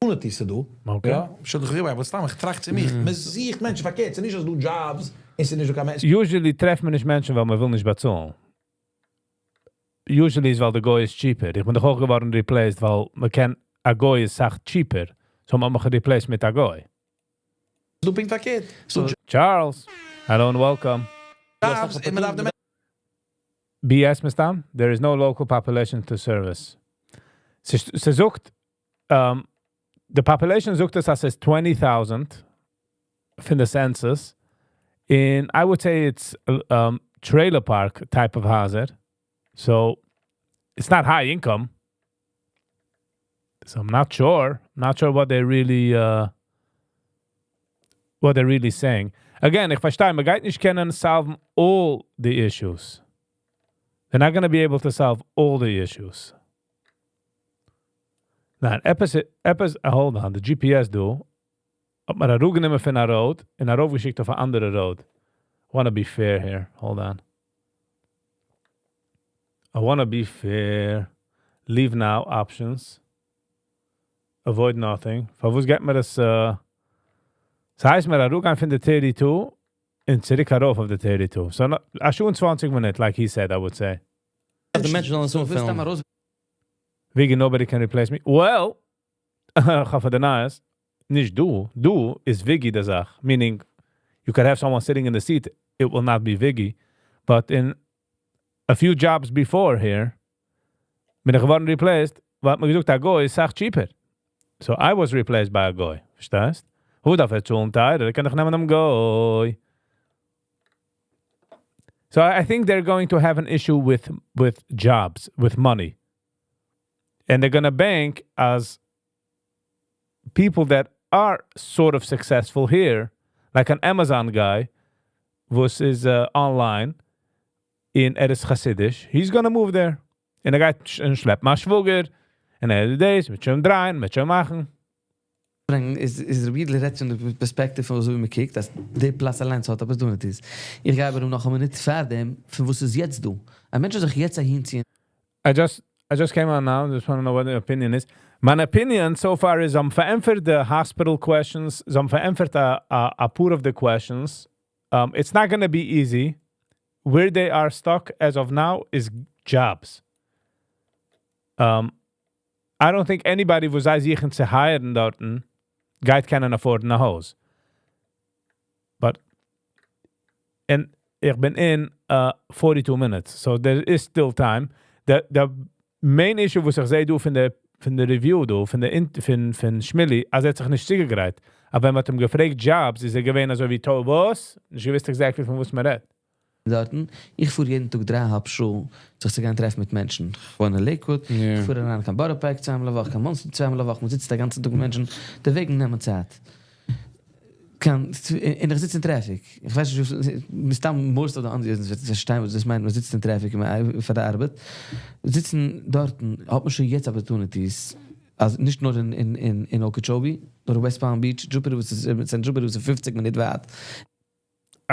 ס'איז דא. Okay. יא, שוין דאך אבער סתם, איך טראכט צו מיר, מען זוכט מענטשן, פארקערט, ס'איז נישט אז דא jobs, עס איז נישט דא קיין מענטש. Usually טרעפט מען נישט מענטשן, ווייל מען וויל נישט באצאלן. Usually איז ווייל דער גוי איז cheaper. איך בין דאך אויך געווארן replaced, ווייל מען קען, א גוי איז סאך cheaper. So מען מאכט replaced מיט א גוי. דא פונקט פארקערט. So, Charles, hello and welcome. Jobs, און מען דארף די BS מסתם? There is no local population to service. זי זאגט, the population זאגט עס אז ס'איז 20,000 פון the census. And I would say it's trailer park type of הייזער. So it's not high income. So I'm not sure. Not sure what they're really saying. Again, איך פארשטיי, מען גייט נישט קענען solve all the issues. They're not going to be able to solve all the issues. ניין, עפעס, hold on, the GPS דא, האט מיר אראפגענומען פון א road און ארויפגעשיקט אויף אן אנדערע road. I want to be fair here. Hold on. I want to be fair. Leave now options. Avoid nothing. פארוואס גייט מיר דאס, ס'הייסט מיר אראפגיין פון די 32 און צוריק ארויף אויף די 32. So, א שעה און 20 מינוט, like he said, I would say. די מענטשן זאלן עס ווילסט אנפילן. דא מאל ארויס Wegen nobody can replace me. Well, איך האף די נייעס. נישט דו. דו איז Viggy די זאך. Meaning, you could have someone sitting in the seat, it will not be Viggy. But in a few jobs before here, בין איך געווארן replaced, ווייל מען געזאגט, א גוי איז סאך cheaper. So I was replaced by a גוי. פארשטייסט? וואו דארף איך צאלן טייערער? קען איך נעמען דעם גוי. So I think they're going to have an issue with jobs, with money. And they're going to bank as people that are sort of successful here, like an Amazon guy, וואס איז online אין ער איז חסידיש, he's gonna move there. און ער גייט שלעפן א שוואגער, און ער דאס, מ'וועט שוין דרייען, מ'וועט שוין מאכן. איז really רעדט פון די perspective פון אזוי ווי מען קוקט, אז די פלאץ אליין האט opportunities. איך גיי אבער נאך אמאל נישט פאר דעם, פון וואס איז יעצט דא. א מענטש זאל זיך יעצט אהינציען. I just came on now, just want to know what the opinion is. My opinion so far is I'm פארענטפערט the hospital questions, I'm פארענטפערט a פאר of the questions. It's not going to be easy. Where they are stuck as of now is jobs. I don't think anybody וואס זיי זוכן צו hire ן דארטן גייט קענען afford ן א הויז. But and איך בין in 42 minutes, so there is still time. The main issue וואס איך זע דא פון די review דא, פון Shmili, אז ער האט זיך נישט צוגעגרייט. אבער ווען מ'האט אים געפרעגט jobs, איז ער געווען אזוי ווי, וואס? נישט געוואוסט exactly פון וואס מ'רעדט. דארטן. איך פאר יעדן טאג 3,5 שעה, זיך צו גיין טרעפן מיט מענטשן. איך וואוין אין Lakewood, איך פאר אריין קיין Borough Park צוויי מאל א וואך, קיין Monsey צוויי מאל א וואך, מען זיצט דעם גאנצן טאג מיט מענטשן, די וועגן נעמען צייט. קען, און איך זיץ אין traffic. איך ווייס נישט, מסתם most of the audience וועט פארשטיין וואס דאס מיינט, מען זיצט אין traffic פאר די ארבעט. זיצן דארטן, האט מען שוין יעצט opportunities, אז נישט נאר אין Okeechobee, נאר West Palm Beach, Jupiter, וואס איז, St. Jupiter, וואס איז 50 מינוט ווייט.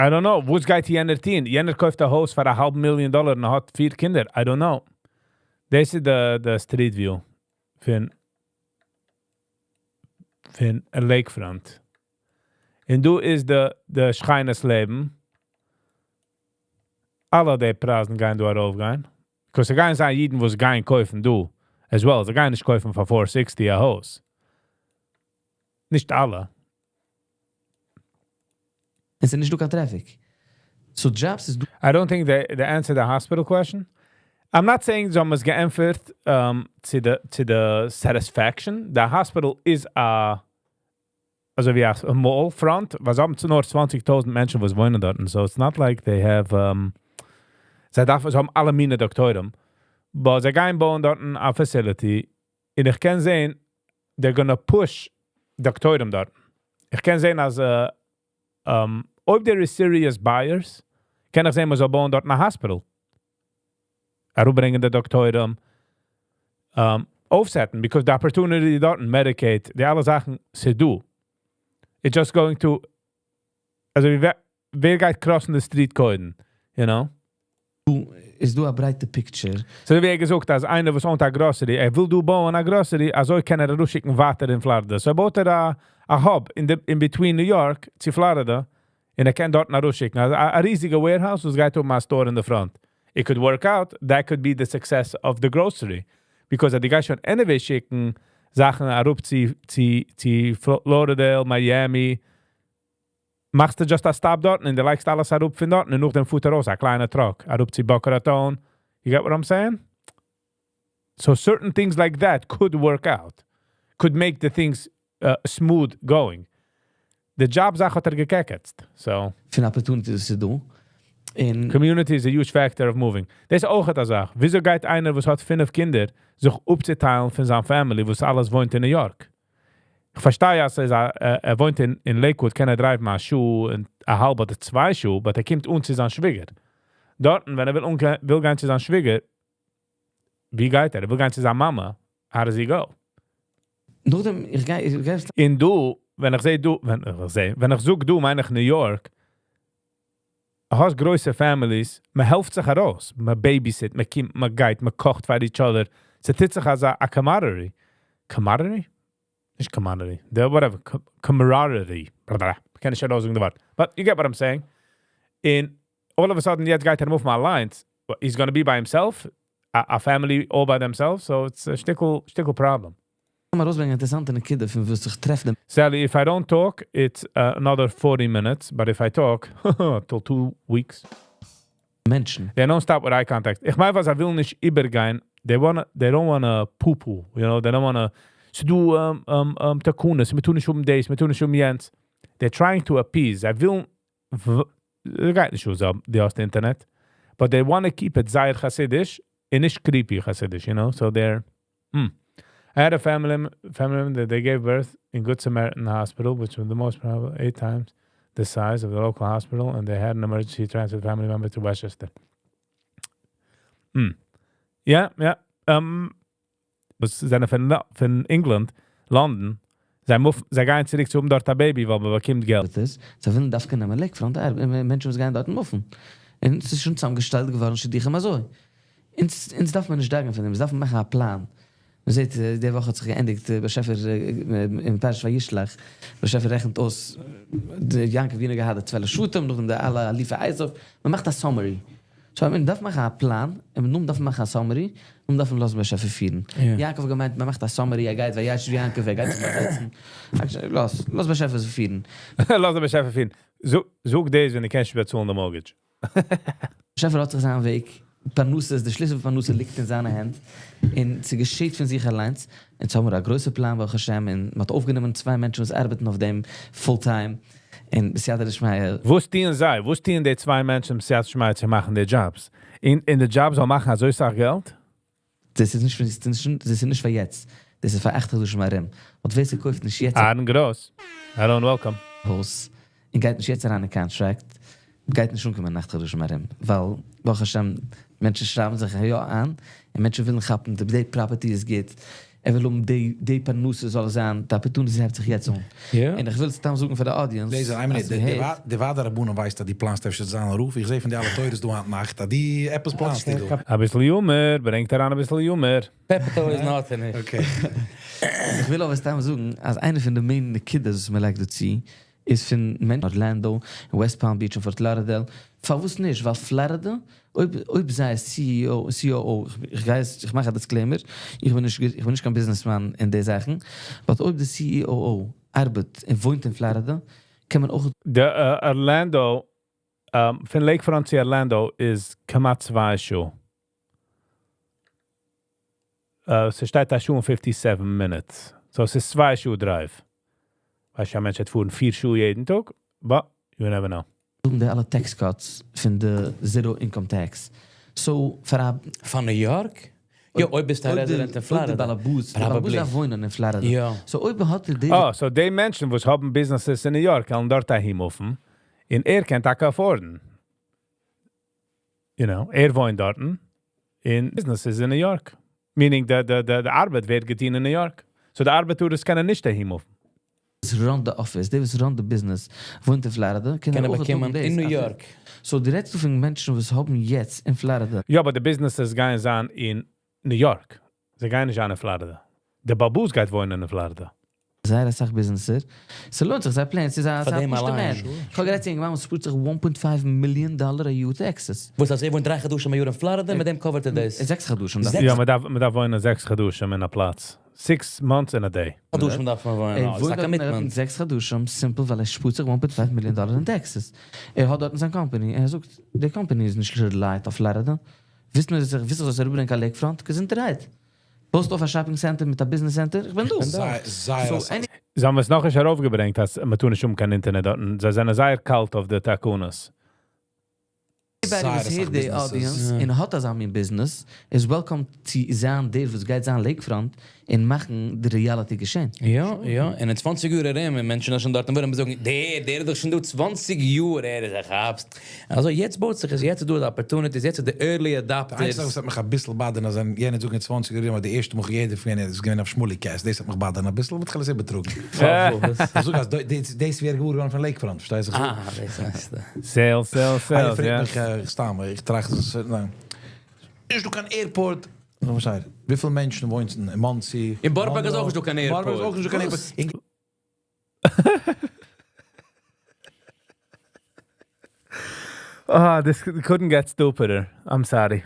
I don't know. וואס גייט יענער טון? יענער קויפט א הויז פאר א האלב מיליאן דאלאר און האט פיר קינדער. I don't know. דאס איז the street view פון א lakefront. און דא איז די שכנה'ס לעבן. אלע די פרייזן גייען דא ארויפגיין. Because זיי גייען זיין אידן, וואס גייען קויפן דא. As well. זיי גייען נישט קויפן פאר 460 א הויז. נישט אלע. עס איז נישט דא קיין traffic. So jobs איז דא. I don't think they answer the hospital question. I'm not saying זיי האבן עס געענטפערט to the satisfaction. The hospital is a אזוי ווי א mall front, וואס האבן צו נאר 20.000 מענטשן וואס וואוינען דארט. So it's not like they have זיי דארפן, זיי האבן אלע מיני דאקטוירים. But זיי גייען בויען דארט א facility און איך קען זען, they're gonna push דאקטוירים דארט. איך קען זען, אז אויב there is serious buyers, קען איך זען, מען זאל בויען דארט א hospital. אראפברענגען די דאקטוירים, אויפסעטן, because the opportunity דארט, Medicaid, די אלע זאכן, ס'איז דא. It's just going to, אזוי ווי, ווער גייט cross'ן the street קודם, you know? איז דא א ברייטע picture. So ווי ער געזאגט, אז איינער וואס own'ט א grocery, ער וויל דא בויען א grocery, אזוי קען ער ארויסשיקן ווייטער אין Florida. So ער בויט ער א hub in between New York צו Florida, און ער קען דארט ארויסשיקן. אלזא, א ריזיגע warehouse, וואס גייט האבן א store in the front. It could work out, that could be the success of the grocery. Because אז דו גייסט שוין anyway שיקן זאכן אראפ צו Lauderdale, Miami, מאכסטו just א stop דארט און דו לייגסט אלעס אראפ פון דארט און נאכדעם פארט ארויס, א קליינע truck, אראפ צו Boca Raton. You get what I'm saying? So certain things like that could work out. Could make the things smooth going. The job זאך האט ער געקעקעצט. So פון opportunities איז דא. אין community is a huge factor of moving. דאס איז אויך א זאך. וויאזוי גייט איינער, וואס האט פינף קינדער, זיך אפצוטיילן פון זיין family, וואס אלעס וואוינט אין New York? איך פארשטיי, אז ער וואוינט אין Lakewood, קען ער drive'ן א שעה און א האלב אדער 2 שעה, but ער קומט אן צו זיין שוויגער. דארט, ווען ער וויל גיין צו זיין שוויגער, ווי גייט ער? ער וויל גיין צו זיין מאמע. How does he go? נאכדעם, איך גיי און דא, ווען איך זאג דא, מיין איך New York, האסט גרויסע families, מען העלפט זיך ארויס, מען babysit, מען קומט, מען גייט, מען קאכט פאר each other. ס'טוט זיך אזא א camaraderie. Camaraderie? נישט camaraderie. The whatever. Camaraderie. Blablabla. קען איך שוין אויסזאגן די ווארט. But you get what I'm saying. און all of a sudden, יעצט גייט ער move אליין. He's gonna be by himself. A family all by themselves. So it's a שטיקל problem. ארויסברענגען אינטערעסאנטע נקודה פון וואס איך טרעף דעם Sally, if I don't talk, it's another 40 minutes. But if I talk, till 2 weeks. מענטשן. They don't stop with eye contact. איך מיין, וואס זיי ווילן נישט איבערגיין. They don't wanna poo-poo, you know? They don't wanna ס'דא תקנות, מיר טון נישט אום דאס, מיר טון נישט אום יענץ. They're trying to appease. זיי ווילן גייט נישט אזוי די אויס די אינטערנעט. But they wanna keep it זייער חסידיש, און נישט creepy חסידיש. So they're I had a family member that they gave birth in Good Samaritan Hospital, which was the most probably eight times the size of the local hospital, and they had an emergency transfer family member to Westchester. Yeah. וואס זענען פון England, London, זיי move, זיי גייען צוריק צו האבן דארט א baby, ווייל מען באקומט געלט. איז, זיי ווילן דווקא נעמען lakefront, מענטשן וואס גייען דארט move ן. און עס איז שוין צוזאמגעשטעלט געווארן, שידוכים אזוי. אונז דארף מען נישט דאגה'ן פון דעם, עס דארף מען מאכן א plan. מען זעט, די וואך האט זיך געענדיגט, באשעפער אין פרשת וישלח, באשעפער רעכנט אויס, די יעקב אבינו געהאט די 12 שבטים, נאכדעם די אלע אלופי עשו, מען מאכט א summary. So, מען דארף מאכן א plan, און מען דארף מאכן א summary, און דארף מען לאזן באשעפער פירן. יעקב האט געמיינט, מען מאכט א summary, ער גייט, וישב יעקב, ער גייט זיך באזעצן. לאז באשעפער פירן. לאז דער באשעפער פירן. זאג דאס, ווען דו קענסט באצאלן די mortgage. באשעפער האט זיך זיין וועג, פרנסה איז די שליסל פון פרנסה ליגט אין זיינע הענט, און ס'געשעט פון זיך אליינס, אונז האבן מיר א גרויסע פלאן ברוך השם, און מ'האט אויפגענומען צוויי מענטשן וואס ארבעטן אויף דעם full time, און בסייעתא דשמיא. וואס טוען זיי? וואס טוען די צוויי מענטשן בסייעתא דשמיא צו מאכן די jobs? און און די jobs זאל מאכן אזוי סאך געלט? דאס איז נישט דאס איז נישט פאר יעצט, דאס איז פאר 8 חדשים ארום, און ווער ס'קויפט נישט יעצט אהרן גרויס. Hello and welcome. הויז און גייט נישט יעצט אריין אין contract, גייט נישט אנקומען אין 8 חדשים ארום, ווייל ברוך השם מענטשן שרייבן זיך יא איין, און מענטשן ווילן כאפן, די property איז גוט, ער וויל האבן די פרנסה זאל זיין, די opportunity הייבט זיך יעצט אן. און איך וויל סתם זאגן פאר די audience, לעזער, איין מינוט, אז מ'הערט- די ועד הרבנים ווייסט אז די פלאנסט אפשר צו זיין א רב. איך זע פון די אלע תורות דא היינט נאכט, אז די עפעס פלאנסט דו דא. א ביסל humor, ברענגט אריין א ביסל humor. Pepto איז not in it. Okay. איך וויל אבער סתם זאגן, אז איינע פון די main נקודות וואס מען לייגט דא צו, איז פון מענטשן Orlando, West Palm Beach און Fort Lauderdale. פארוואס נישט? ווייל פלארידע, אויב זיי CEO, COO, איך גיי עס, איך מאך א disclaimer, איך בין נישט קיין businessman אין די זאכן, but אויב די CEO ארבעט און וואוינט אין פלארידע, קען מען אויך די Orlando, פון Lakefront צו Orlando איז כמעט 2 שעה. ס'שטייט א שעה און 57 minutes. So עס איז 2 שעה drive. ווייסט, א מענטש האט פארן 4 שעה יעדן טאג, but you never know. האבן די אלע tax cuts פון די zero income tax. So, פאר א פון New York? יא, אויב ביסטו א אויב די- resident אין אויב די Florida. בעל הבית, די בעל הבית Probably. דארף וואוינען אין Florida. יא. So אויב האט ער די Oh, so די מענטשן, וואס האבן businesses אין New York, קענען דארט אהין move ן, און ער קען טאקע afford ן. ער וואוינט דארטן, און businesses אין New York. Meaning, די ארבעט ווערט געטון אין New York. So די ארבעטער קענען נישט אהין move ן. run the office, די וואס run the business, וואוינט אין Florida, קען קען ער ער אויך באקומען טון דאס. אין New Also, York. So די רעדסט דו פון מענטשן, וואס האבן יעצט אין Florida יא, אבער די businesses גייען זיין אין New York. זיי גייען נישט זיין אין Florida. דער בעל הבית גייט וואוינען אין Florida. זייער א סאך businesses. ס'לוינט זיך, זיי plan, ס'איז א פאר ס'איז א דעם פשוט'ער אליין. מענטש. איך האב גערעדט צו אים, וואס שפארט זיך 1.5 מיליאן דאלאר א יאר taxes. וואס אז ער וואוינט 3 חדשים א יאר אין Florida, מיט דעם cover ט ער דאס. 6 חדשים. דארף- יא, מען דארף וואוינען 6 חדשים אין א פלאץ. 6 months in a day. חדשים דארף מען וואוינען. ער Oh, וואוינט ס'איז א דארט commitment. 6 חדשים, simple, ווייל ער שפארט זיך 1.5 מיליאן דאלאר אין taxes. ער האט דארט זיין company. ער זאגט, די company איז נישט relied אויף Florida. וויסט מען זיך, וויסט אז ער אריבער אין Lakefront, געזונטערהייט. בויסט אויף א shopping center מיט א business center, איך בין דא. זייער, זייער So, אסאך. זיי האבן עס נאך נישט ארויפגעברענגט, אז מען טאר נישט האבן קיין אינטערנעט דארט. זיי זענען זייער קאלט אויף די תקנות. Anybody זייער וואס אסאך הערט די businesses. audience און האט אזא מין business, איז welcome צו זיין דער, וואס גייט זיין Lakefront און מאכן די reality געשען. יא, און אין 20 יאר ארום, ווען מענטשן זענען שוין דארט, וועלן זאגן, דער איז דאך שוין דא 20 יאר, ער איז א כאפסט. Also יעצט בויט זיך עס, יעצט איז דא די opportunities, יעצט איז די early די איינציגע זאך adopters. וואס האט מיך א ביסל bother ן, אז יענע זאגן 20 יאר, אבער די ערשטע מאל יעדער פון יענע איז געווען אויף שמולי cast, דאס האט מיך bother ן א ביסל, וואלט איך אלעס איבערטראגן. איך זאג, אז דאס ווער געווארן פון Lakefront, פארשטייסט דו? אה, דאס הייסט. Sales, sales, איינער sales, פרעגט יא. מיך, סתם, איך טראכט, דאס, ניין. איז דא קיין airport? נאר וואס זאג, וויפיל מענטשן וואוינען אין Monsey? אין Boro Park איז אויך נישטא קיין Boro Park איז airport. אויך נישטא קיין airport. אין Ah, this couldn't get stupider. I'm sorry.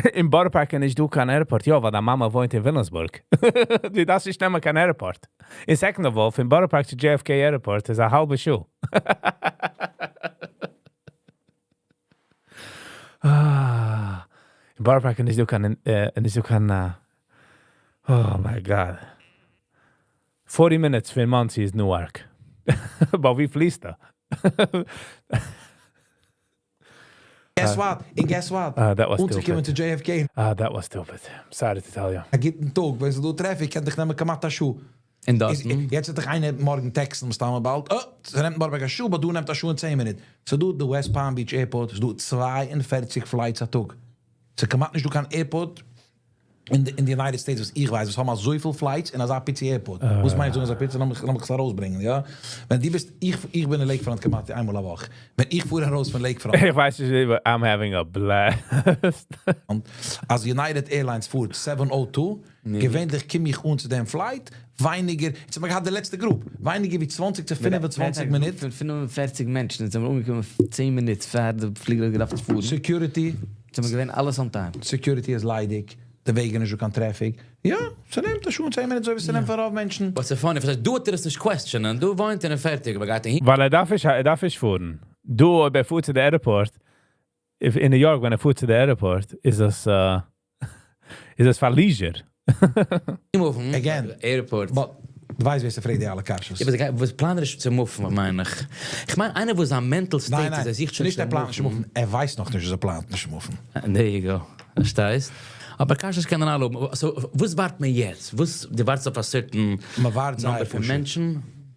אין Boro Park איז נישטא קיין airport. יא, ווייל דיין מאמע וואוינט אין Williamsburg. דו דארפסט נישט נעמען קיין airport. And second of all, פון Boro Park צו JFK Airport איז א האלבע שעה. Ah, אין Boro Park איז נישטא קיין, נישטא קיין, oh my God. 40 minutes פון Monsey איז Newark. אבער ווי פליסט דא? Guess what? And guess what? Ah, that was אנצוקומען stupid. צו JFK. Ah, that was stupid. I'm sorry to tell you. א גוטן טאג, ווען ס'איז דא traffic, קען דיך נעמען כמעט א שעה. אין דאס, יעצט וועט דיך איינער מארגן text ן, מסתמא באלד. Oh, ס'נעמט מארגן א שעה, אבער דא נעמט א שעה און 10 מינוט. ס'דא די West Palm Beach Airport, ס'דא 42 flights א טאג. ס'כמעט נישטא קיין airport אין די United States, וואס איך ווייס, וואס האבן אזויפיל flights אין אזא פיצי airport. וואס מיינט אזא פיצי? לאמיך עס ארויסברענגען, יא? ווען דו ביסט, איך בין אין Lakefront כמעט איינמאל א וואך. ווען איך פאר ארויס פון Lakefront, איך ווייס נישט, but I'm having a blast. אז United Airlines פארט 702, געווענליך קום איך אן צו דעם flight, ווייניגער, יעצט האב איך געהאט די לעצטע group, ווייניגער ווי 20 צו 25 מינוט. פון 45 מענטשן, זענען מיר אנגעקומען 10 מינוט פאר די פליגער האט געדארפט פארן. Security, זענען מיר געווען אלעס on time. Security איז ליידיג, די וועגן איז קיין traffic. יא, ס'נעמט שוין 10 מינוט, אזוי ווי ס'נעמט פאר רוב מענטשן. וואס איז funny, פארשטייסט, דו האסט נישט question, און דו וואוינסט אין א פערטיג, אבער גייט אהין. ווייל ער דארף נישט, ער דארף נישט פארן. דו, אויב ער פארט צו די airport. If in New York, ווען ער פארט צו די airport, איז עס, איז עס פאר leisure. move ן. Again. Airport. But, דו ווייסט, ווער ס'פרעגט די אלע קשיות. יא, אבער דער וואס פלאנט נישט צו move ן, מיין איך. איך מיין, איינער וואס זיין mental state ניין, איז, ניין, ער זוכט שוין נישט צו ער פלאנט נישט move ן. move ן, ער ווייסט נאך נישט, אז ער פלאנט נישט move ן. There you go. פארשטייסט? אבער קשיות קענען אלע האבן. So, וואס ווארט מען יעצט? וואס, דו ווארטסט אויף א certain מען ווארט זייער number פון פשוט. מענטשן?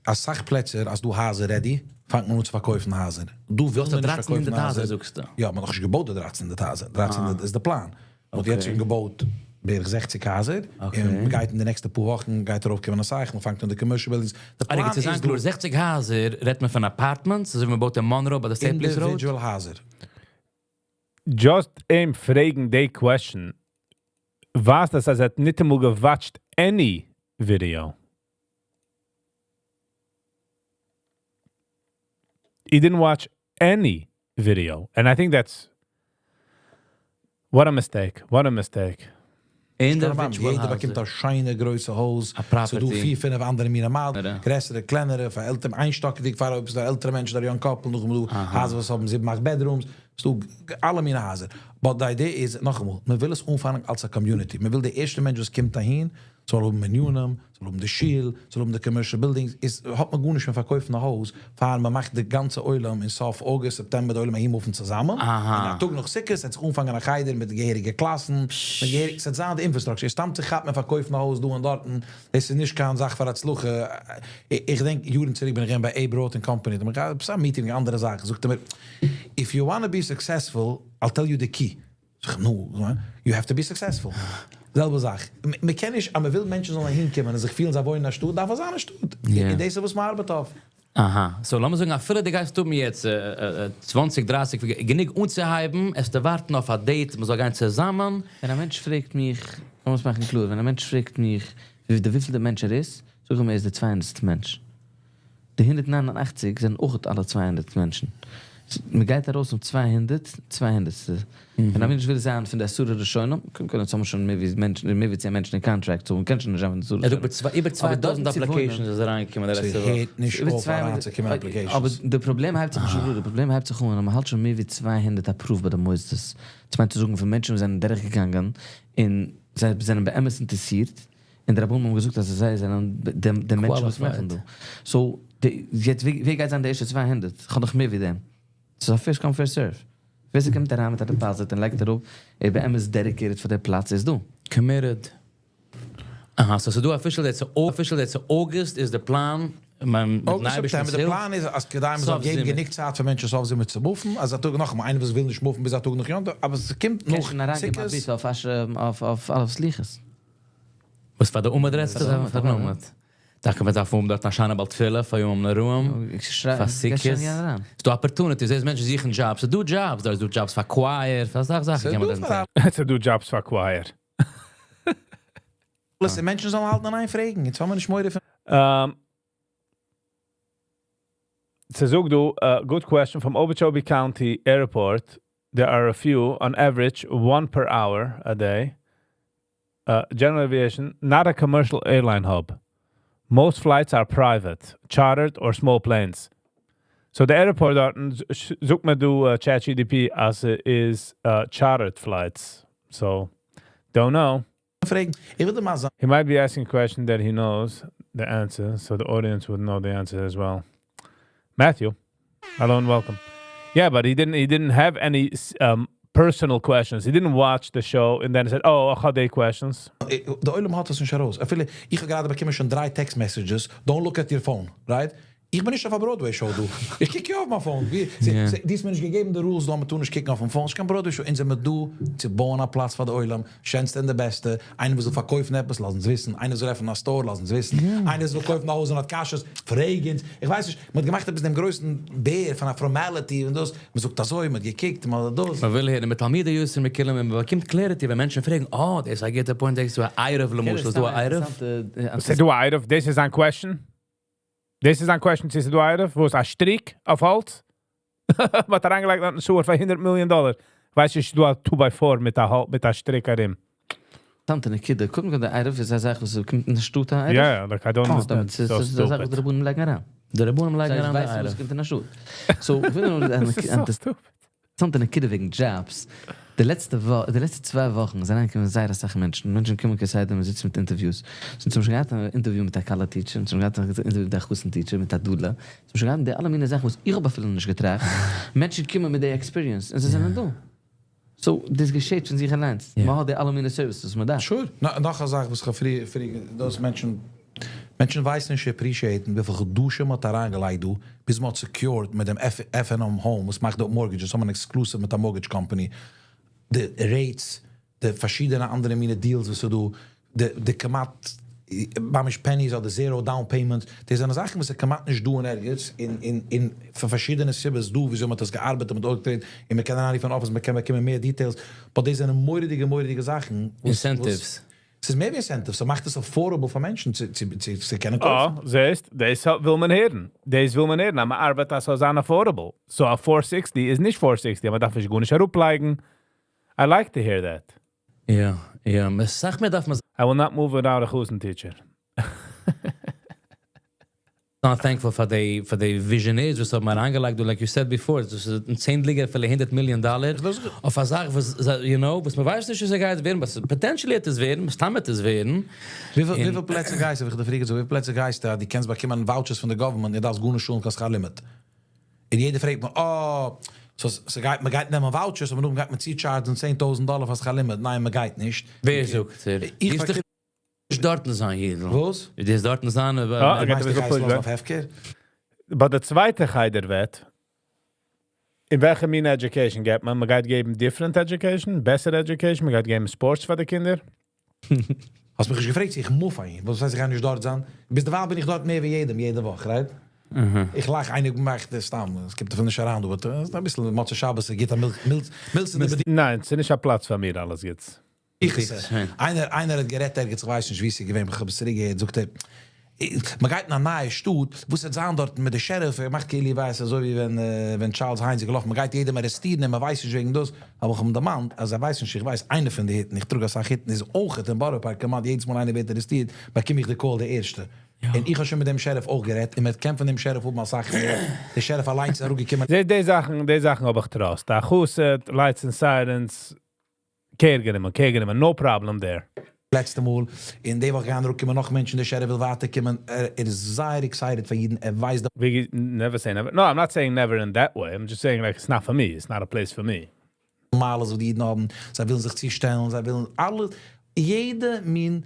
א סאך פלעצער, אז דא הייזער ready, פאנגט מען אן צו פארקויפן הייזער. דא וויל האסט מען נישט 1300 פארקויפן הייזער, הייזער. זאגסטו? יא, מען האט נאך נישט געבויט די 1300 הייזער. 1300 איז דער פלאן. מען האט יעצט שוין געבויט בערך 60 הייזער. Okay. און מען גייט אין די נעקסטע פאר וואכן, גייט ארויפקומען א סאך, מען פאנגט אן די commercial buildings. דער אבער פלאן צו זיין איז קלאר, דא 60 הייזער רעדט מען פון apartments, אזוי ווי מען בויט אין Monroe ביי די Staples Road? Individual הייזער. Just אים פרעגן די question, ווייזט דאס, אז ער האט נישט אמאל גע watch ט any video. He didn't watch any video. And I think that's... What a mistake. What a mistake. Individual יעדער באקומט א שיינע גרויסע הויז. א property. ס'דא פיר, פינף אנדערע מיני מאל. יא. גרעסערע, קלענערע, פאר עלטערע, איינשטאקיג, פאר אויב ס'דא עלטערע מענטשן, דא young couple, נאך אמאל דא הייזער וואס האבן זיבן, אכט bedrooms. ס'דא אלע מיני הייזער. But the idea איז, נאך אמאל, מען וויל עס אנפאנגען אלס א community. מען וויל די ערשטע מענטש וואס קומט אהין, זאל האבן מנינים, זאל האבן די שול, זאל האבן די commercial buildings. איז, האט מען גארנישט מער פארקויפן א הויז, פאר מען מאכט די גאנצע עולם אין סוף August, September, די עולם אהין move ן צוזאמען. און א טאג נאך סוכות, וועט זיך אנפאנגען א חדר מיט געהעריגע קלאסן, מיט געהעריג, ס'וועט זיין די infrastructure. סתם צו כאפן און פארקויפן א הויז דא און דארטן, דאס איז נישט קיין זאך פאר הצלחה. איך דענק, יארן צוריק בין איך געווען ביי Abe Roth and Company, דא האב איך געהאט א meeting, אנדערע זאכן. זאגט ער מיר, if you wanna be successful, I'll tell you the key. זאג איך, no, you have to be successful. זעלבע זאך. מען קען נישט, אז מען וויל מענטשן זאלן אהינקומען און זיך פילן, זיי וואוינען אין א שטאט, דארף עס זיין א שטאט. און דאס איז וואס מען ארבעט אויף. אהא. So, לאמיר זאגן, אפילו דו גייסט האבן יעצט 20, 30, גענוג אנצוהייבן, עס צו ווארטן אויף א date, מען זאל גיין צוזאמען. ווען א מענטש פרעגט מיך, לאמיר עס מאכן קלאר, ווען א מענטש פרעגט מיך, ווי דער וויפילטער מענטש ער איז, זאג איך אים, ער איז דער 200 מענטש. די 189 זענען אויך אלע 200 מענטשן. מען גייט ארויס אום 200, 200. ווען א מענטש וויל זיין פון די עשרה ראשונים, קען קען האבן שוין מער ווי מענטשן, מער ווי 10 מענטשן אין contract, so מען קען שוין נישט זיין פון די עשרה ער האט ראשונים. איבער אבער דארט 2000 צו וואוינען- applications איז אריינגעקומען, די לעצטע וואך. ס'הערט נישט איבער אויף 200 אריינצוקומען applications. אבער דער פראבלעם הייבט זיך נישט אן, דער פראבלעם הייבט זיך אן, אז מען האלט שוין מער ווי 200 approved ביי די מוסדות. דאס מיינט צו זאגן, פון מענטשן וואס זענען דורכגעגאנגען און זיי זענען באמת אינטערעסירט, און די רבנים האבן געזאגט, אז זיי זענען די מענטשן וואס מאכן דא. So, די, יעצט, ווער גייט זיין די ערשטע 200? איך האב נאך מער ווי דעם. ס'איז א first come, first serve. ווער ס'קומט אריין מיט א deposit און לייגט אראפ, ער באמת dedicated פאר דער פלאץ איז דא. Committed. אהא, so ס'דא official, that's official, that's August איז דער פלאן. מען August, September, דער פלאן איז, אז כדי מען זאל סוף געבן זומער. גענוג צייט פאר מענטשן סוף זומער צו move ן, אז א טאג נאך, איינער וואס וויל נישט move ן ביז א טאג נאך יום טוב, אבער עס קומט קענסט נאך שוין אריינגעבן א סוכות. ביסל אויף אש, אויף אלף סליחות. וואס פאר די אומאדרעס פאר די פאר די אומאדרעס. אומאד. דא קען מען דארף אום דארט א שיינע בעל תפילה פאר ימים נוראים. איך שריי, פאר איך גיי שוין סוכות. יא אריין. ס'דא opportunities, ס'איז מענטשן זוכן jobs. ס'דא jobs, דא איז דא jobs פאר choir, פאר זאכן, זאכן ס'דא קען מען דאס פאר זען. ס'דא jobs פאר choir. אלעס, די מענטשן זאלן האלטן אין איין פרעגן. יעצט האבן מיר נישט מורא פון ס'זאגט דא, good question from Okeechobee County Airport. There are a few, on average, one per hour a day. General aviation, not a commercial airline hub. Most flights are private, chartered or small planes. So the airport דארט, זאגט מיר דא ChatGPT אז איז chartered flights. So, don't know. פרעגן. איך וויל דיר מאל זאגן. He might be asking a question that he knows the answer, so the audience would know the answer as well. Matthew, hello and welcome. Yeah, but he didn't. He didn't have any personal questions. He didn't watch the show and then said, "Oh, איך האב די questions." דער עולם האט עס נישט ארויס. אפילו, איך האב גראדע באקומען שוין דריי text messages. Don't look at your phone, right? איך בין נישט אויף א Broadway show, דו. איך קוק יא אויף מיין phone. ווי, זיי, די האבן מיר נישט געגעבן די rules, דא, מען טאר נישט קוקן אויפן phone. ס'איז קיין Broadway show. אונז זעמיר דא צו בויען א פלאץ פאר די עולם. שענסטע און די בעסטע. איינער וואס וויל פארקויפן עפעס, לאז אונז וויסן. איינער וויל עפענען א store, לאז אונז וויסן. איינער וואס וויל קויפן א הויז און האט קשיות, פרעג אונז. איך ווייס נישט, מען האט געמאכט עפעס דעם גרויסן בער פון א formality און דאס. מען זאגט אזוי, מען האט געקוקט, מען האט דאס. מען וויל הערן מיט תלמידי יוסף מיט קילן, מען באקומט clarity, ווען מענטשן פרעגן, oh, דאס איז א גוטע point, דאס איז א עירוב, למשל, איז דא א עירוב? ס'איז דא א עירוב? דאס איז א question. דאס איז א question, ס'איז דא א עירוב? וואו איז א שטריק אויף האלץ? מ'האט אריינגעלייגט א sewer פאר 100 מיליאן דאלאר. ווייסט נישט, דא א 2 by 4 מיט א שטריק ארום. אינטערעסאנטע נקודה. קוק מאל, דער עירוב איז א זאך, וואס קומט אין דער שטאט א עירוב. Yeah, like I don't Oh, understand. דאס איז So דאס איז א זאך, וואס stupid. די רבנים לייגן אריין. די רבנים לייגן זיי אריין ווייסן, דער וואס עירוב. קומט אין דער שטאט. So, איך וויל נאר This is so stupid. אינטערעסאנטע נקודה וועגן דזשאבס, די לעצטע וואך, די לעצטע צוויי וואכן זענען אריינגעקומען זייער אסאך מענטשן, מענטשן קומען כסדר, מען זיצט מיט אינטערוויוס, אונז האבן שוין געהאט א אינטערוויו מיט א כלה טיטשער, אונז האבן געהאט א אינטערוויו מיט א חתן טיטשער, מיט א דולה, אונז האבן שוין געהאט די אלע מיני זאכן וואס איך האב אפילו נישט געטראכט, מענטשן קומען מיט די עקספיריענס און זיי זענען דא. סאו דאס געשעט פון זיך אליינס, מען האט די אלע מיני סערוויסעס וואס מען דארף. Sure. נאך א זאך וואס כ'האב פריער פריער דאס מענטשן מענטשן ווייסן נישט appreciate ן וויפיל חדשים מ'האט אריינגעלייגט דא ביז מ'האט secured מיט דעם F&M Home וואס מאכט די mortgages האבן אן exclusive מיט א mortgage company די rates די פארשידענע אנדערע מיני deals וואס איז דא די די כמעט ממש pennies אדער zero down payment, דאס זענען זאכן וואס איז כמעט נישט דא אין ערגעץ, און און און פאר פארשידענע סיבות דא וויאזוי מ'האט עס געארבעט און מ'האט אויפגעטרעט, און מ'קען אריינרופן אין אפיס מ'קען באקומען מער details, but דאס זענען מורא'דיגע מורא'דיגע זאכן וואס וואס Incentives. ס'איז מער ווי incentives, ס'מאכט עס affordable פאר מענטשן צו צו צו צו קענען אה, קויפן. זעסט, דאס וויל מען הערן. דאס וויל מען הערן. אז מ'ארבעט אז ס'זאל זיין affordable. So א 460 איז נישט 460, אבער דארף איך גארנישט אראפלייגן. I like to hear that. יא, סאך מער דארף מען I will not move without a חתן teacher. זיין thankful פאר די visionaries וואס האבן אריינגעלייגט, like you said before, דאס איז א צענדליגער פילע 100 מיליאן דאלאר אויף א זאך וואס, you know, וואס מען ווייסט נישט וואס עס גייט ווערן, but potentially וועט עס ווערן, מסתמא וועט עס ווערן. וויפיל פלעצער גייסטו, איך פרעג אזוי, וויפיל פלעצער גייסטו, דו קענסט באקומען vouchers פון די government, דו דארפסט גארנישט צאלן קיין שכר לימוד. און יעדער פרעגט מיר, oh, so, ס'גייט, מען גייט נעמען vouchers, אבער נאכדעם גייט מען צו charge ן 10.000 דאלאר פאר שכר לימוד. ניין, מען גייט נישט. ווער זאגט ער? איך איך נישט דארטן זיין, יעדער. וואס? דו וועסט דארטן זיין, אבער אה, מיינסט, אביסל איך גיי pushback. אויף הפקר? But די צווייטע חדר וועט, אין וועלכע מין education געבט מען? מען גייט געבן different education, בעסער education, מען גייט געבן sports פאר די קינדער. האסט מיך נישט געפרעגט, איך move אהין. וואס הייסט איך גיי נישט דארט זיין? ביז דערווייל בין איך דארט מער ווי יעדעם, יעדע וואך, right? איך לאך, איינער מאכט דאס סתם, עס קומט דערפון נישט אריין, דו, but, עס איז א ביסל מוצאי שבת, עס גיט א מילך, מילך, מילך אין די ניין, ס'איז נישט א פלאץ פאר מיר, אלעס גוטס. איך איינער איינער האט גערעדט ערגעץ, איך ווייס נישט ווי עס איז געווען, איך האב עס צוריקגעהערט, זאגט ער, מען גייט אין א נייע שטאט, וואס וועט זיין דארט מיט די sheriff, ער מאכט כאילו ווייס, אזוי ווי ווען ווען Charles Hynes איז געלאפן, מען גייט יעדעם ארעסטירן און מען ווייסט נישט וועגן דאס, האב איך אים דערמאנט, אז ער ווייסט נישט, איך ווייס, איינער פון די היטן, איך טראג אסאך היטן, איז אויך אין בארא פארק, כמעט יעדעס מאל איינער ווערט ארעסטירט, באקום איך די call די ערשטע. און איך האב שוין מיט דעם sheriff אויך גערעדט, און מען קען פון דעם sheriff האבן אסאך מער. דער sheriff אליין איז אראפגעקומען. די, די זאכן, די זאכן האב איך trust. א חסיד, lights and sirens, care גענומען, care גענומען, no problem there. לעצטע מאל, אין די וואך גייען אראפקומען נאך מענטשן, דער sheriff וויל ווייטער קומען, ער איז זייער excited פאר יעדן, ער ווייסט We never say never. No, I'm not saying never in that way. I'm just saying like it's not for me. It's not a place for me. מעלות וואס די אידן האבן, זיי ווילן זיך צושטעלן, זיי ווילן אלע, יעדע מין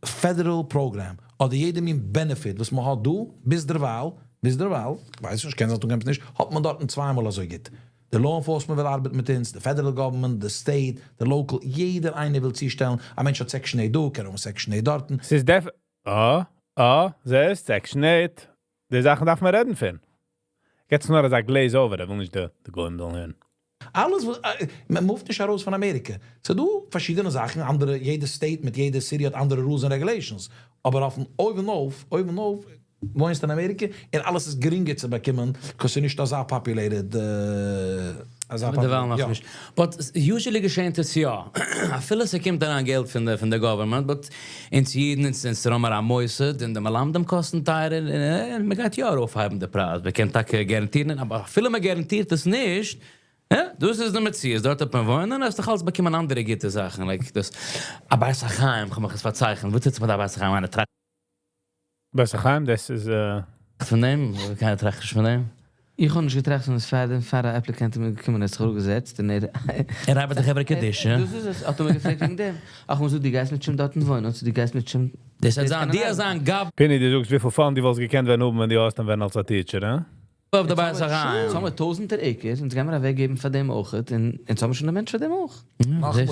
federal program, אדער יעדע מין benefit, וואס מען האט דא, ביז דערווייל, ביז דערווייל, ווייס נישט, קען זיין, דו קענסט נישט, האט מען דארט צוויי מאל אזוי גוט. די law enforcement וויל ארבעטן מיט אונז, די federal government, די state, די local, יעדער איינער וויל צושטעלן. א מענטש האט Section 8 דא, קען האבן Section 8 דארטן. ס'איז def... אה, אה, זעסט, Section 8. די זאכן דארף מען רעדן פון. יעצט נאר אז א glaze over, ער וויל נישט די גוים זאלן הערן. אלעס, מען move ט נישט ארויס פון אמעריקע. ס'איז דא פארשידענע זאכן, אנדערע, יעדע state מיט יעדע city האט אנדערע rules and regulations. אבער אויפן אויבן אויף, אויבן אויף, וואוינסט אין אמעריקע, און אלעס איז גרינגער צו באקומען, 'cause ס'איז נישט אזא populated, אזא דערווייל נאך יא. נישט. But usually געשעט עס יא. אפילו עס קומט אריין געלט פון די government, but אונז אידן, אונז האמיר א מוסד, און די מלמדים קאסטן טייער, און מען גייט יא ארויפהייבן די פרייז. מען קען טאקע גאראנטירן, אבער אפילו מען גאראנטירט עס נישט, יא, דאס איז די מציאות. דארט האט מען וואוינען, האסט דאך אלץ באקומען אנדערע גוטע זאכן, like דאס. א בית החיים, איך מאך עס פארצייכן. וואס טוט מיט א בית החיים? איינער טראכט בית החיים, דאס איז פון דעם? קיינער טראכט נישט פון דעם? איך האב נישט געטראכט פון עס פאר דעם פאר א applicant איז מיר געקומען, ער האט זיך אראפגעזעצט און ער ער ארבעט דאך חברה קדישא. דאס איז עס, האט ער מיר געפרעגט וועגן דעם. אך, מען זאגט, דו גייסט מיט שוין דארטן וואוינען, אדער דו גייסט מיט שוין דאס דאס זיין, קען די ארבעטן. זיין גאב Pini, דו זאגסט, וויפיל fund דו וואלסט געקענט ווען האבן, ווען דו האסט דאן ווען אלס א teacher, הא? אויף די בית החיים. אונז האבן טויזנטער acres, אונז גייען מיר אוועקגעבן פאר דעם אויך, און אונז האבן שוין א מענטש פאר דעם אויך. נאך מאל,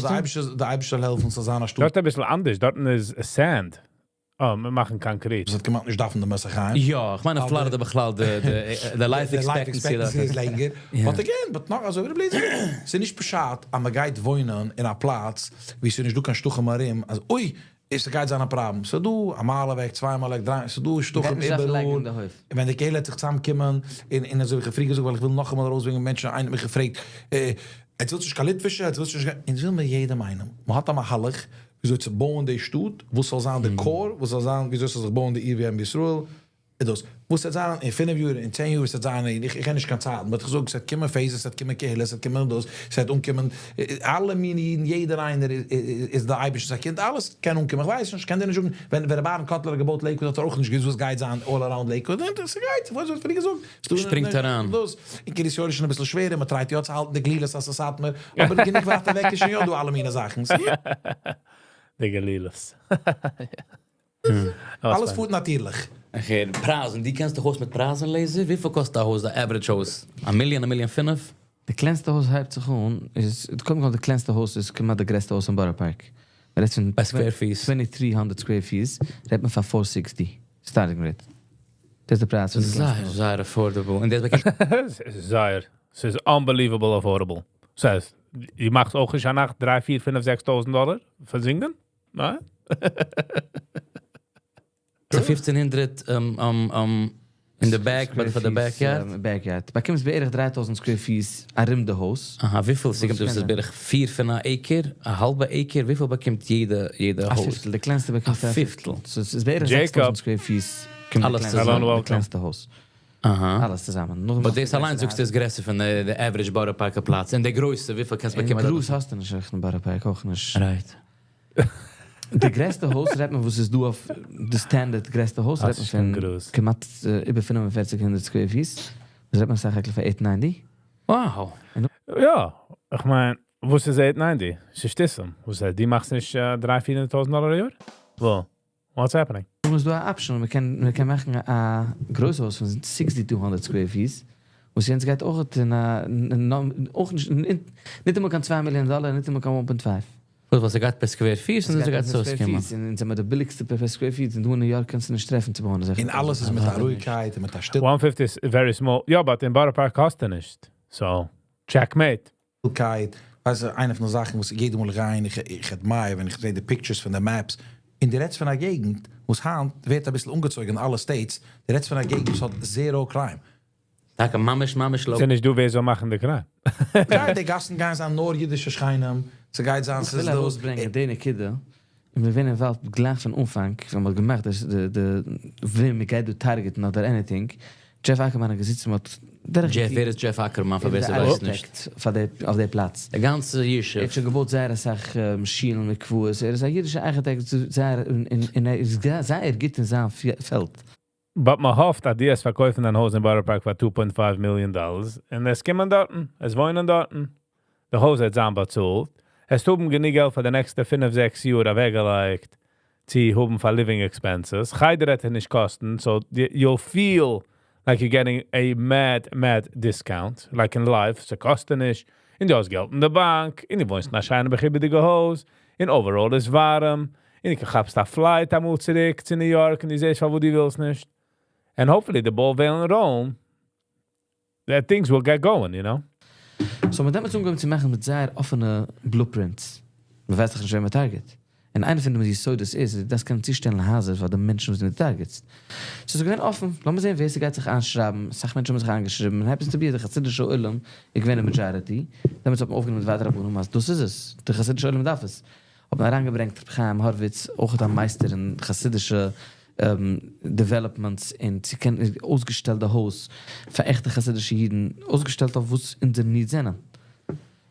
דער אייבערשטער זאל העלפן, ס'זאל זיין א שטאט. דארט א ביסל אנדערש, דארט איז sand. Oh, מיר מאכן concrete. דאס האט כמעט נישט דארפן דעם בית החיים. יא, איך מיין, אין פלארידע בכלל, די life The life expectancy expectancy איז לענגער. Ja. But again, but נאך אזוי ווי דער בלעזער. ס'איז נישט פשט, אז מען גייט וואוינען אין א פלאץ, ווי ס'איז נישט דא קיין שטחים ארום, אז אוי, עס גייט זיין א פראבלעם. ס'איז דא א מייל אוועק, צוויי מייל אוועק, דריי, ס'איז דא שטחים גייט נישט דארפן לייגן איבעראל. אין די הויף. און ווען די קהלה וועט זיך צוזאמקומען, און אזוי ווי איך פריער געזאגט, ווייל איך וויל נאך אמאל ארויסברענגען מענטשן, איינער האט מיך געפרעגט, עטס ווילט נישט קיין ליטווישע, עטס ווילט נישט קיין, אונז וויל מיר יעדעם איינעם. מען האט א מהלך, וויאזוי צו בויען די שטאט, וואס זאל זיין די core, וואס זאל זיין, וויאזוי ס'זאל זיך בויען די עיר ואם בישראל. איז דאס וואס ס'עט זיין אין פינף יאר, אין צען יאר, וואס ס'עט זיין אין, איך קען נישט קיין צייטן, באט איך זאג ס'עט קומען phases, ס'עט קומען קהילות, ס'עט קומען דאס, ס'עט אנקומען אלע מיני אידן, יעדער איינער איז די אייבערשטנ'ס א קינד, אלעס קען אנקומען, איך ווייס נישט, כ'קען דיר נישט זאגן, ווען ווען רבי אהרן קאטלער האט געבויט לעיקוואד האט ער אויך נישט געוואוסט וואס גייט זיין all around לעיקוואד, און ס'גייט, וואס האט פריער געזאגט, שפרינגט אריין. דאס, אין קרית יואל איז שוין אביסל שווערער, מ'טרייט יא צו האלטן די גלילות אז ס'איז סאטמאר, אבער גענוג ווייט אוועק איז שוין יא דא אלע מיני זאכן. די גלילות. אלעס פארט נאטירליך. איך הער פרייזן, דו קענסט דיך אויס מיט פרייזן לעיזער? וויפיל קאסט א הויז, א average הויז? א מיליאן, א מיליאן פינף? די קלענסטע הויז הייבט זיך אן איז, קודם כל די קלענסטע הויז איז כמעט די גרעסטע הויז אין בארא פארק, מען רעדט פון ביי square feet. 2300 square feet רעדט מען פאר 460 starting rate, דאס איז די פרייז פון די קלענסטע זייער הויז. זייער affordable, און דאס באקומט. זייער, ס'איז unbelievable affordable. ס'הייסט, דו מאכסט אויך נישט א נאכט דריי פיר פינף זעקס טויזנט דאלער פאר זינגען? ניין? ס'איז 1500 אין די back, פאר די backyard? Backyard. באקומסט בערך 3000 square feet ארום די הויז. אהא, וויפיל ס'קומט אויס איז בערך פיר פון א acre, א האלבע acre, וויפיל באקומט יעדע יעדע א הויז? פיפטל, די קלענסטע באקומט א פיפטל. So ס'איז בערך 6000 square feet קומט די קלענסטע, די קלענסטע הויז. אהא. אלעס צוזאמען. נאכדעם But דאס אליינס זאגסטו איז גרעסער פון די average בארא פארקער פלאץ. און די גרויסע וויפיל קענסט באקומען דארט? גרויס האסטו נישט עכט אין בארא פארק אויך נישט. Right. די גרעסטע הויז רעדט מען וואס איז דא אויף די standard גרעסטע הויז רעדט מען פון כמעט איבער 4500 square feet. דאס רעדט מען סך הכל פאר 890. Wow. יא, איך מיין, וואס איז 890? ס'איז שטיסל. וואס הייסט, דו מאכסט נישט דריי פיר הונדערט טויזנט דאלער א יאר? וואו? What's happening? דא איז דא א option, מען קען מען קען מאכן א גרויסע הויז פון 6200 square feet, וואס יענץ גייט אויך אין א אויך נישט ניטאמאל קיין צוויי מיליאן דאלער, ניטאמאל קיין one point five. וואס ווייל ס'גייט פער square feet און אזוי גייט עס אויסקומען. און אונז זעמער די ביליגסטע פער square feet און דא אין ניו יארק קענסטו נישט טרעפן צו בויען אזעלכע. און אלעס איז מיט א רואיגקייט און מיט א שטיל. One fifty איז very small, יא but אין בארא פארק האסטו נישט, so checkmate. שטילקייט, ווייסט איינע פון די זאכן וואס יעדע מאל איך גיי אהין איך איך admire ווען איך זעה די pictures פון די maps, און דו רעדסט פון א געגנט וואס היינט ווערט אביסל אנגעצויגן אין אלע states, דו רעדסט פון א געגנט וואס האט zero crime. טאקע ממש ממש ס'איז נישט דא ווער זאל מאכן די crime. גייט די גאסן גייען זיין נאר אידישע שכנים, ס'גייט זיין איך וויל ארויסברענגען די נקודה, און מיר ווערן involved גלייך פון אנפאנג ווען מ'האט געמאכט די די וועם מ'גייט דא target ן אדער anything, דזשעף אקערמאן האט געזיצן מ'האט דורך דזשעף, ווער איז דזשעף אקערמאן פאר ווער ס'ווייסט נישט? פאר די אויף די פלאץ. די גאנצע ישוב. ער האט שוין געבויט זייער אסאך שילן מקוואות, ער איז א אידישע ארכיטעקט זייער און ער איז זייער גוט אין זיין פעלד. But מ'האפט אז דו וועסט פארקויפן דיין הויז אין בארא פארק פאר two point five מיליאן dollars, און עס קומען דארטן, עס וואוינען דארטן, די הויז וועט זיין באצאלט, עס האבן גענוג געלט פאר די נעקסטע פינף זעקס יאר אוועקגעלייגט צו האבן פאר living expenses, חדר וועט דיר נישט קאסטן, so you'll feel like you're getting a mad mad discount, like in life, ס'קאסט דיר נישט, און דו האסט געלט אין די באנק, און דו וואוינסט אין א שיינע מכובד'יגע הויז, און overall איז ווארעם, און דו כאפסט א flight אמאל צוריק צו ניו יארק און דו זעסט פארוואס דו ווילסט נישט. And hopefully the ball וועלן roll ן, that things will get going, you know. So מיט דעם האט אנגעהויבן צו מאכן מיט זייער אפענע blueprints, מען ווייסט דאך נישט וועם מען target, און איינע פון די יסודות איז אז דו דארפסט קענען צושטעלן הייזער פאר די מענטשן וואס דו target סט. ס'איז געווען אפן, לאמיר זען ווער ס'גייט זיך איינשרייבן, אסאך מענטשן האבן זיך איינגעשריבן, און happens to be די חסידישע עולם איז געווען די majority, דעמאלטס האט מען אויפגענומען די ועד רבנים אז דאס איז עס, די חסידישע עולם דארף עס. האט מען אריינגעברענגט רבי חיים הורוויץ, אויך א מייסטער אין חסידישע developments, און צו קענען אויסגעשטעלט די הויז פאר עכטע חסידישע אידן, אויסגעשטעלט אויף וואס אונזער needs זענען.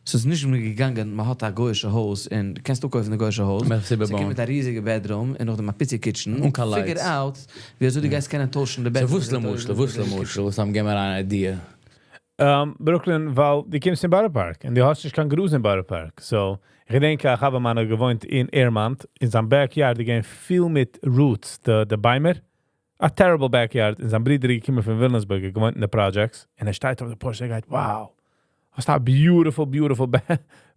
ס'איז נישט מיר געגאנגען, מען האט א גוי'אישע הויז און דו קענסט אפקויפן די גוי'אישע הויז, ס'קומט מיט א ריזיגע bedroom און נאכדעם א פיצי kitchen, אן קיין lights. Figure out ווי אזוי דו גייסט קענען טוישן די bedroom. So וואס למשל, וואס למשל, וואס האבן, גיב מיר אן idea. ברוקלין, ווייל דו קומסט אין בארא פארק און דו האסט נישט קיין גראז אין בארא פארק. So, איך געדענק א חבר מיינער האט געוואוינט אין עירמאנט, אין זיין backyard איז געווען פיל מיט roots, די ביימער. א terrible backyard, און זיין ברודער איז געקומען פון וויליאמסבורג, ער האט געוואוינט אין די projects, און ער שטייט אויף די porch, ער גייט, wow, האסט א beautiful beautiful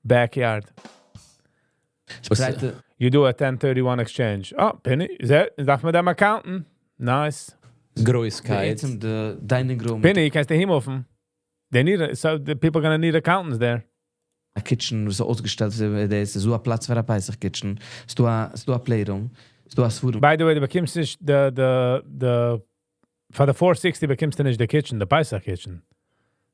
backyard. You do a 1031 exchange. אה, פיני, זע, דארף מען דעם accountant. Nice. גרויסקייט. בעצם די dining room. פיני, קענסט אהין move ן. They need, so the people gonna need accountants there. א kitchen וואס איז אויסגעשטעלט ווי דאס, ס'איז דא א פלאץ פאר א פסח kitchen, ס'איז דא א, ס'איז דא א playroom, ס'איז דא א ספרים. By the way, דו באקומסט נישט די, די, די, פאר די 460 באקומסטו נישט די kitchen, די פסח kitchen.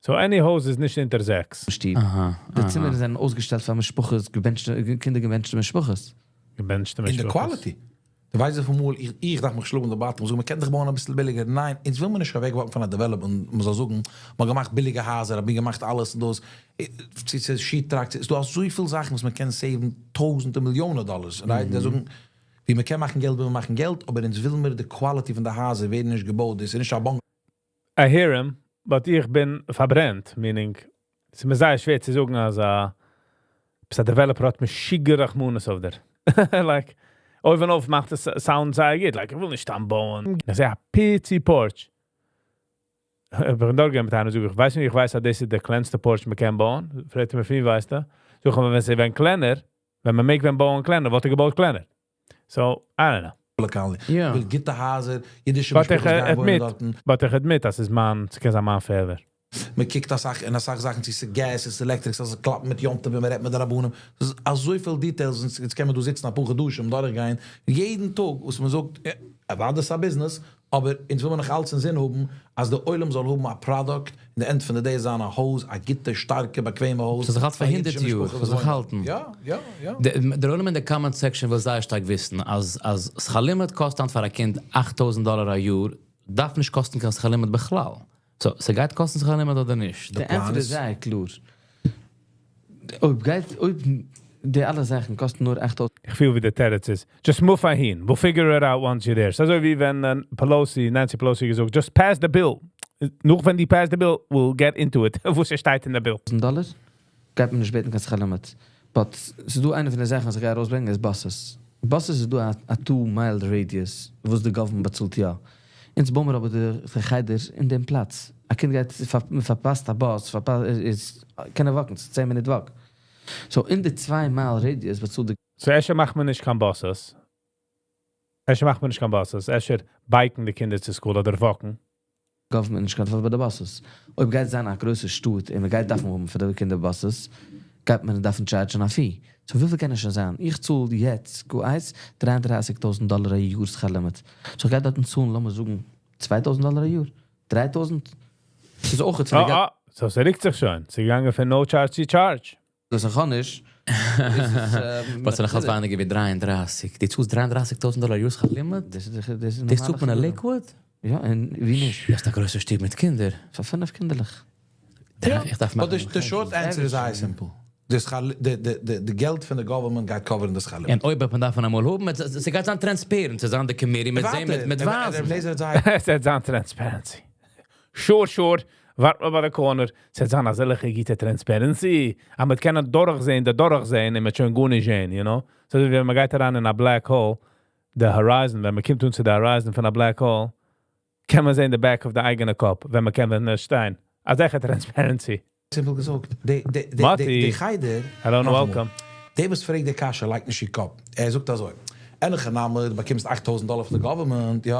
So any הויז איז נישט אונטער זעקס. שטוב. אהא. די צימערן זענען אויסגעשטעלט פאר משפחות, געבענטשטע, קינדער געבענטשטע משפחות. געבענטשטע און די משפחות. Quality. דו ווייסט וויפיל מאל איך איך דארף מיך שלאגן די באטל און זאגן מ'קען דאך בויען אביסל ביליגער, ניין אונז וויל מיר נישט אוועק וואקן פון א דעוועלאפמענט מ'זאל זאגן מ'האט געמאכט ביליגע הייזער האט מיר געמאכט אלעס און דאס, צו ס'איז sheet rock ס'איז דא אזויפיל זאכן וואס מ'קען save ן טויזענטער מיליאנען דאלערס right זיי זאגן ווי מ'קען מאכן געלט וויל מען מאכן געלט אבער אונז וויל מיר די quality פון די הייזער ווערן נישט געבויט דאס איז נישט א באנק I hear him, but איך בין פארברענט, meaning, ס'איז מיר זייער שווער צו זאגן אז א א developer האט משוגע רחמנות אויף דיר. Like, אויבן אויף מאכט עס sound זייער גוט, like, איך וויל נישט סתם בויען. איך זע א פיצי porch. איך בין דארט געווען מיט איינער, זאג איך, ווייסט נישט, איך ווייס אז דאס איז דער קלענסטע porch מען קען בויען. פרעגט ער מיר, ווי ווייסטו? זאג איך, ווען ס'איז ווען קלענער, ווען מען מעג ווען בויען קלענער, וואלט איך געבויט קלענער. So, I don't know. לאקאל. וויל גוטע הייזער, אידישע But איך משפחות גייען וואוינען admit, דארטן. But איך admit, אז ס'איז מיין, ס'קען זיין מיין פעלער. מען קוקט אסאך אין אסאך זאכן, צו ס'איז gas, ס'איז electric, ס'זאל זיך קלאפן מיט יום טוב ווען מען רעדט מיט די רבנים. ס'איז אזויפיל details, און יעצט קען מען דא זיצן אפאר חדשים דורכגיין יעדן טאג וואס מען זאגט, אוודאי ס'איז א ביזנעס, אבער אונז וויל מען נאך אלץ אינזין האבן אז די עולם זאל האבן א פראדוקט, אין די end פון די day זיין א הויז, א גוטע שטארקע באקוועמע הויז. ס'זאל זיך האלטן פאר הונדערט יאר, ס'זאל זיך האלטן. יא, יא, יא. דער עולם אין די comment section וויל זייער שטארק וויסן אז אז שכר לימוד קאסט היינט פאר א קינד 8000 דאלער א יאר, דארף נישט קאסטן קיין שכר לימוד בכלל. So, ס'גייט קאסטן שכר לימוד אדער נישט? די ענטפער איז זייער קלאר. אויב גייט, אויב די אלע זאכן קאסטן נאר 8000. איך פיל ווי די תירוץ איז, just move אהין, we'll figure it out once you're there. ס'איז אזוי ווי ווען Pelosi, Nancy Pelosi געזאגט, just pass the bill. נאר ווען די pass the bill, we'll get into it. וואס שטייט אין די bill. דאלער, גייט מען נישט בעטן קיין שכר לימוד. But ס'איז דא איינע פון די זאכן וואס איך גיי ארויסברענגען איז buses. Buses איז דא א 2 mile radius וואס די government באצאלט יא. אונז בויען מיר אבער די חדר אין דעם פלאץ. א קינד גייט פארפאסט א באס, פארפאסט איז קען ער walk ן, 10 מינוט walk. So אין די 2 mile radius באצאלט די So אפשר מאכט מען נישט קיין buses. אפשר מאכט מען נישט קיין buses. אפשר bike ן די קינדער צו school אדער walk ן. government נישט קיין פאר די buses. אויב גייט זיין א גרויסע שטאט און מען גייט דארפן האבן פאר די קינדער buses, גייט מען דארפן charge ן א fee. So וויפיל קען עס שוין זיין? איך צאל יעצט, גו אייז, 33.000 דאלער א יאר שכר לימוד. So איך גיי דארטן צאלן, לאמיר זאגן, 2.000 דאלער א יאר. 3.000? ס'איז אויך יעצט אה, אה, so ס'רוקט זיך שוין. ס'איז געגאנגען פון no charge צו charge. דאס איך נישט. וואס נאך אלץ ווייניגער ווי 33. דו צאלסט 33.000 דאלער א יאר שכר לימוד? דאס איז דאס איז דאס צאלט מען אין Lakewood? יא, און ווי נישט? דאס איז א גרויסע שטוב מיט קינדער. פאר פינף קינדערלעך. איך דארף But the short answer איז זייער simple. די געלט פון די government גייט cover ן דאס שכר לימוד. און אויב מען דארף אמאל האבן, ס'גייט זיין transparent, צו זיין די committee מיט זען, מיט ווייזן. עס וועט זיין transparency. Sure, sure. ווארט מאל ביי די corner. ס'וועט זיין אזעלכע גוטע transparency. אבער מען קען דורכזען, דא דורכזען, און מען שוין גארנישט זען, you know? So ווען מען גייט אריין אין א black hole, the horizon, ווען מען קומט אן צו די horizon פון א black hole, קען מען זען the back of the אייגענע קאפ, ווען מען קען ווען נישט שטיין. אזעלכע transparency. Simple געזאגט. די די די די חדר. Hello and welcome. דער וואס פרעגט די קשיא לייגט נישט אין קאפ. ער זאגט אזוי. אין הכי נמי, דו באקומסט 8000 דאלער פון די government, יא.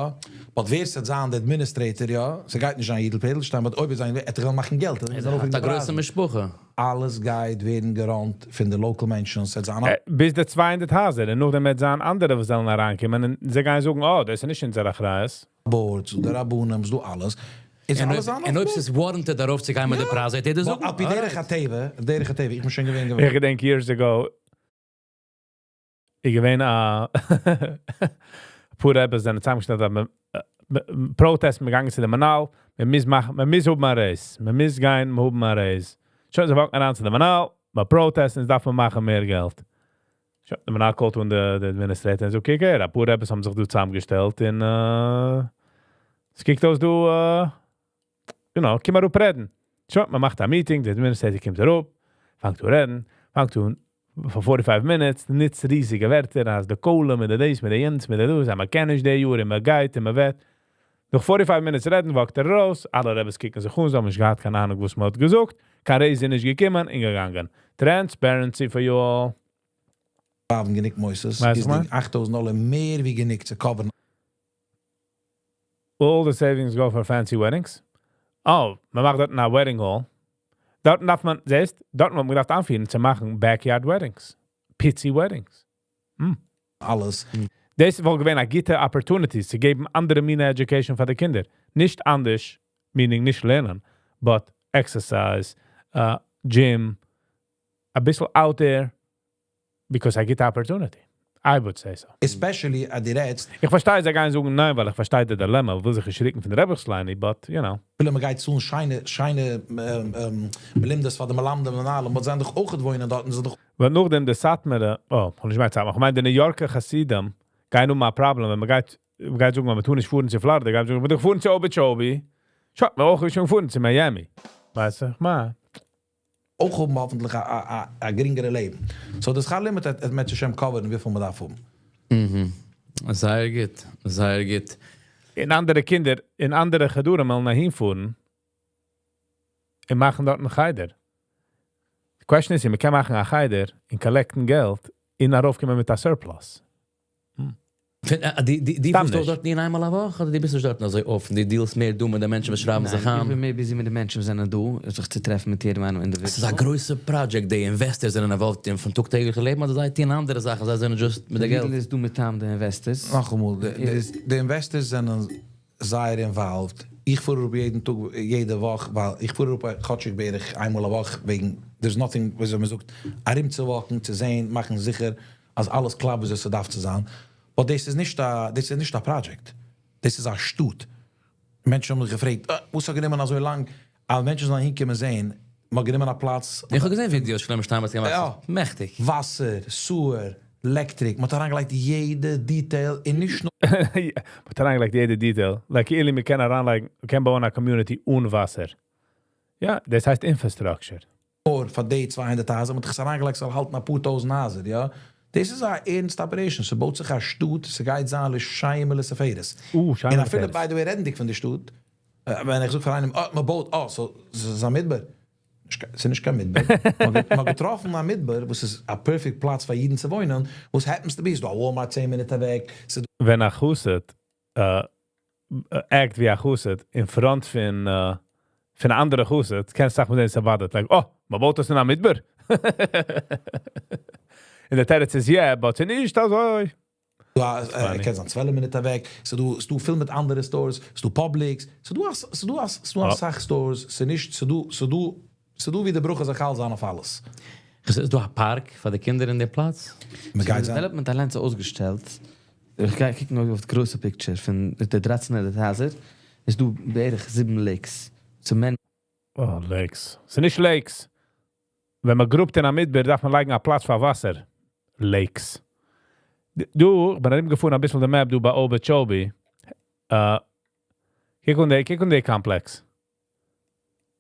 But ווער ס'וועט זיין דער administrator, יא. ס'גייט נישט זיין יידל פעדלשטיין, but אויב ער זיין, ער וועט מאכן געלט. ער האט א גרויסע משפחה. אלעס גייט ווערן גע run ט פון די local מענטשן. ס'וועט זיין ביז די 200 הייזער, און נאכדעם וועט זיין אנדערע וואס זאלן אריינקומען און זיי גייען זאגן, oh, דאס איז נישט אונזער אחריות. Boards, די רבנים, דא אלעס. איז אלעס און אויב ס'איז warranted דערויף צו גיין מיט די פרייז, וועט יעדער זאגן. על פי דרך הטבע, דרך הטבע, איך בין שוין געווען איך געדענק years ago, איך געווען א פאר רבי'ס זענען צוזאמגעשטעלט האבן protest, מיר געגאנגען צו דעם מנהל, מען מוז מאכן, מען מוז האבן א raise, מען מוז גיין, מיר האבן א raise. שוין, זיי walk ן אריין צו דעם מנהל, מען protest, און דארף מען מאכן מער געלט. שוין, דער מנהל call ט אן די administrator און זאגט, קוק הער, א פאר רבי'ס האבן זיך דא צוזאמגעשטעלט און עס קוקט אויס דא, קום אראפ רעדן. שוין, מען מאכט א meeting, דער administrator קומט אראפ, פאנגט אן רעדן, פאנגט אן for 45 minutes, ניצט ריזיגע ווערטער, אז די קוילן מיט די דאס, מיט די יענץ, מיט די דאס, אז מען קען נישט די יאר, און מען גייט, און מען וועט. נאך 45 minutes רעדן, walk ט ער ארויס, אלע רבי'ס קוקן זיך אן, זיי האבן נישט געהאט קיין אהנונג, וואס מען האט געזאגט, קיין raise איז נישט געקומען, און געגאנגען. Transparency for you all. האבן גענוג מוסדות, ווייסט איז מה? די 8000 דאלער מער ווי גענוג צו cover ן. All the savings go for fancy weddings. Oh, מען מאכט דארט א wedding hall. דארט דארף מען, זעסט, דארט האט מען געדארפט אנפירן צו מאכן backyard weddings. פיצי weddings. אלעס. דאס וואלט געווען א גוטע opportunity צו געבן אנדערע מינע education פאר די קינדער. נישט אנדערש, meaning נישט לערנען, but exercise, gym, א ביסל out there, because I get the opportunity. I would say so. Especially אז דו רעדסט. איך פארשטיי, זיי גייען זאגן ניין, ווייל איך פארשטיי די dilemma, וויל זיך נישט רוקן פון די רבי'ס ליין, but, you know. אפילו מען גייט צאלן שיינע, שיינע מלמדות פאר די מלמדים און אלעם, וואס זיי דאך אויך וואוינען דארט, און זיי דאך ווייל נאכדעם די סאטמארע, oh, איך נישט מיין סאטמאר, איך מיין די ניו יארקער חסידים, גייען האבן א problem, ווען מען גייט, מען גייט זאגן, מען טאר נישט פארן צו פלארידע, גייט זאגן, מען דארף פארן צו Okeechobee. שוין, מען אויך שוין פארן צו מיאמי. ווייסט דו, מה? אויך האבן האפנטליך א גרינגערע לעבן. So דאס שכר לימוד האט מען שוין cover ן וויפיל מען דארף האבן. זייער גוט, זייער גוט. און אנדערע קינדער, אין אנדערע חדרים וועלן אהין פארן, און מאכן דארט א חדר. The question איז, מען קען מאכן א חדר, און collect ן געלט, און ארויפקומען מיט א surplus. די, די, די סתם ביסט דאך נישט. דארט נישט איינמאל א וואך, אדער די ביסט נישט דארט אזוי אפט? די deal סט מער דו מיט די מענטשן, וואס שרייבן זיך ניין, איך אן. בין מער busy מיט די מענטשן, וואס זענען דא, זיך צו טרעפן מיט יעדעם איינעם עס איז א individual. גרויסע project, די investors זענען involved אין פון טאג-טעגליכע לעבן, אדער זיי טוען אנדערע זאכן, זיי זענען just מיט די געלט. איז דא מיט די investors. נאכאמאל, די investors זענען זייער involved. איך פאר אראפ יעדן טאג, יעדע וואך, ווייל איך פאר אראפ כאטשיג בערך איינמאל א וואך, וועגן, there's nothing, ווי אזוי מען זאגט, ארום צו walk ן, צו זען, מאכן זיכער, אז אלעס קלאפט, ווי עס דארף צו זיין. But דאס איז נישט א, דאס איז נישט א project. דאס איז א שטאט. מענטשן האבן מיך געפרעגט, וואס האט גענומען אזוי לאנג? אלע מענטשן זאלן אהינקומען זען, מ'האט גענומען א פלאץ. איך האב געזען ווידיאוס, שלמה שטיין, וואס געמאכט. יא. מעכטיג. וואסער, sewer, electric, מ'האט אריינגעלייגט יעדע detail אין נישט נאר מ'האט אריינגעלייגט יעדע detail. Like, אילו מ'קען אריינלייגן, מ'קען בויען א community אן וואסער. יא, דאס הייסט infrastructure. פאר די 200 הייזער, מ'האט עס אריינגעלייגט, ס'זאל האלטן א פאר טויזנט הייזער, יא. דאס איז א ערנסטע operation. ס'בויט זיך א שטאט, ס'גייט זיין לשם ולתפארת. שיין און אפילו, לתפארת. by the way, רעדנדיג פון די שטאט, ווען איך זאג פאר איינעם, oh, מ'בויט, oh, so, ס'איז א מדבר. ס'איז נישט קיין מדבר. מ'האט געטראפן א מדבר, וואס איז א perfect פלאץ פאר אידן צו וואוינען, וואס happens to be, ס'איז דא א Walmart 10 מינוט אוועק. ס'איז ווען א חסיד act ווי א חסיד in front פון אנדערע חסיד, קענסט זאגן, מיט דעם ס'באדערט, like, oh, מ'בויט דאס אין א מדבר. און דער תירוץ איז, yeah, but ס'איז נישט אזוי. דא, קענסט זיין 12 מינוט אוועק, ס'איז דא, ס'איז דא פיל מיט אנדערע stores, ס'איז דא Publix, ס'איז דא א סאך stores, ס'איז נישט, ס'איז דא ווי די ברכה זאל חל זיין אויף אלעס. איז דא א park פאר די קינדער אין דעם פלאץ? מען גייט זיין. Development אליין איז אויסגעשטעלט. איך גיי קוקן אויף די גרויסע picture פון די 13 הייזער. איז דא בערך 7 lakes. צום מען Oh, lakes. ס'איז נישט lakes. ווען מען גראבט אין א מדבר, דארף מען לייגן א פלאץ פאר וואסער. Lakes. דו, איך בין ארומגעפארן א ביסל די map, דא ביי Okeechobee. קוק אן די, קוק אן די complex.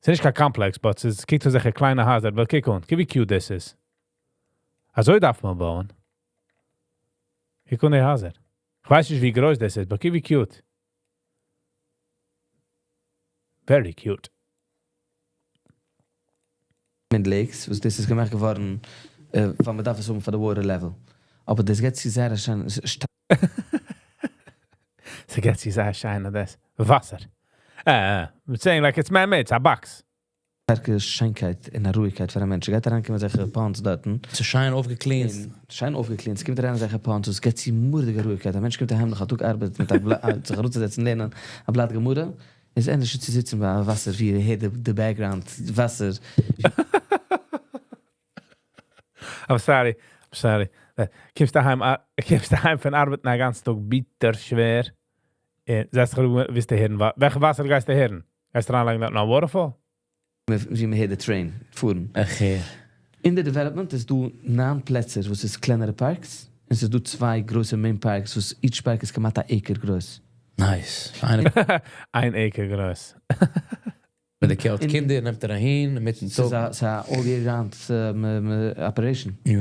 ס'איז נישט קיין complex, but ס'איז, קוקט אויס אזעלכע קליינע הייזער, but קוק אן, קוק ווי cute דאס איז. אזוי דארף מען בויען. קוק אן די הייזער. איך ווייס נישט, ווי גרויס דאס איז, but קוק ווי cute. Very cute. מיט lakes, וואס דאס איז געמאכט געווארן, ווייל מען דארף עס האבן פאר די water level. אבער דאס גייט צו זייער שיין, ס'גייט צו זייער שיין, דאס. וואסער. I'm saying like it's man-made, it's a box. שטארקע שיינקייט און א רואיגקייט פאר א מענטש. גייט אריינקומען אזעלכע ponds דארטן. ס'איז שיין אויפגע clean ט. און שיין אויפגע clean ט. ס'קומט אריין אזעלכע ponds, עס געט צו מורא'דיגע רואיגקייט. א מענטש קומט אהיים נאך א טאג ארבעט מיט א בלאט, זיך אראפצוזעצן לערנען, א בלאט גמרא. איז ענדערש צו זיצן ביי וואסער, ווי ער הערט די background, וואסער. I'm sorry, I'm sorry. קומסט אהיים, קומסט אהיים פון ארבעט א גאנצן טאג ביטער שווער. זעצט זיך אראפ, ווילסטו הערן, וועלכע וואסער גייסטו הערן? גייסטו אריינלייגן דארט נאך waterfall? ווי מען הערט די train פארן. אך, יא. אין די development איז דא ניין פלעצער, וואס איז קלענערע parks. און עס איז דא צוויי גרויסע main parks, וואס each park איז כמעט א acre גרויס. Nice. איינע איין acre גרויס. מיט די קעלט קינדער נעמט ער אהין מיטן ס'איז טאג. א ס'איז א all year round operation.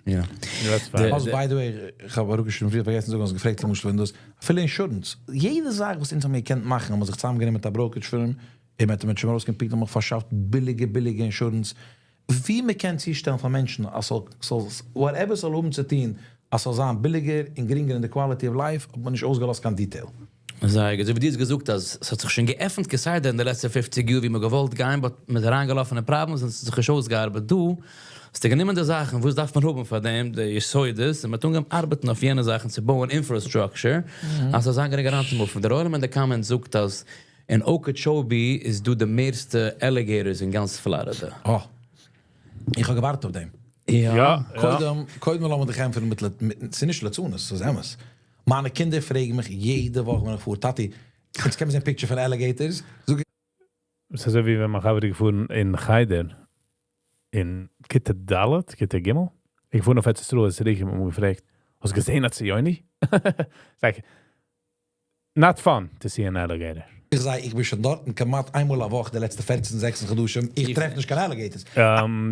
יא. That's fine. Also, by the way, איך האב אראפגעשריבן, פריער פארגעסן צו זאגן, האסט געפרעגט, למשל, ווען דאס, אפילו insurance, יעדע זאך, וואס אונז האבן געקענט מאכן, האבן מיר זיך צוזאמגענומען מיט א brokerage firm, און מיט שוין ארויסגעפיקט, האבן מיר פארשאפט ביליגע, ביליגע insurance. ווי מען קען צושטעלן פאר מענטשן, אז זאל, whatever זאל האבן צו טון, אז ס'זאל זיין ביליגער און גרינגער אין די quality of life, האט מען נישט אויסגעלאזט קיין detail. זייער גוט. אזוי ווי דו האסט געזאגט, אז עס האט זיך שוין געעפנט כסדר אין די לעצטע 50 יאר, ווי מען געוואלט גיין, but מ'איז אריינגעלאפן אין problems און עס האט זיך נישט אויסגעארבעט. דו האסט גענומען די זאכן, וואס דארף מען האבן פאר דעם, די יסודות, און מ'האט אנגעהויבן ארבעטן אויף יענע זאכן צו בויען infrastructure, אז ס'זאל זיין גענוג אריינצומופן. דער עולם אין די comments זאגט, אז אין Okeechobee איז דא די מערסטע alligators אין גאנץ פלארידע. Oh. איך האב געווארט אויף דעם. יא. יא. קודם, קודם לאמיר דיך ענטפערן מיט, ס'איז נישט לצנות, ס'איז אמת. מיינע קינדער פרעגן מיך יעדע וואך ווען איך פאר, טאטי, אונז קען מען זען picture פון alligators? זאג איך. ס'איז אזוי ווי ווען מיין חבר איז געפארן אין חדר, אין כיתה ד', כיתה ג', איך געפארן אויף ארץ ישראל, איז צוריקגעקומען און געפרעגט, האסט געזען א ציוני? It's like, not fun to see an alligator. איך זיי, איך בין שוין דארטן כמעט איינמאל א וואך די לעצטע 14, 16 חדשים, איך טרעף נישט קיין alligators.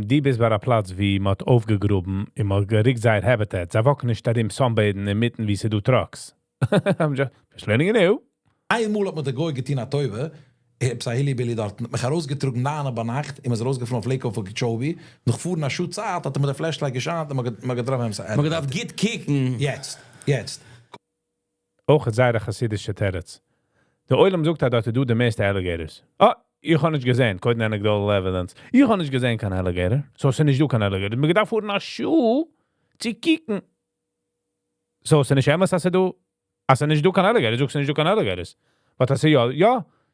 דו ביסט ביי א פלאץ ווי מ'האט אויפגעגראבן און מ'האט געריקט זייער habitat. זיי walk ן נישט ארום sunbathe ן אינמיטן ווי ס'דא trucks. I'm just letting you know. איינמאל האט מיר דער גוי געטון א טובה, איך האב א hillbilly דארטן, האט מיך ארויסגעטראגן 9 ביינאכט, און מ'איז ארויסגעפארן אויף Lake Okeechobee, נאך פארן א שעה צייט האט ער מיט די flashlight געשיינט און מ'האט געטראפן אים מ'האט געדארפט גוט קוקן. יעצט, יעצט. אויך זייער א חסידישע תירוץ. דער עולם זאגט אז דארט דא די מערסטע alligators. אה, איך האב נישט געזען, קודם anecdotal evidence. איך האב נישט געזען קיין alligator. So ס'איז נישט דא קיין alligator. מ'האט געדארפט פארן א שעה צו קוקן. So ס'איז נישט אמת אז ס'דא, אז ס'איז נישט דא קיין alligators, זאגסט נישט דא קיין alligators. But אז יא, יא,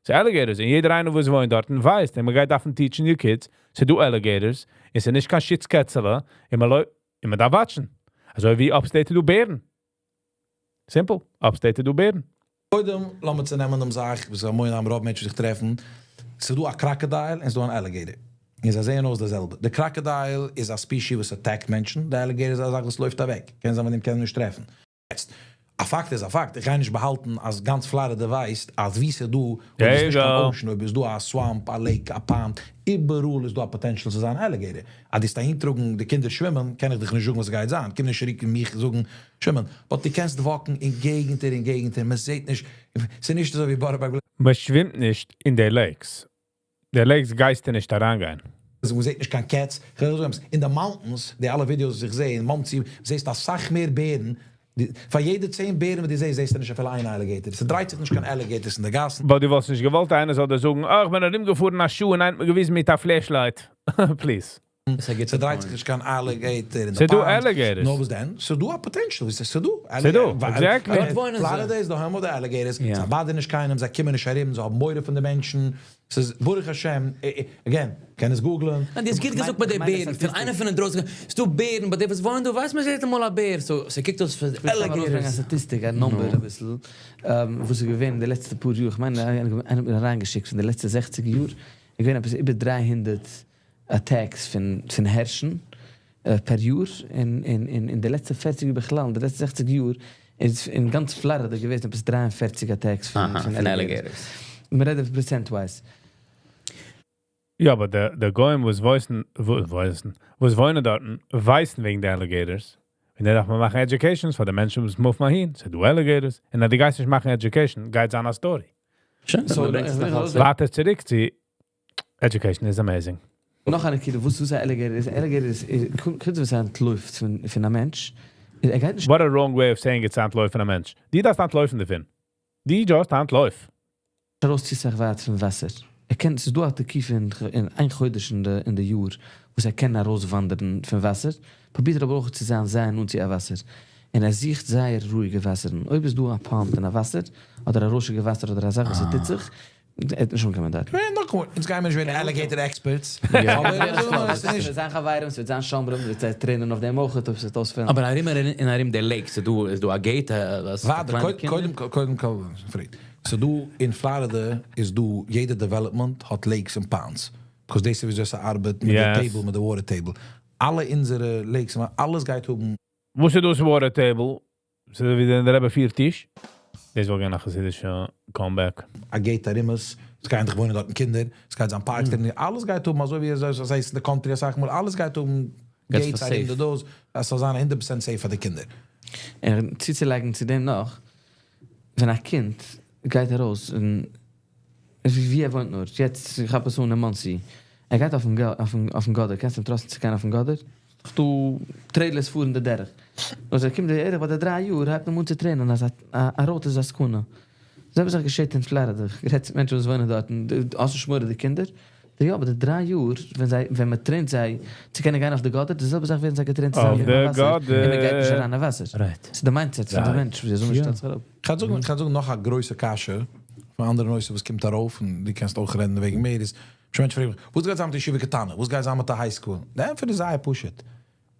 ס'איז alligators. און יעדער איינער וואס וואוינט דארט ווייסט, און מ'גייט דארפן teach ן your kids, ס'איז דא alligators, און ס'איז נישט קיין שיץ קעצעלע, און מ'דארף watch ן. אזוי ווי upstate דא בערן. Simple. Upstate דא בערן. קודם, לאמיר צונעמען דעם זאך, וואס אמאל האבן רוב מענטשן זיך טרעפן. ס'איז דא א crocodile און ס'איז דא אן alligator. און זיי זעען אויס דאס זעלבע. דער crocodile איז א species וואס attack ט מענטשן, דער alligator איז א זאך וואס לויפט אוועק. קען זיין מיט דעם קען מען נישט טרעפן. יעצט, א פאקט איז א פאקט. איך גיי נישט באהאלטן אז גאנץ פלארידע ווייסט אז ווי ס'איז דא, אויב איז נישט קיין ocean, אויב איז דא א swamp, א lake, א pond, איבעראל איז דא א potential צו זיין alligator. אז דו וועסט אהינטראגן די קינדער שווימען, קען איך דיך נישט זאגן וואס גייט זיין. קום נישט צוריק און מיך זאגן שווימען. But דו קענסט walk ן אין געגנטער, אין געגנטער, מען זעט נישט, ס'איז נישט אזוי ווי בארא פארק. מען שווימט נישט אין די lakes. די lakes גייסטו נישט אריינגיין. מען זעט נישט קיין cats. אין די mountains, די אלע videos וואס איך זע, אין מאנסי, זעסטו א סאך מער בערן. פאר יעדע 10 בערן וואס דו זעסט, זעסטו נישט אפילו איין alligator. ס'דרייט זיך נישט קיין alligators אין די גאסן. But דו וואלסט נישט געוואלט, איינער זאל דיר זאגן, אה, איך בין ארומגעפארן א שעה און איינער האט מיר געוויזן מיט א flashlight. Please. ס'דרייט זיך נישט קיין alligator אין די ס'דא ponds. alligators. נאר וואס דען? ס'דא א potential. ס'דא. ס'דא, exactly. דארט וואוינען זיי. פלארידע איז the home of the alligators. Ja. זיי bother ן נישט קיינעם, זיי קומען נישט ארום, זיי האבן מורא פון די מענטשן. ס'איז, ברוך השם, again, קען עס google ן. און דאס גוט געזאגט ביי די בערן, פון איינער פון די דרויסן, ס'דא בערן, ביי די וואס וואוינען דא, ווייסט מען זעט אמאל א בער, so ס'קוקט אויס פאר alligators. א סטאטיסטיק, א number א ביסל, וואס איז געווען אין די לעצטע פאר יאר, איך מיין, איינער האט מיר אריינגעשיקט פון די לעצטע 60 יאר, איז געווען עפעס איבער 300 attacks פון הערשן פער יאר, אין אין אין די לעצטע 40 יאר בכלל, אין די לעצטע 60 יאר, איז אין גאנץ פלארידע געווען עפעס 43 attacks פון alligators. מיר רעדן percent-wise. יא, אבער די גוים וואס ווייסן, ווייסן, וואס וואוינען דארט, ווייסן וועגן די alligators. און דאן דארף מען מאכן educations פאר די מענטשן וואס move ן אהין. ס'דא alligators. און אז דו גייסט נישט מאכן education, גייט זיין א story. שוין, So, so, ברענגסט עס נאך אלץ. ווארט צוריק צו education is amazing. נאך א נקודה, וואס איז א alligator איז? Alligator איז, קומט וואס ער אנטלויפט פון א מענטש. ער גייט נישט What a wrong way of saying it's אנטלויפן פון א מענטש. דו דארפסט אנטלויפן דערפון. דו just אנטלויף. ארויס צו זיך ווייט פון וואסער. ער קען, ס'איז דא א תקופה אין איין חודש אין די יאר, וואס ער קען ארויסוואנדערן פון וואסער. פרובירט ער אבער אויך צו זיין זייער נאנט צו א וואסער. און ער זוכט זייער רואיגע וואסערן. אויב איז דא א pond אין א וואסער, אדער א רוישיגע וואסער אדער א זאך וואס ער טוט זיך, ער האט נישט אנגעקומען דארט. ניין, נאך אמאל, אונז גייען מיר נישט ווערן alligator experts. אבער עס וועט זיין חברים, עס וועט זיין שומרים, וועט זיי train ען אויף דעם אויך, אויב עס וועט אויספעלן. אבער ארום און ארום די lake, ס'דא א gate, וואס ווארט, קליינע קינדער? קודם קודם כל, פרעג. ס'דא אין פלארידע איז דא יעדע development האט lakes און ponds. Because דאס איז ווי אזוי ס'ארבעט מיט די table, מיט די water table. אלע אונזערע lakes, אלעס גייט האבן וואס איז דאס water table? ס'איז ווי דער רבי פירט טיש. דאס וואלט געווען א חסידישע comeback. א gate ארום עס, עס גייען דאך וואוינען דארטן קינדער, עס גייט זיין parks, אלעס גייט האבן אזוי ווי אזוי הייסט אין די country אסאך מאל, אלעס גייט האבן gates ארום די דאס, אז ס'זאל זיין 100% safe פאר די קינדער. און צוצולייגן צו דעם נאך, ווען א קינד גייט ארויס און ווי ער וואוינט נאר, יעצט איך כאפ עס אן אין מאנסי, ער גייט אויפן גאדער, קענסט אים trust ן צו גיין אויפן גאדער? דא trailers פארן די דרך. און ער קומט בערך ביי די 3 יאר, הייבט מען אן צו train ען אז א road איז א סכנה. זעלבע זאך געשעט אין פלארידע. איך רעד צו מענטשן וואס וואוינען דארט, האסט נישט מורא די קינדער? יא, אבער די 3 יאר, ווען מען train ט זיי צו קענען גיין אויף די גאדער, די זעלבע זאך ווערן זיי גע train ט צו זיין אויף אין די וואסער. און מען גייט נישט גאדער. אריין אין וואסער. ס'איז די mindset פון די מענטש, ווי אזוי מען שטעלט זיך אראפ. איך וועל זאגן נאך א גרויסע קשיא פון אנדערע נושא וואס קומט ארויף, און דו קענסט אויך רעדן וועגן מער, איז, מענטשן פרעגן מיך, וואס גייט זיין מיט ישיבה קטנה? וואס גייט זיין מיט די high school? דער ענטפער איז זייער פשוט.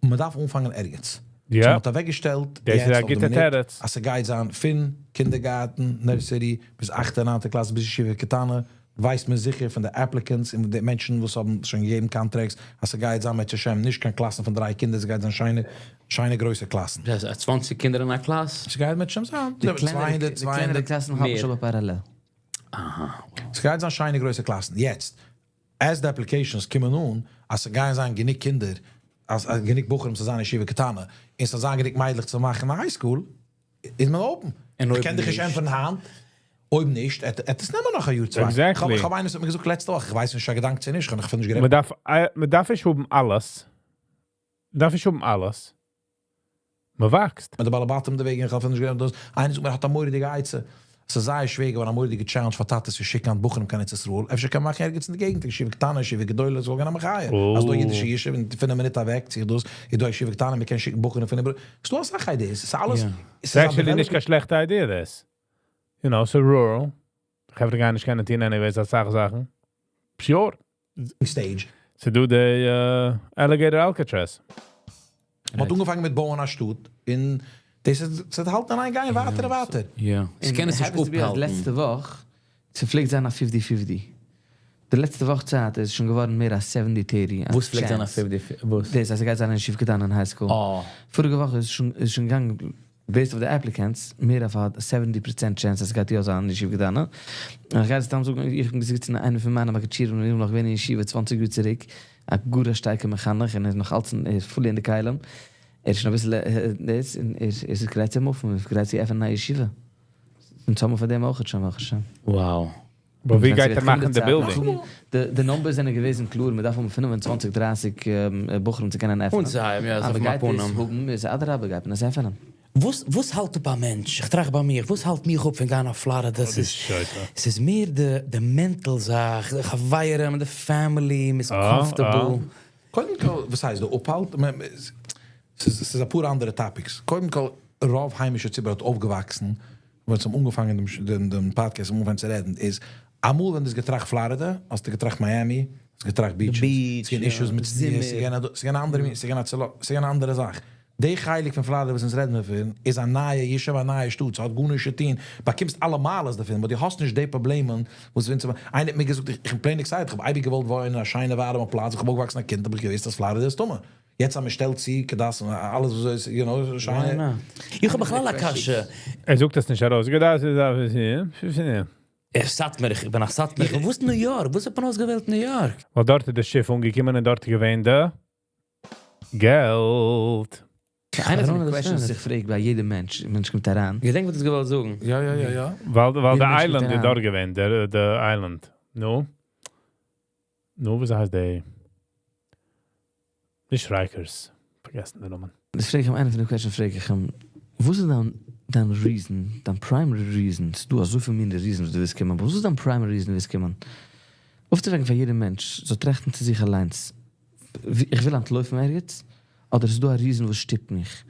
מען דארף אנפאנגען ערגעץ. יא. So, מען האט אוועקגעשטעלט דאס איז יעצט א אויף די גוטע מינוט, תירוץ. אז ס'גייט זיין פון kindergarten, nursery, ביז 8 און 9 קלאס, ביז ישיבה קטנה, ווייסט מען זיכער פון די applicants און די מענטשן וואס האבן שוין געגעבן contracts, אז ס'גייט זיין אם ירצה השם, נישט קיין קלאסן פון דריי קינדער, ס'גייט זיין שיינע, שיינע גרויסע קלאסן. דאס איז 20 קינדער אין א קלאס. ס'גייט אם ירצה השם זיין, די קלענערע 200, די קלענערע 200, קלאסן האבן מער. שוין parallel. ס'גייט זיין שיינע גרויסע קלאסן. יעצט, as the applications קומען אן, אז ס'גייען זיין גענוג קינדער, אז גענוג בחורים צו זיין אין ישיבה קטנה, און ס'זאל זיין גענוג מיידלעך צו מאכן א high school, איז מען open. און איך אויב קען דיך נישט נישט? ענטפערן היינט. אויב נישט, עט עס נעמען נאך א יאר צוויי. Exactly. איך האב איינער האט מיר געזאגט לעצטע וואך, איך ווייס נישט, א געדאנק צו נישט, איך האב נישט גערעדט. מען דארף נישט האבן אלעס. מען דארף נישט האבן אלעס. מען וואקסט. מיט די בעלי בתים דערוועגן, איך האב נישט גערעדט דאס. איינער זאגט מיר, האט א מורא'דיגע עצה. עס איז זייער שווער געווארן, א מורא'דיגע challenge פאר טאטעס צו שיקן בחורים קיין ארץ ישראל. אפשר קען מען מאכן ערגעץ אין די געגנט, ישיבה קטנה, ישיבה גדולה, זאל גיין א מחיה. Oh. אז דא אידישע ישיבה, אין 5 מינוט אוועק, זיך דאס, איז דא ישיבה קטנה, מען קען שיקן בחורים פון איבער. ס'איז דא אסאך ideas. עס איז אלעס, Ja. עס It's איז א actually נישט קיין שלעכטע idea, דאס. So rural. חברה גייען נישט קענען טון anyways, אסאך זאכן. Sure. stage. ס'דא די Alligator Alcatraz. מען האט אנגעפאנגען מיט בויען א שטאט, און דאס איז, עס האלט אין איין גיין ווייטער און ווייטער. יא. עס קען עס נישט happens to be אז אפהאלטן. לעצטע וואך, ס'פלעגט זיין א 50-50. די לעצטע וואך צייט איז שוין געווארן מער א 70-30. א וואס פלעגט זיין א chance. 50? וואס? דאס, אז ס'גייט זיין אין ישיבה קטנה אין high school. Oh. פאריגע וואך איז שוין געגאנגען, based אויף די applicants, מער אויף א 70% chance, אז ס'גייט יא זיין אין ישיבה קטנה. און איך גיי סתם זאגן, איך בין געזיצן אין איינער פון מיינע מגידי שיעורים, און איך בין נאך געווען אין ישיבה 20 יאר צוריק, א גאר שטארקער מחנך, און ער איז נאך אלץ ער איז fully אין די כלים. ער איז שוין א ביסל, דאס, און ער איז גרייט צו מופן, ער איז גרייט צו עפענען א ישיבה. און צוזאמען פאר דעם אויך שוין, ברוך השם. Wow. אבער ווי גייט ער מאכן די building? די numbers זענען געוועזן קלאר, מען דארף האבן 25, 30 בחורים צו קענען עפענען. און זיי, יא, אבער אזוי גייט פון עס מאפונעם. האבן, איז אדרבה, גייט מען עס עפענען. וואס האלט אפ א מענטש? איך טראכט ביי מיר, וואס האלט מיך אפ פון גיין אויף Florida? דאס איז, שויטע. עס איז מער די mental זאך, די חברים, די family, מ'איז אה, comfortable. אה. קודם כל, וואס הייסט די אפהאלט? עס איז א פאר אנדערע topics. קודם כל, רוב היימישע ציבור האט אויפגעוואקסן, ווען עס האבן אנגעפאנגען דעם podcast, אנגעפאנגען צו רעדן, איז אמאל ווען דו האסט געטראכט Florida, האסטו געטראכט Miami, האסט געטראכט beaches, beach, עס געווען יא, issues מיט זומער. עס איז געווען עס איז געווען אן אנדערע זאך. די חלק פון Florida, וואס אונז רעדן דערפון, איז א נייע ישוב, א נייע שטאט, עס האט גארנישט צו טון. באקומסט אלע מעלות דערפון, אבער דו האסט נישט די פראבלעמען, וואס ווען איינער האט מיר געזאגט, איך בין plain excited, איך האב אייביג געוואלט וואוינען אין א שיינע ווארעמע פלאץ, איך האב אויפגעוואקסן א קינד, האב איך געוואוסט, אז Florida איז טמא. יעצט אז מען שטעלט צו, כדת, אלעס וואס איז, שיינע. איך האב בכלל א קשיא. ער זאגט עס נישט ארויס. געדאכט, איך סאטמאר, איך בין א סאטמאר. וואו איז New York? וואו האט מען אויסגעוועלט New York? ווייל דארט איז די שיף אנגעקומען און דארט געווען די געלט. איינע פון I don't די questions understand it. איך פרעג ביי יעדער מענטש, מענטש קומט אריין. געדענק, וואס דו געוואלט זאגן. יא. ווייל די מענטש island קומט איז אריין. דארט געווען, די island. No? No, וואס הייסט די? נישט Rikers. פארגעסן די נאמען. דאס פרעג איך אים, איינע פון די questions פרעג איך אים, וואס איז דיין reason, דיין primary reason, ס'איז דא אזויפיל מיני reasons וואס דו ווילסט קומען, אבער וואס איז דיין primary reason דו ווילסט קומען? אויפצווועקן פאר יעדער מענטש, זאל טראכטן צו זיך אליין. איך וויל אנטלויפן ערגעץ, אדער איז דא א reason וואס שטופט מיך?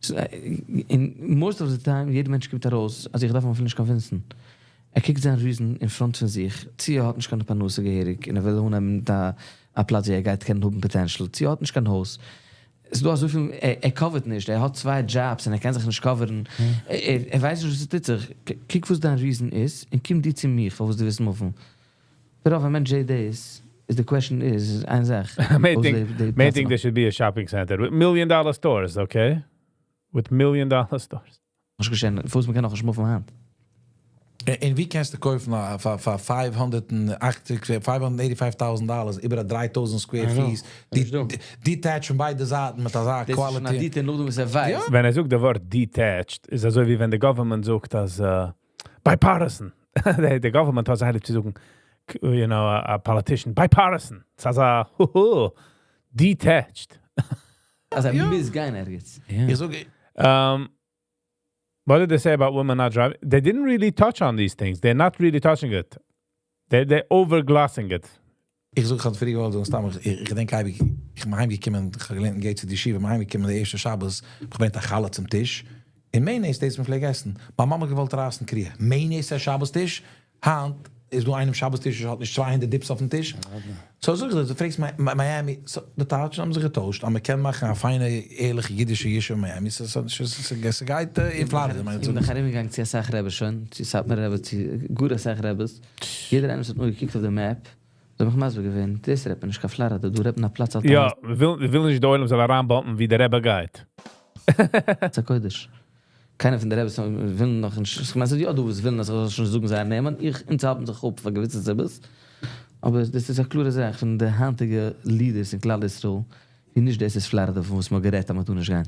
So, in most of the time, יעדער מענטש קומט ארויס, אז איך דארף אים אפילו נישט convince ן. ער קוקט זיין reason in front פון זיך, צי ער האט נישט קיין פרנסה געהעריג, און ער וויל האבן דא א פלאץ, וואו ער גייט קענען האבן potential, צי ער האט נישט קיין הויז. עס איז דא אזויפיל, ער cover ט נישט, ער האט צוויי jobs און ער קען זיך נישט cover ן. ער ווייסט נישט, וואס עס טוט זיך. קוק, וואס דיין reason איז, און קום דו צו מיר, פאר וואס דו ווילסט מופן. אבער אויב א מענטש זעט דאס, איז the question איז איין זאך. May וואס think, די may פלאץ think there should be a shopping center with million dollar stores, okay? With million dollar stores. נישט געשען, וואס מען קען נאך נישט מופן היינט. און ווי קענסטו קויפן פאר 580, 585,000 dollars איבער א 3,000 square I know. feet, די detached פון ביידע זייטן מיט אזא דאס איז שוין א quality. דיטע נאכדעם וואס ער ווייסט. ווען ער זאגט די ווארט detached, איז אזוי ווי ווען די government זאגט אז bipartisan. The government האט זיך צו זאגן, a politician, bipartisan. ס'איז א הו, detached. אז ער מוז גיין ערגעץ. איך זאג, What did they say about women not driving? They didn't really touch on these things. They're not really touching it. They're overglossing it. איך זאג, איך האב פריער געוואלט זאגן, סתם, איך געדענק, איך בין אהיימגעקומען, איך האב געלערנט אין Gates ישיבה, בין אהיימגעקומען די ערשטע שבת, איך געברענגט א חלה צום טיש. אין mayonnaise, דאס מען פלעגט עסן. מיין מאמע האט געוואלט רייסן קריעה. Mayonnaise, דער שבת טיש, היינט, איז דא איינעם שבת טיש וואס האט נישט 200 dips אויפן טיש? So זאג איך דיר, דו פרעגסט מיאמי, so די טייטשן האבן זיך געטוישט, אז מען קען מאכן א פיינע ערליכע אידישע ישוב אין מיאמי, ס'גייט אין פלארידע מיין איך. איך בין דאך ארומגעגאנגען צו אסאך רעבעס שוין, צו סאטמאר רבי, צו גאר אסאך רעבעס, יעדער איינער וואס האט נאר געקוקט אויף די map, זיי האבן מיך מסביר געווען, דאס רעדט מען נישט קיין פלארידע, דא רעדט מען א פלאץ אלטע יא, וויל נישט די עולם זאל אריינבאמפן ווי דער רבי גייט. ארץ הקודש. קיינער פון די רעבעס ווילן נאך נישט, איך מיין ס'איז יא דא וואס ווילן אז איך זאל שוין זאגן זייער נעמען, איך, אונז האלטן זיך אפ פאר געוויסע סיבות, אבער דאס איז א קלארע זאך פון די היינטיגע leaders אין כלל ישראל, ווי נישט דאס איז פלארידע פון וואס מ'האט גערעדט אז מ'טאר נישט גיין.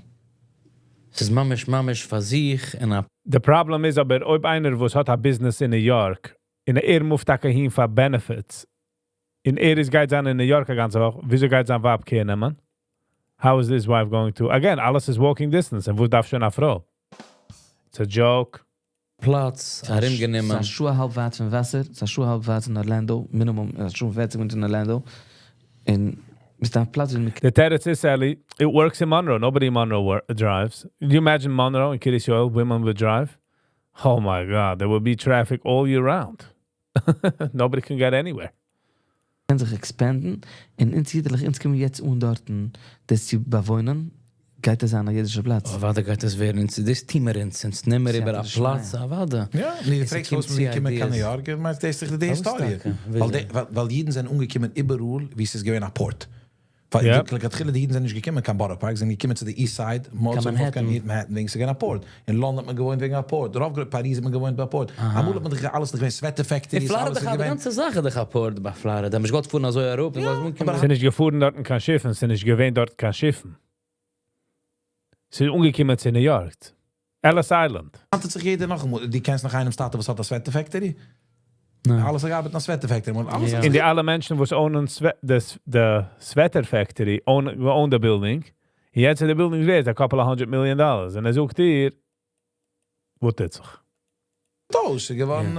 ס'איז ממש ממש פאר זיך אין א The problem איז אבער, אויב איינער וואס האט א business אין New York, און ער מופט טאקע אהין פאר benefits, און ער איז גייט זיין אין New York א גאנצע וואך, וויאזוי גייט זיין ווייב care נעמען? How is this wife going to? Again, אלעס איז walking distance, און וואס דארף שוין א פרוי? It's a joke. פלאץ ארומגענומען. ס'איז א שעה האלב ווייט פון וואסער, ס'איז א שעה האלב ווייט פון Orlando, minimum א שעה און 40 מינוט אין Orlando. און ביסט א פלאץ ווי The תירוץ איז, Sally, it works in Monroe. Nobody in Monroe drives. Can you imagine Monroe in Kiryas Joel, women would drive? Oh my God, there will be traffic all year round. Nobody can get anywhere. קען זיך expand ן, און אונז אידעלעך, אונז קומען יעצט אן דארטן, דאס צו באוואוינען, גייט עס זיין א אידישער פלאץ. אוודאי גייט עס ווערן, אונז דאס טוען מיר אונז, אונז נעמען מיר איבער א פלאץ, אוודאי. יא, נו, דו פרעגסט וואס מיר קומען קיין New York, מיינסט דאס איז די היסטאריע. ווייל אידן זענען אנגעקומען איבעראל וואו ס'איז געווען א port. ווייל לכתחילה די אידן זענען נישט געקומען קיין בארא פארק, זענען געקומען צו די East Side, קיין Manhattan, וועגן ס'איז געווען א port. אין לאנדאן האט מען געוואוינט וועגן א port, רוב גרויס פאריז האט מען געוואוינט ביי א port. אמאל האט מען דאך אלעס געווען sweater factories, אין פלארידע אלעס איז די געווען. גאנצע זאך איז דאך א port ביי פלארידע, מ'איז געוואלט פארן אזוי אראפ, און וואס אנקומען. ס'איז נישט געפארן דארטן קיין שיפן, ס'איז נישט געווען דארט קיין שיפן. ס'איז אנגעקומען צו New York. Ellis Island. האט זיך יעדער נאך אמאל, דו קענסט נאך איינעם טאטע וואס האט א sweater factory? ניין. אלעס געארבעט אין א sweater factory, אלעס און די אלע מענטשן וואס own ען the sweater factory, own the building. יעצט איז די building ווערט a couple of hundred million dollars. און ער זאגט דיר, וואס טוט זיך? טויש, ס'איז געווארן...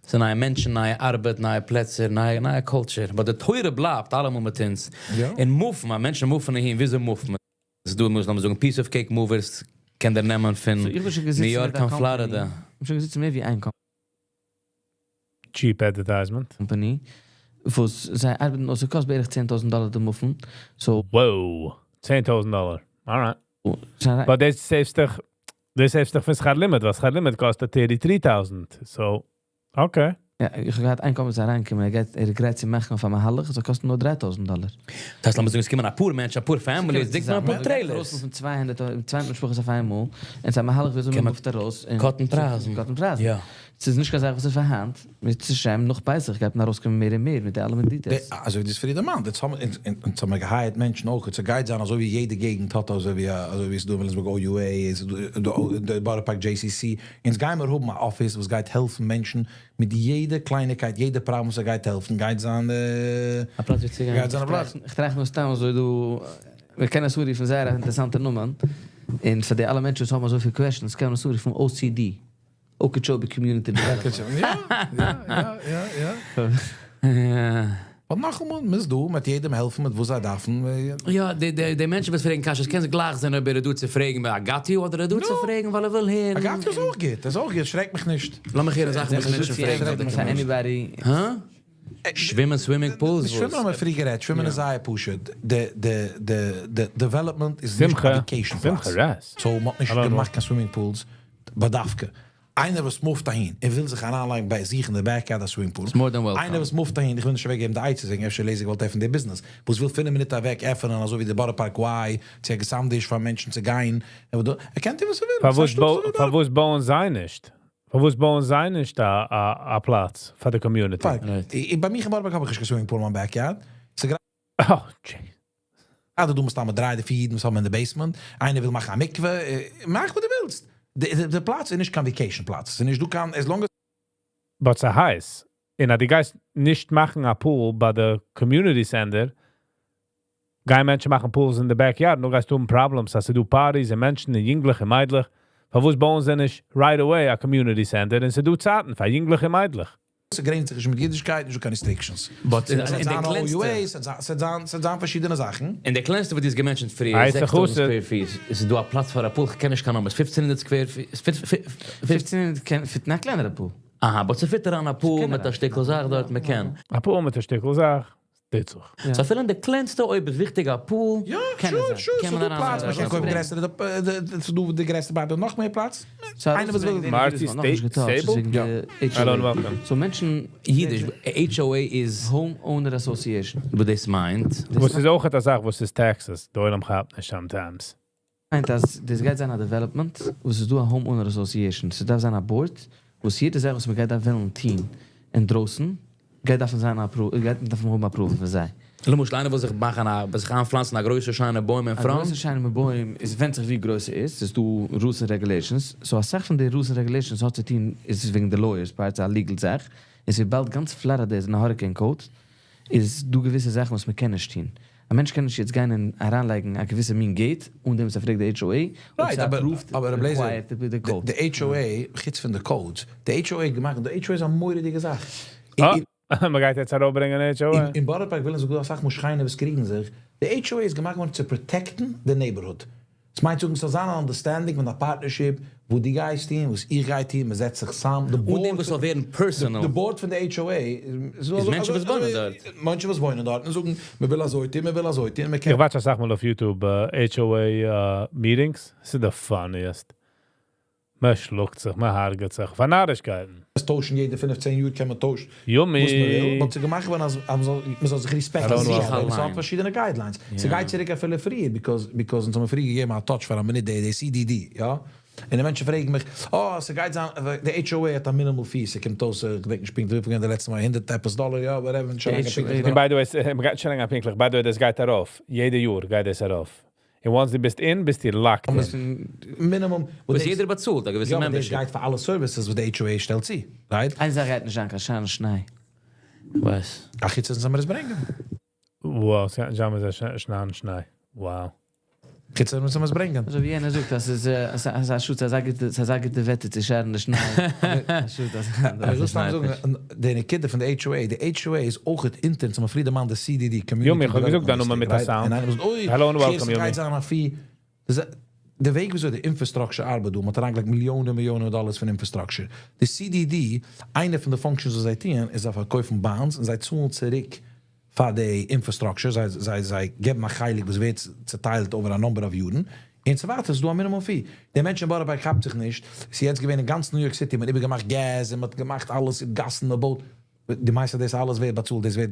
ס'איז נייע מענטשן, נייע ארבעט, נייע פלעצער, נייע culture. אבער די תורה בלייבט אלעמאל מיט אונז. און מופן, א מענטשן מופן אהין, וויאזוי מופט מען? ס'איז דא, מוז מען זאגן, piece of cake movers קען דער נעמען פון So, איך בין שוין געזיצן New York מיט א קיין company. פלארידע. איך בין שוין געזיצן מער ווי איין Cheap advertisement. company, וואס זיי ארבעטן, און ס'קאסט בערך 10.000 דאלאר די מופן. So, Whoa, 10.000 דאלאר. Alright. זיי But דאס save סט דיך, דאס save סט דיך פון שכר לימוד, וואס שכר לימוד קאסט 33.000. So, okay. יא, איך האב געהאט איין company אריינגעקומען, ער גייט, ער גרייט צו מאכן אויף א מהלך, עס קאסט נאר 3.000 דאלאר. דאס הייסט, לאמיר זאגן, עס קומען א פאר מענטשן, א פאר families, דיק נאר א פאר trailers. פון 200, 200 משפחות אויף איינמאל, און ס'איז א מהלך ווי אזוי קען מען מען מופט ארויס. און cut ן פרייזן. cut ן פרייזן. יא. עס איז נישט קיין זאך וואס איז פארהאנד. מיט צו שם נאך פסח גייט מען ארויסקומען מער און מער מיט די אלע details. אזוי ווי דאס פריער דערמאנט, יעצט האבן אונז, אונז האבן מיר גע hire ט מענטשן אויך, צו גייט זיין אזוי ווי יעדע געגנט האט, אזוי ווי עס איז דא אין וויליאמסבורג OUA, עס איז דא די בארא פארק JCC. אונז גייען מיר האבן א office וואס גייט העלפן מענטשן מיט יעדע קלייניקייט, יעדע problem וואס ער גייט העלפן, גייט זיין, א פלאץ ווי צו גיין. גייט זיין א פלאץ. איך טראכט נאר סתם אזוי דא, מיר קענען עס אנרופן זייער א אינטערעסאנטע נאמען, און פאר די אלע מענטשן וואס האבן אזויפיל questions, קען מען עס אנרופן OCD. Okeechobee Community Development. יא, יא, יא, יא. און נאכאמאל, מ'איז דא, מיט יעדעם העלפן, מיט וואס זיי דארפן. יא, די מענטשן וואס פרעגן קשיות, קען זיך גלייך זיין אויב ער איז דא צו פרעגן ביי I got you אדער ער איז דא צו פרעגן, ווייל ער וויל הערן. I got you איז אויך גוט, איז אויך גוט, שרעק מיך נישט. לאמיך הערן זאכן וואס מענטשן פרעגן. פאר anybody. הא? שווימען, swimming pools? שווימען האבן מיר פריער גערעדט, שווימען איז זייער פשוט. די development איז נישט קיין vacation פלאץ. שמחה, rest. So, מ'האט נישט געמאכט קיין swimming pools, בדווקא. איינער וואס מופט אהין, ער וויל זיך אריינלייגן ביי זיך אין די backyard א swimming pool. It's more than welcome. איינער וואס מופט אהין, איך וויל נישט אוועקגעבן די עצה, זאגן אפשר לעזער געוואלט עפענען די business, וואס וויל פינף מינוט אוועק עפענען, אזוי ווי די בארא פארק Y, צו א געזאמדיש פאר מענטשן צו גיין. ער קען טון וואס ער וויל. פארוואס בויען זיי נישט? פארוואס בויען זיי נישט א פלאץ פאר די community? ביי מיר אין בארא פארק האב איך נישט קיין swimming pool אין מיין backyard. Oh, jeez. אדער דו מוזט האבן דריי אדער פיר אידן וואס האבן אין די basement, איינער וויל מאכן א מקווה, מאך וואס דו ווילסט. די פלאץ איז נישט קיין vacation פלאץ. ס'איז נישט דא קיין, as long as But ס'איז הייס. און אז דו גייסט נישט מאכן א pool ביי די community center, גייען מענטשן מאכן pools אין די backyard, נאר גייסטו האבן problems, אז ס'דא parties און מענטשן און יונגלעך און מיידלעך. פארוואס בויען זיי נישט right away א community center און ס'דא צייטן פאר יונגלעך און מיידלעך? ס'גרעניצט זיך נישט מיט אידישקייט, נישט דא קיין restrictions. But אין די קלענסטע ס'זענען פארשידענע זאכן. אין די קלענסטע וואס דו האסט גע mention ט פריער, 6,000 square feet, איז דא א פלאץ פאר א pool, איך קען נישט קיין numbers, 1500 square feet, 1500 קען fit אין א קלענערע pool. אהא, but ס'פיט אריין א pool מיט א שטיקל זאך דארט, מען קען. א pool מיט א שטיקל זאך, טוט זיך. So אפילו אין די קלענסטע, אויב איז וויכטיג א pool, יא, קען עס sure, זיין. קען ס'איז מען דא אריין פלאץ, מען קען קויפן גרעסערע, ס'איז דא די גרעסטע פארט, נאך מער פלאץ. איינער וואס וויל. Marty State Sable? Hello and welcome. So מענטשן אידיש, HOA איז Homeowner Association. וואס דאס מיינט. וואס איז אויך א זאך, וואס איז taxes? דער עולם כאפט נישט sometimes. מיינט אז דאס גייט זיין א development, וואס איז דא א Homeowner Association. ס'דארף זיין א board, וואס יעדע זאך וואס מען גייט דא וועלן טון אין דרויסן, גייט דארפן זיין appro-, גייט דארפן האבן approval פון זיי. למשל, איינער וויל זיך מאכן א, זיך איינפלאנצן א גרויסע שיינע בוים אין א front. גרויסע שיינע בוים איז ווענדט זיך ווי גרויס ער איז, ס'איז דא rules and regulations. So א סאך פון די rules and regulations האט צו טון איז וועגן די lawyers part, א legal זאך. איז וויבאלד גאנץ Florida איז אין א hurricane code, איז דא געוויסע זאכן וואס מען קען נישט טון. א מענטש קען נישט יעצט גיין און אריינלייגן א געוויסע מין gate אן דעם וואס ער פרעגט די HOA, אויב Right, ס'איז אבער approved, אבער בלעזער, required די code. די HOA, חוץ פון די codes, די HOA געמאכט, די HOA איז א מורא'דיגע זאך. אה, מען גייט יעצט אראפברענגען HOA. אין Borough Park ווילן זיי א סאך מאל שכנים וואס קריגן זיך. די HOA איז געמאכט געווארן צו protect ן די neighborhood. עס מיינט זאגן, ס'זאל זיין אן understanding פון א partnership, וואו דו גייסט טון, וואס איך גיי טון, מען זעצט זיך צוזאם. די אן board דעם וואס זאל ווערן personal. די board פון די HOA איז מענטשן וואס וואוינען דארט. מענטשן וואס וואוינען דארט און זאגן, מען וויל אזוי טון, מען וויל אזוי טון, מען קען איך watch א סאך מאל אויף YouTube HOA meetings. ס'איז the funniest. מען שלאגט זיך, מען הרג'עט זיך. פאר נארישקייטן. עס טוישן יעדע 15 יאר קען מען טוישן. Yummy. וואס מען וויל, but ס'איז געמאכט געווארן אז מען זאל זיך respect ן. I don't know. זיך אליין. עס האט פארשידענע guidelines. ס'גייט צוריק אפילו פריער, because אונז האבן פריער געגעבן א touch פאר א מינוט, די CDD, יא? און די מענטשן פרעגן מיך, oh, ס'גייט זיין, די HOA האט א minimal fee, ס'קומט אויס, איך געדענק נישט פונקטליך וויפיל געווען די לעצטע מאל, 100 עפעס דאלאר, יא, whatever, שוין די לאנג HOA און by the way, מען גייט שוין לאנג פונקטליך, by the way, דאס גייט ארויף. יעדע יאר גייט דאס ארויף. און once דו ביסט אין, ביסטו locked in. Minimum. וואס יעדער באצאלט, א געוויסע יא, אבער דאס membership. גייט פאר אלע services וואס די HOA שטעלט צו, right? איין זאך גייט נישט זיין, קיין שיינע שניי. וואס? אך, יעצט זאלן מיר עס ברענגען. Wow, ס'איז א שניי. Wow. יעצט זאלן מיר עס ברענגען. אזוי ווי יענער זאגט, אז עס איז א שאד, אז א גוטע וועטער צו שארן די שניי. א שאד, אז אבער איך וויל סתם זאגן, די נקודה פון די HOA, די HOA איז אויך אונטער, צום פרידמאן, די CDD, Community Yumi, איך האב געזאגט, דיין Development נאמען מיט א District, right? sound. און איינער זאגט, אוי, Hello and welcome, ס'גייט Yumi. זיין א fee. דאס איז די וועג וויאזוי די infrastructure ארבעט דא, מ'האט אריינגעלייגט מיליאנען, מיליאנען דאלארס פון infrastructure. די CDD, איינע פון די functions וואס זיי טוען, איז זיי פארקויפן bonds און זיי צאלן צוריק פאר די infrastructure, זיי געבן א חלק, וואס ווערט צעטיילט over a number of יארן. און אזוי ווייטער, ס'איז דא א minimum fee. די מענטשן אין Borough Park כאפט זיך נישט. ס'איז יעצט געווען אין גאנץ New York City, מ'האט איבערגעמאכט gas, און מ'האט געמאכט אלעס אין גאסן, מ'בויט. די מיינסט דאס אלעס ווערט באצאלט, דאס ווערט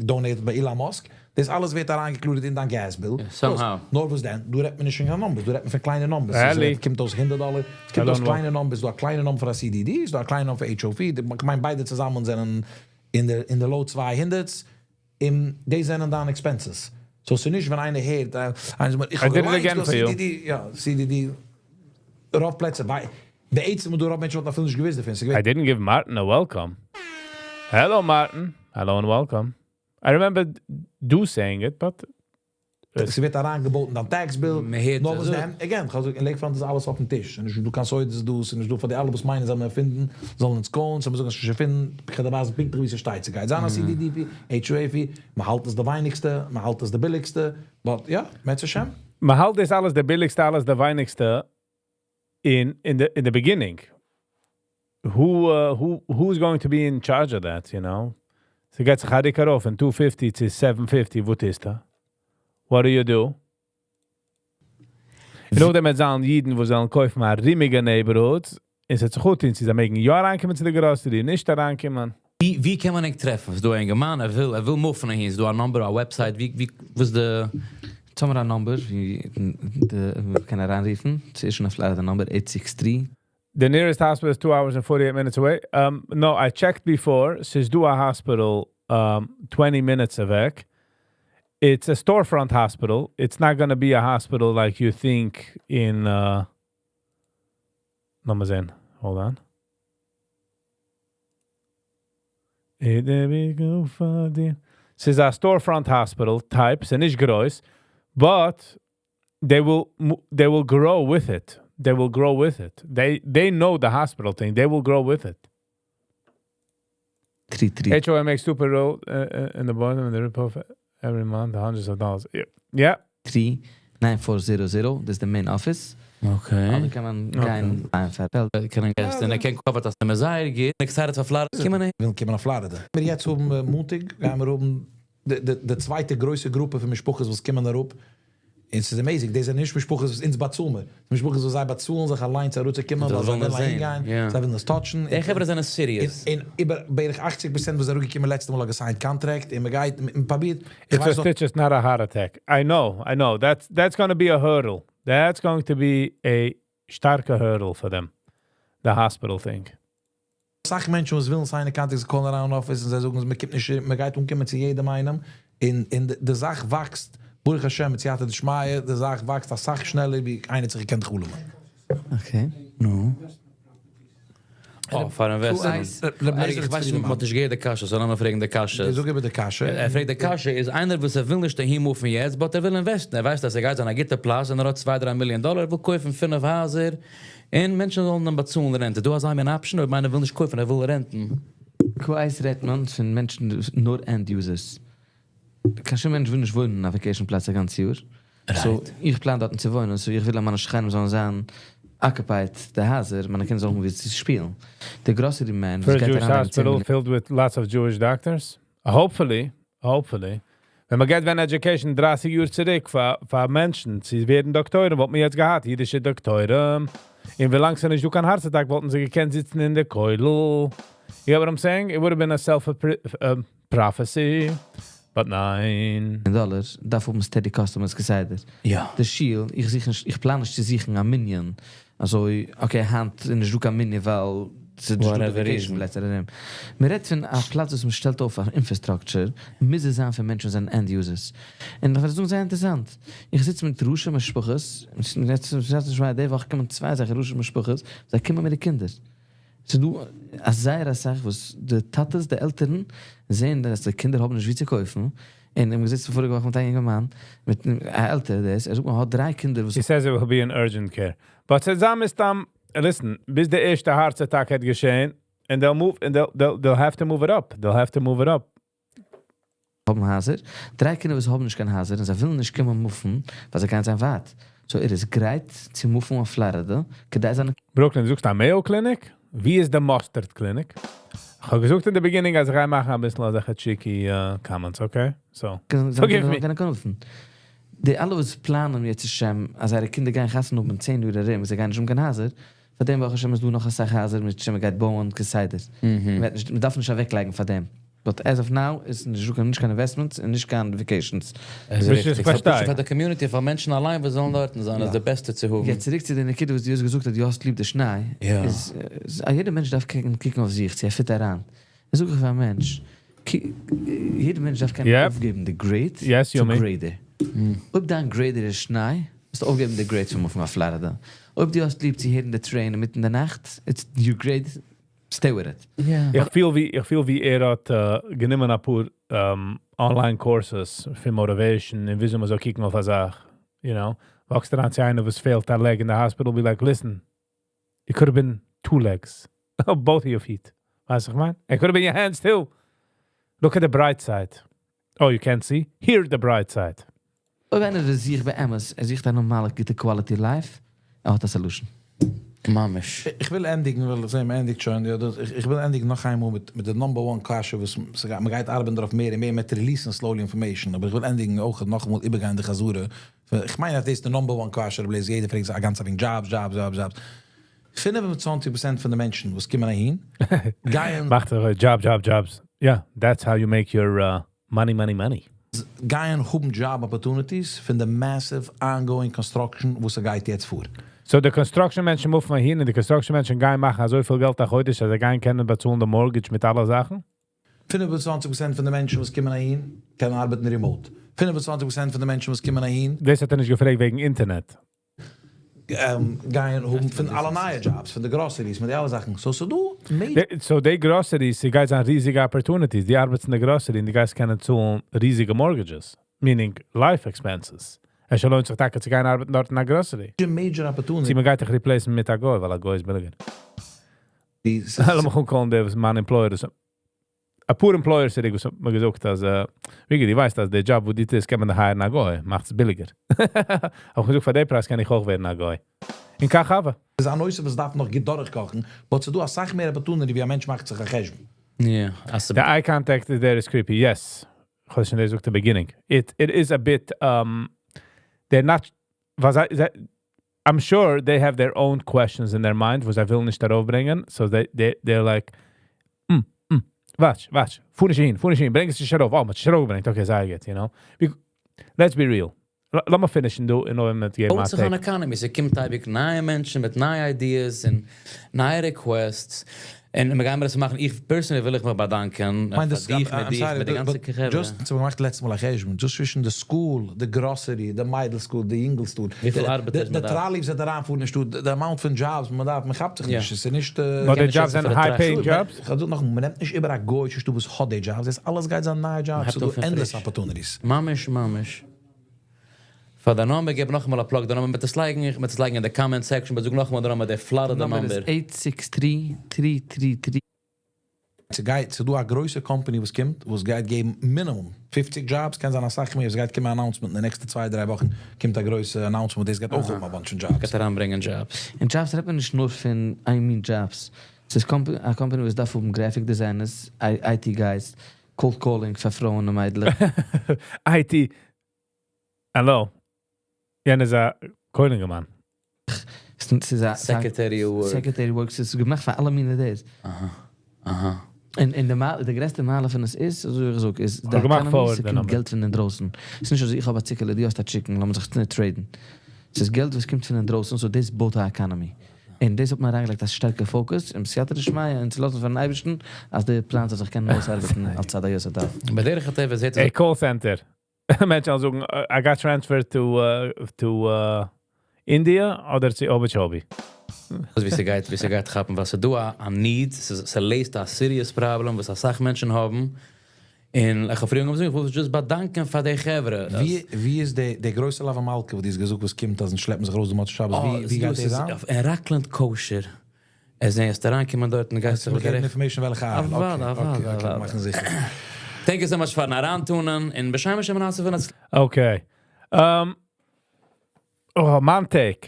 donated ביי Elon Musk. דאס אלעס ווערט אריינגע-included אין דיין gas bill. Yeah, somehow. נאר וואס דען? דא רעדט מען נישט פון קיין numbers, דא רעדט מען פון קליינע numbers. Ehrlich? עס קומט אויס 100 דאלאר, עס קומט אויס Hello, קליינע numbers, דא א קליינע number פאר א CDD, דא א קליינע number פאר HOV, איך מיין ביידע צוזאמען זענען אין די low 200s, און די זענען דאן expenses. So ס'איז נישט ווען איינער הערט, איינער זאגט, איך I did it האב again for you. CDD, יא, CDD, רוב פלעצער, ווייל בעצם דא רוב מענטשן האבן אפילו נישט געוואוסט דערפון. I didn't give Martin a welcome. Hello, Martin. Hello and welcome. I remember do saying it, but עס ווערט אריינגעבויט אין דיין tax bill. מען הערט נאר וואס אזוי. דען, again, איך אין Lakefront איז אלעס אויפן טיש. און דו קענסט אויך דאס, און דו פאר די אלע וואס מיינען זאלן מיר פינדן, זאלן אונז קומען, זאלן מיר זאגן, אז פינדן, איך האב דא וואס פונקטליך ווי עס שטייט. ס'גייט זיין א CDD fee, HOA fee, מען האלט עס די ווייניגסטע, מען האלט עס די ביליגסטע, but יא, אם ירצה השם. מען האלט דאס אלעס די ביליגסטע, אלעס די ווייניגסטע in the beginning. Who's going to be in charge of that? ס'גייט זיך הארט ארויף פון 250 צו 750, וואס איז דא? What do you do? און נאכדעם וועט זיין אידן, וואס זאלן קויפן ארומיגע neighborhoods, איז עס גוט, אין זיי מעגן יא אריינקומען צו די grocery, נישט אריינקומען. ווי קען מען ענק טרעפן? ס'איז דא א יונגערמאן, ער וויל move ן אהין, ס'איז דא א number, א website, ווי, וואס די יעצט האבן מיר א number, ווי די, מ'קען אריינרופן. ס'איז שוין א Florida number, 863. The nearest hospital is 2 hours and 48 minutes away. No, I checked before. ס'איז דא א hospital 20 minutes away. It's a storefront hospital. It's not going to be a hospital like you think in... לאמיר זען. Hold on. ס'איז א storefront hospital type. ס'איז נישט גרויס. But they will grow with it. They will grow with it. They know the hospital thing. They will grow with it. 33. HOA makes super roll in the bottom and they rip off every month hundreds of dollars. Yeah. 3 9400, דאס איז די main office. אדער קען מען גיין איינפאר פעלד. קען געסט און ער קען cover ט אז מיר זייער גוט excited פאר Florida קומען. ווילן קומען אויף Florida. מיר יעצט האבן מאנטאג גייען מיר האבן די צווייטע גרויסע גרופע פון משפחות וואס קומען אראפ. און ס'איז amazing. דאס זענען נישט משפחות וואס אונז באצאלן מיר. משפחות וואס זיי באצאלן זיך אליין אראפצוקומען, זיי ווייל זיי ווילן ווילן עס זען, אהינגיין, זיי ווילן עס touch ן. די חברה זענען serious. און איבער בערך 80% וואס אראפגעקומען לעצטע מאל האט גע sign ט contract און מ'גייט, מ'פרובירט. It's a stitch, it's not a heart attack. I know, I know. That's going to be a hurdle. That's going to be a שטארקע hurdle for them. The hospital thing. אסאך מענטשן וואס ווילן sign ען contracts call אריין office און זיי זאגן, מ'קומט נישט, מ'גייט אנקומען צו יעדעם איינעם. און די זאך וואקסט, ברוך השם, מיט סייעתא דשמיא, די זאך וואקסט אסאך שנעלער, ווי איינער האט זיך געקענט חלומ'ען. Okay. No. Oh, פאר investment. איך ווייס נישט, מ'האט נישט געהערט די קשיא, זאל לאמיר פרעגן די קשיא. איך זאג איבער די קשיא. ער פרעגט די קשיא, איז איינער וואס ער וויל נישט אהין move ן יעצט, but ער וויל invest ן. ער ווייסט, אז ער גייט זיין א גוטע פלאץ און ער האט 2-3 מיליאן דאלאר, ער וויל קויפן פינף הייזער און מענטשן זאלן דאן באצאלן rent. דו האסט אן option, אויב איינער וויל נישט קויפן, ער וויל rent ן. כ'ווייס רעדט מען פון מענטשן, נאר end users. קיין שום מענטש וויל נישט וואוינען אין א vacation פלאץ א גאנץ יאר. So, איך פלאן דארטן צו וואוינען, so איך וויל אז מיינע שכנים זאלן זיין occupied, די הייזער, מיינע קינדער זאלן האבן וואו צו שפילן. דער grocery man, For a וואס גייט Jewish אריין אין hospital 10 filled with lots of Jewish doctors? Hopefully, hopefully. ווען מען געבט ווען education 30 יאר צוריק פאר מענטשן, צו ווערן דאקטוירים, וואלט מען יעצט געהאט, אידישע דאקטוירים. און ווי לאנג ס'איז נישט דא קיין heart attack, וואלטן זיי געקענט זיצן אין דער כולל. You get what I'm saying? It would have been a self-prophecy. But ניין. דאלאר, דארף האבן steady customers כסדר. די שול, איך זוך נישט, איך פלאן נישט צו זוכן א מנין. אזוי, okay, היינט איז נישטא קיין מנין, ווייל ס'איז נישטא Whatever vacation reason. פלעצער אין דעם. מען רעדט פון א פלאץ, וואס מען שטעלט אויף א infrastructure, מוז עס זיין פאר מענטשן וואס זענען end users. און איך וועל זאגן, זייער אינטערעסאנט. איך זיץ מיט רוסישע משפחות, יעצט, יעצט, די וואך קומען צוויי זאכן רוסישע משפחות, זיי קומען מיט די קינדער. ס'איז דא א זייער א זאך, וואס די טאטעס, די עלטערן, זעען, אז די קינדער האבן נישט וואו צו קויפן. און איך זיץ פאריגע וואך מיט א יונגערמאן, מיט אן עלטער, דער איז, ער זאגט, מען האט דריי קינדער, וואס He says it will be an urgent care. But ס'איז מסתם, listen, ביז דער ערשטע heart attack האט געשען, and they'll move, and they'll have to move it up. They'll have to move it up. האבן הייזער. דריי קינדער, וואס האבן נישט קיין הייזער, און זיי ווילן נישט קומען move ן, ווייל זיי גייען זיין ווייט. So ער איז גרייט צו move ן אויף Florida, כדי זיינע Brooklyn, זוכסט א Mayo Clinic? ווי איז דער Mustard Clinic? איך האב געזאגט אין the beginning, אז איך גיי מאכן א ביסל אזעלכע cheeky comments, okay? So, forgive me. קענען קויפן. די אלע וואס פלאנען יעצט שוין, אז זייערע קינדער גייען חתונה האבן אין 10 יאר ארום, זיי גייען נישט האבן קיין הייזער, פאר דעם ברוך השם איז דא נאך א סאך הייזער, מיט שוין מ'גייט בויען כסדר. מען דארף נישט אוועקלייגן פאר דעם. But as of now איז נישט קיין investments און נישט קיין vacations. עס איז איז ריכטיג. ריכטיג. פארשטיי. פאר די community, פאר מענטשן אליין, וואס זאלן דארט זיין, איז די בעסטע צו האבן. יעצט צוריק צו די נקודה, וואס דו האסט געזאגט, אז דו האסט ליב די שניי. איז, יעדער מענטש דארף קוקן אויף זיך, צו ער fit אריין. איך זאג פאר א מענטש, יעדער מענטש דארף קענען אויפגעבן די grade Yes, צו Yumi. grader. אויב דיין grader איז שניי, מוזטו אויפגעבן די grade פון move ן אויף Florida. אויב דו האסט ליב צו הערן די train אינמיטן דער נאכט, it's your grade, stay with it. איך פיל ווי ער האט גענומען א פאר online courses פאר motivation און וויאזוי מען זאל קוקן אויף א זאך, you know? Walk סט אריין צו איינער, וואס פעלט א leg in the hospital, be like, listen, it could have been two legs, both of your feet. ווייסט וואס איך מיין? It could have been your hands too. Look at the bright side. Oh, you can't see? Hear the bright side. אויב איינער זוכט באמת, ער זוכט א נארמאלע, גוטע quality life, ער האט א solution. ממש. איך וויל ענדיגן, ווייל איך זע, מען ענדיגט שוין. יא, איך וויל ענדיגן נאך איינמאל מיט דער number one קשיא, וואס מען גייט ארבעטן דערויף מער און מער מיט release ן slowly information. אבער איך וויל ענדיגן אויך נאך אמאל איבערגיין די חזרה. איך מיין, דאס איז די number one קשיא, בלויז יעדער פרעגט זיך א גאנצע וועגן jobs, jobs, jobs, jobs. 25% פון די מענטשן, וואס קומען אהין, גייען מאכט ער job, job, jobs. Yeah, that's how you make your money, money, money. גייען האבן job opportunities פון די massive ongoing construction, וואס ס'גייט יעצט פאר. So די construction מענטשן move ן אהין און די construction מענטשן גייען מאכן אזוי פיל געלט א חודש, אז זיי גייען קענען באצאלן די mortgage מיט אלע זאכן. 25% פון די מענטשן, וואס קומען אהין, קענען ארבעטן remote. 25% פון די מענטשן, וואס קומען אהין, דאס האט ער נישט געפרעגט וועגן אינטערנעט. גייען האבן פון אלע נייע jobs, פון די groceries, מיט די אלע זאכן. So, so דא, So די groceries, ס'גייט זיין ריזיגע opportunities. דו ארבעטסט אין די grocery און דו גייסט קענען צאלן ריזיגע mortgages. Meaning life expenses. עס לוינט זיך טאקע צו גיין ארבעטן דארט אין א grocery. Major opportunity. זי, מען גייט דיך replace ן מיט א גוי, ווייל א גוי איז ביליגער. לאמיך call ן דער, וואס מיין employer איז. א פאר employers האט מיר געזאגט, אז, ווי דו ווייסט, אז דער job, וואו דו טוסט, קען מען hire ן א גוי, מאכט עס ביליגער. אויך געזאגט, פאר דעם פרייז קען איך אויך ווערן א גוי. און כך הוה. איז א נושא וואס דארף נאך גוט דורכקאכן, but ס'איז דא א סאך מער opportunity ווי א מענטש מאכט זיך א חשבון. Yeah, אז The eye contact is there is creepy. Yes. כ'האב שוין געזאגט the beginning. It is a bit they're not וואס זיי, I'm sure they have their own questions in their mind וואס זיי ווילן נישט ארויפברענגען. So they're like watch, watch. פאר נישט אהין, פאר נישט אהין, ברענג עס נישט ארויף. Oh, מ'האט עס ארויפגעברענגט. Okay, זייער גוט, you know. Let's be real. לאמיר finish ן דא און נאך מיט געבן בויט א זיך אן take. Economy. ס'קומט אייביג נייע מענטשן מיט נייע ideas און נייע requests. און מיר גייען דאס מאכן. איך personally וויל איך מיך באדאנקען מיין, פאר דאס דיך, מיט דיך, מיט די גאנצע חברה. Just צו געמאכט לעצטע מאל א חשבון, just צווישן די school, די grocery, די מיידל school, די יונגל school. וויפיל ארבעטערס די מען דארף. Trolleys וואס אריינפארן אין שטאט, די amount פון jobs, מען דארף, מען כאפט זיך נישט, עס איז נישט But the נישט jobs זענען פאר די high paying jobs? איך זאג נאך, מען נעמט נישט איבער א גוי'אישע שטאט וואס האט די jobs, דאס אלעס גייט זיין נייע jobs, האט ס'דא אויף endless פריש. Opportunities. ממש, ממש. פאר די number, געב נאכאמאל א plug, די number מיט דאס לייגן, מיט דאס לייגן אין די comment section, but זאג נאכאמאל די number, די Florida Number number. איז 863-333. ס'גייט, ס'דא א גרויסע company וואס קומט, וואס גייט געבן minimum 50 jobs, קען זיין א סאך מער, עס גייט קומען announcement אין די נעקסטע 2, 3 וואכן, קומט א גרויסע announcement, דאס גייט אויך האבן א bunch פון jobs. גייט אריינברענגען jobs. און jobs רעדט מען נישט נאר פון, I mean jobs. עס איז א company וואס דארף האבן graphic designers, IT guys, cold calling פאר פרויען און מיידלעך. IT. Hello. יענער איז א קוילנגער מאן. עס איז א Secretary work. Secretary work, עס איז געמאכט פאר אלע מיני days. און די גרעסטע מעלה פון עס איז, אזוי ווי איך זאג, איז האב געמאכט economy, forward עס די קומט number. געלט פון דרויסן. עס איז נישט אזוי, איך האב א ציקעלע, דו האסט א chicken, לאמיר זיך נישט trade ן. עס איז געלט וואס קומט פון דרויסן, so דאס בויט די economy. און דאס האט מען אריינגעלייגט א שטארקע focus, און בסייעתא דשמיא, און צו לאזן פון אייבערשטן, אז די plan זאל זיך קענען אויסארבעטן, על צד היותר טוב. בדרך הטבע זעט A call center. מענטשן זאגן, I got transferred to India אדער צו Okeechobee. ווי ס'גייט כאפן, וואס ס'דא א need, ס'לעזט א serious problem, וואס א סאך מענטשן האבן. און איך האב פריער געזאגט, איך וויל just באדאנקען פאר די חברה. ווי איז די גרויסע מלוה מלכה, וואס די האסט געזאגט, וואס קומט, אז שלעפן זיך ארויס די מוצאי שבת? ווי גייט דאס אן? אין Rockland Kosher. עס איז אריינקומען דארט און גייסט זיך זיך information וועלכע אוונט. אוודאי, אוודאי, אוודאי. מאכן זיכער. Thank you so much פארן אריינטונען און בשם השם נעשה ונצ Okay. Oh, מיין take.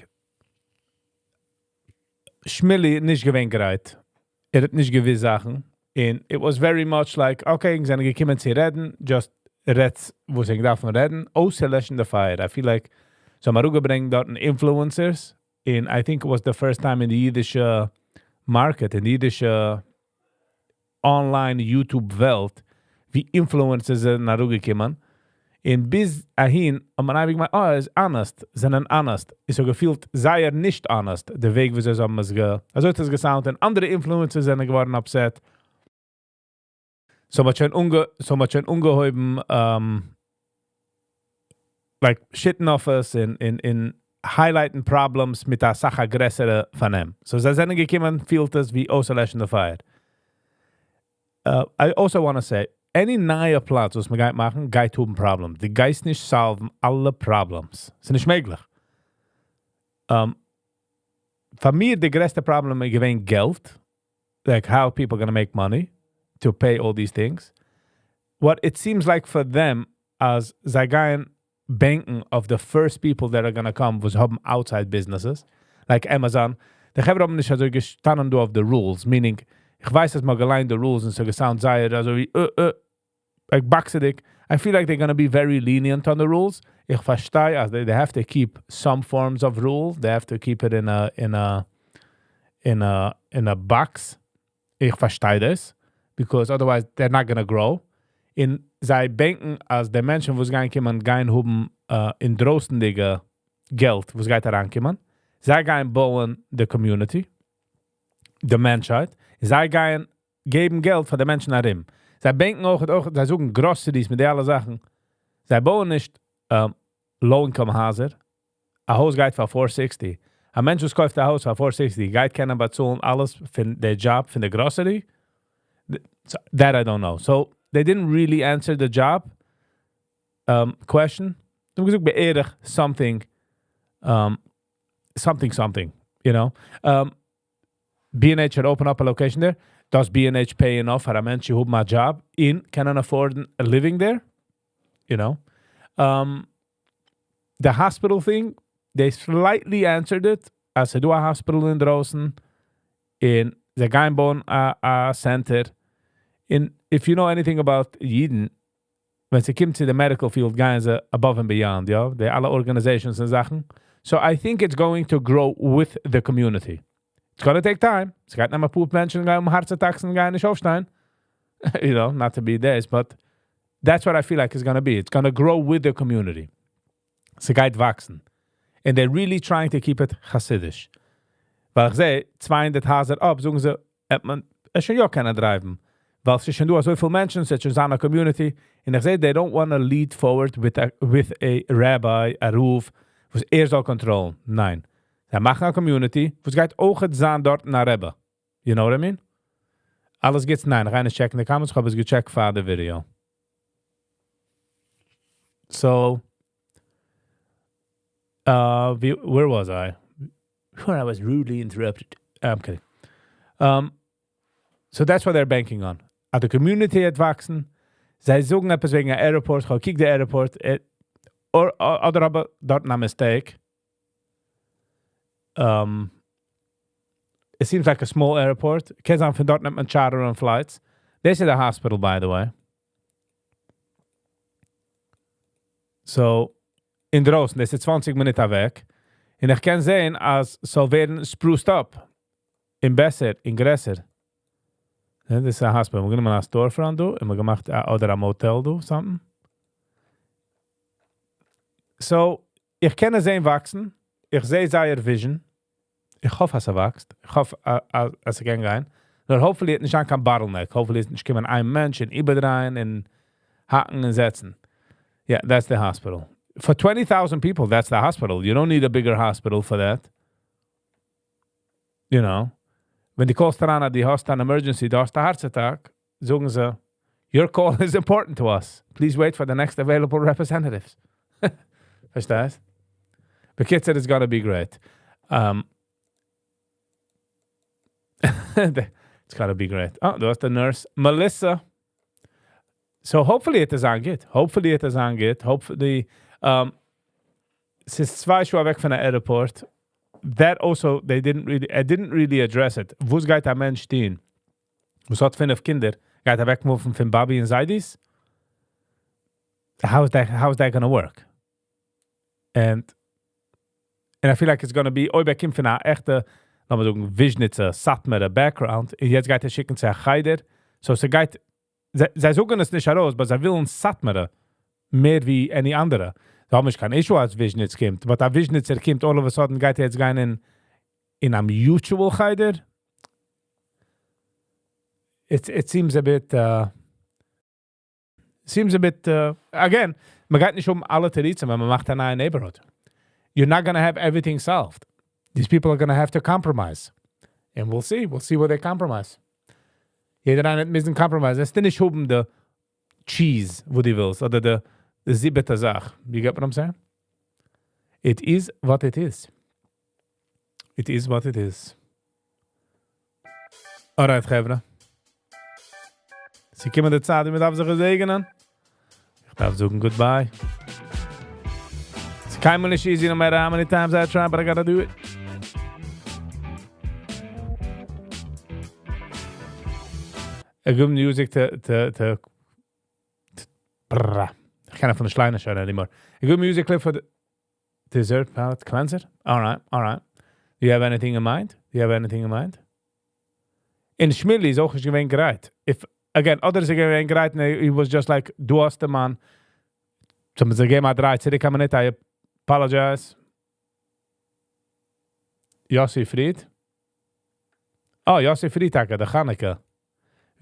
שמילי נישט געווען גרייט. ער האט נישט געוואוסט זאכן. And it was very much like, okay, זענען געקומען צו רעדן, just רעדטס, וואס איך דארף רעדן, אויסלעשן די fire. I feel like, so מ'האט אראפגעברענגט דארט influencers, and I think it was the first time in the אידישע market, אין די אידישע online YouTube וועלט, ווי influencers זענען אראפגעקומען. און ביז אהין, האט מען אייביג געמיינט, oh, ער איז honest, זענען honest. איז אזוי געפילט זייער נישט honest, דער וועג, ווי זיי האבן עס גע... אזוי האט עס גע sound, און אנדערע influencers זענען געווארן upset. So מ'האט שוין אנגעהויבן, like, shitting אויף us און highlighting problems מיט א סאך א גרעסערע פארנעם. So זיי זענען געקומען, פילט עס ווי אויסלעשן די fire. I also want to say, any נייע פלאץ, וואס מען גייט מאכן, גייט האבן problems. דו גייסט נישט solve ן אלע problems. ס'איז נישט מעגליך. פאר מיר, די גרעסטע problem איז געווען געלט. Like how people gonna make money to pay all these things. What it seems like for them, אז זיי גייען bank ן of the first people that are gonna come, וואס האבן outside businesses, like Amazon. די חברה האבן נישט אזוי געשטאנען דא אויף the rules, meaning, איך ווייס, אז מ'האט געליינט the rules און ס'האט גע sound זייער, אזוי ווי, like באקסעדיג. I feel like they're gonna be very lenient on the rules. איך פארשטיי, אז they have to keep some forms of rule. They have to keep it in a box. איך פארשטיי דאס, because otherwise they're not gonna grow. און זיי bank ן, אז די מענטשן, וואס גייען קומען, גייען האבן אין דרויסנדיגע געלט, וואס גייט אריינקומען. זיי גייען בויען the community, די מענטשהייט. זיי גייען געבן געלט פאר די מענטשן ארום. זיי bank ן אויך, זיי זוכן groceries מיט די אלע זאכן. זיי בויען נישט low-income הייזער. א הויז גייט פאר 460. א מענטש, וואס קויפט א הויז פאר 460, גייט קענען באצאלן אלעס פון דער job, פון דער grocery. So, that I don't know. So, they didn't really answer the job question. זיי האבן געזאגט, בערך something, something, something, you know. B&H should open up a location there. Does B&H pay enough פאר א מענטש who have a job און can afford a living there? You know. The hospital thing, they slightly answered it. אז ס'איז דא א hospital אינדרויסן, און זיי גייען בויען א, א center. And if you know anything about אידן, ווען ס'קומט צו the medical field, גייען זיי above and beyond, יא, די אלע organizations און זאכן. So I think it's going to grow with the community. It's gonna take time. ס'גייט נעמען א פאר מענטשן גייען האבן heart attacks און גייען נישט אויפשטיין. Not to be this, but that's what I feel like it's gonna be. It's gonna grow with the community. ס'גייט וואקסן. And they're really trying to keep it חסידיש. ווייל איך זע, 200 הייזער אפ, זאגן זיי, וועט מען עס שוין יא קענען drive ן. ווייל ס'איז שוין דא אזויפיל מענטשן, ס'איז שוין זיין א community. און איך זע, they don't want to lead forward with a rabbi, א רב, וואס ער זאל control ן. ניין. זיי מאכן א community, וואס גייט אויך זיין דארט א רבי. You know what I mean? אלעס גוטס, ניין, גיי נישט check ן די comments, איך האב עס גע check ט פאר די video. So, where was I? Where I was rudely interrupted. I'm kidding. So that's what they're banking on. אז די community וועט וואקסן, זיי זאגן עפעס וועגן א airport, איך קוק די airport, אדער אבער דארט א mistake. It seems like a small airport. קען זיין פון דארט נעמט מען charter on flights. This is a hospital, by the way. So, אינדרויסן, דאס איז 20 מינוט אוועק. און איך קען זען, אז ס'זאל ווערן spruced up. און בעסער, און גרעסער. Yeah, דאס איז א hospital. מיר גענומען א storefront דא, און מיר געמאכט, אדער א motel דא, something. So, איך קען עס זען וואקסן. איך זע זייער vision. איך האף, אז ס'וואקסט. איך האף, אז ס'קען גיין. נאר hopefully וועט נישט זיין קיין bottleneck. Hopefully וועט נישט קומען איין מענטש און איבערדרייען און האקן און זעצן. Yeah, that's the hospital. For 20,000 people, that's the hospital. You don't need a bigger hospital for that. You know? ווען דו call סט אריין, דו האסט אן emergency, דו האסט א heart attack, זאגן זיי, "Your call is important to us. Please wait for the next available representatives." פארשטייסט? בקיצור, it's gonna be great. It's gotta be great. Oh, דו האסט the nurse, Melissa. So hopefully וועט עס אנגיין. Hopefully וועט עס אנגיין. Hopefully, ס'איז צוויי שעה אוועק פון די airport. That also, they didn't really, I didn't really address it. וואס גייט א מענטש טון? וואס האט פינף קינדער? גייט ער אוועק move ן פון באבי און זיידיס? How is that gonna work? And I feel like it's gonna be, אויב ער קומט פון א עכטע, לאמיר זאגן, וויזשניצער, סאטמארער background, און יעצט גייט ער שיקן צו א חדר, so ס'גייט, זיי זאגן עס נישט ארויס, אבער זיי ווילן סאטמארער מער ווי any אנדערע. זיי האבן נישט קיין issue אז וויזשניץ קומט, but א וויזשניצער קומט, all of a sudden גייט ער יעצט גיין אין א mutual חדר. It seems a bit, again, מען גייט נישט האבן אלע תירוצים, ווען מען מאכט א נייע neighborhood. You're not gonna have everything solved. These people are gonna have to compromise. And we'll see. We'll see where they compromise. יעדער איינער מוז compromise. עס איז נישט האבן די cheese, וואו דו ווילסט, אדער די זיבעטע זאך. You get what I'm saying? It is what it is. It is what it is. Alright, חברה. ס'געקומען די צייט, מען דארף זיך געזעגענען. איך דארף זאגן goodbye. ס'איז קיינמאל נישט easy, no matter how many times I try, but I gotta do it. A good music to brrrr. איך קען פון די שליינער שוין anymore. A good music clip for the dessert palate cleanser. All right. Do you have anything in mind? Do you have anything in mind? און שמילי איז אויך נישט געווען גרייט. If again, others זענען געווען גרייט, און he was just like, דו האסט דעם מאן. So מיר געבן א דריי צוריק א מינוט, I apologize. Yossi Fried. Oh, Yossi Fried, טאקע, די חנוכה.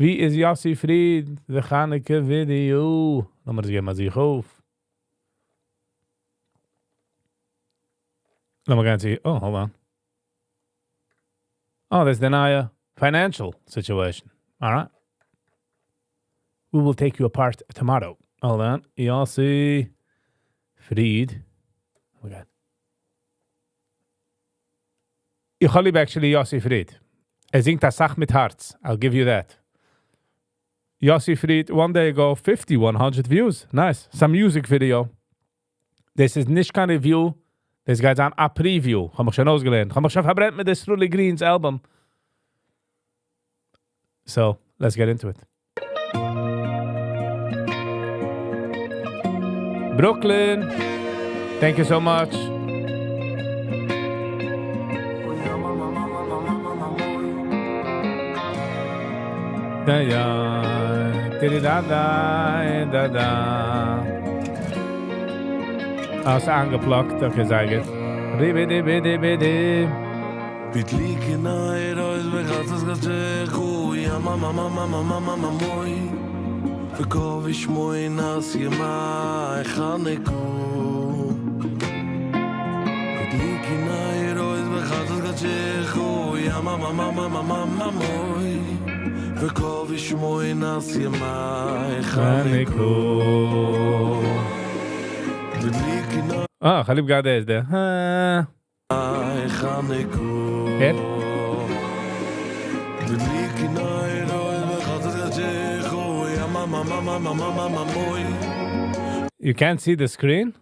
ווי איז Yossi Fried, די חנוכה video? לאמיר געבן א זוך אויף. לאמיר גיין צו, oh, hold on. Oh, there's the נייע financial situation. All right. We will take you apart tomorrow. Hold on. Yossi Fried. Oh my God. איך האב ליב actually Yossi Fried. ער זינגט א סאך מיט הארץ. I'll give you that. Yossi Fried, one day ago, 5,100 views. Nice. Some music video. דאס איז נישט קיין review. דאס גייט זיין א preview. האב מיך שוין אויסגעלערנט. האב מיך שוין פארברענט מיט די Sruli Green's album. So, let's get into it. Brooklyn, thank you so much. Da ja, da da da da. Ah, איז אנגעפלאגט. Okay, זייער גוט. ריבי די בי די בי. בדליקי נאי רויז וחצס גצ'כו יא ממה ממה ממה ממה מוי וקובי שמוי נס ימי חנקו בדליקי נאי רויז וחצס גצ'כו יא ממה ממה ממה ממה מוי וקובי שמוי נס ימי חנקו בדליקי נאי אה, חליב גאדה איז דער. חנקו כן? בדליקי נאי רויז וחצס גצ'כו יא ממה ממה ממה ממה מוי You can't see the screen?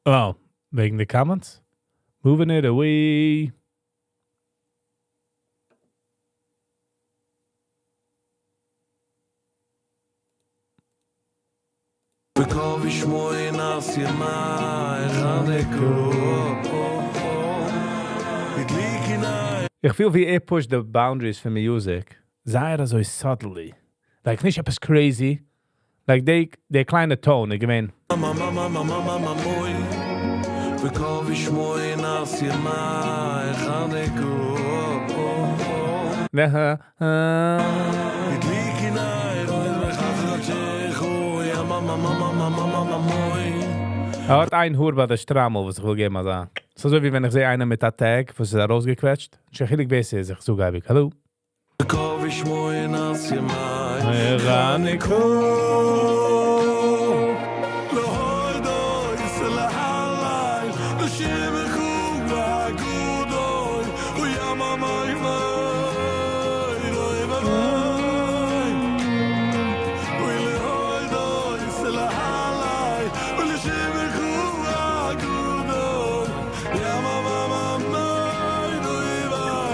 Oh, וועגן the comments? Moving it away. וקובי שמוי נס ימי חנקו בדליקי נאי איך פיל ווי ער push the boundaries פון music. זייער אזוי subtly. Like נישט עפעס crazy. Like they קליינע tone, איך מיין. ממה ממה ממה ממה מוי וקובי שמוי נס ימי חנקו בדליקי נאי רויז וחצס גצ'כו יא ממה ממה ממה ממה מוי ער האט איין האר ביי דער שטריימל, וואס איך וויל געבן, אזא. ס'איז אזוי ווי ווען איך זע איינער מיט א tag, וואס איז ארויסגעקוועטשט. נישט קיין חילוק ווער ס'איז, איך זאג אייביג, האלא. וקובי שמוי נס ימי חנקו. להוי דוי סלהלי לשמחו והגודוי וים המים אוי ואי ולהוי דוי סלהלי ולשמחו והגודוי ים המים אוי ואי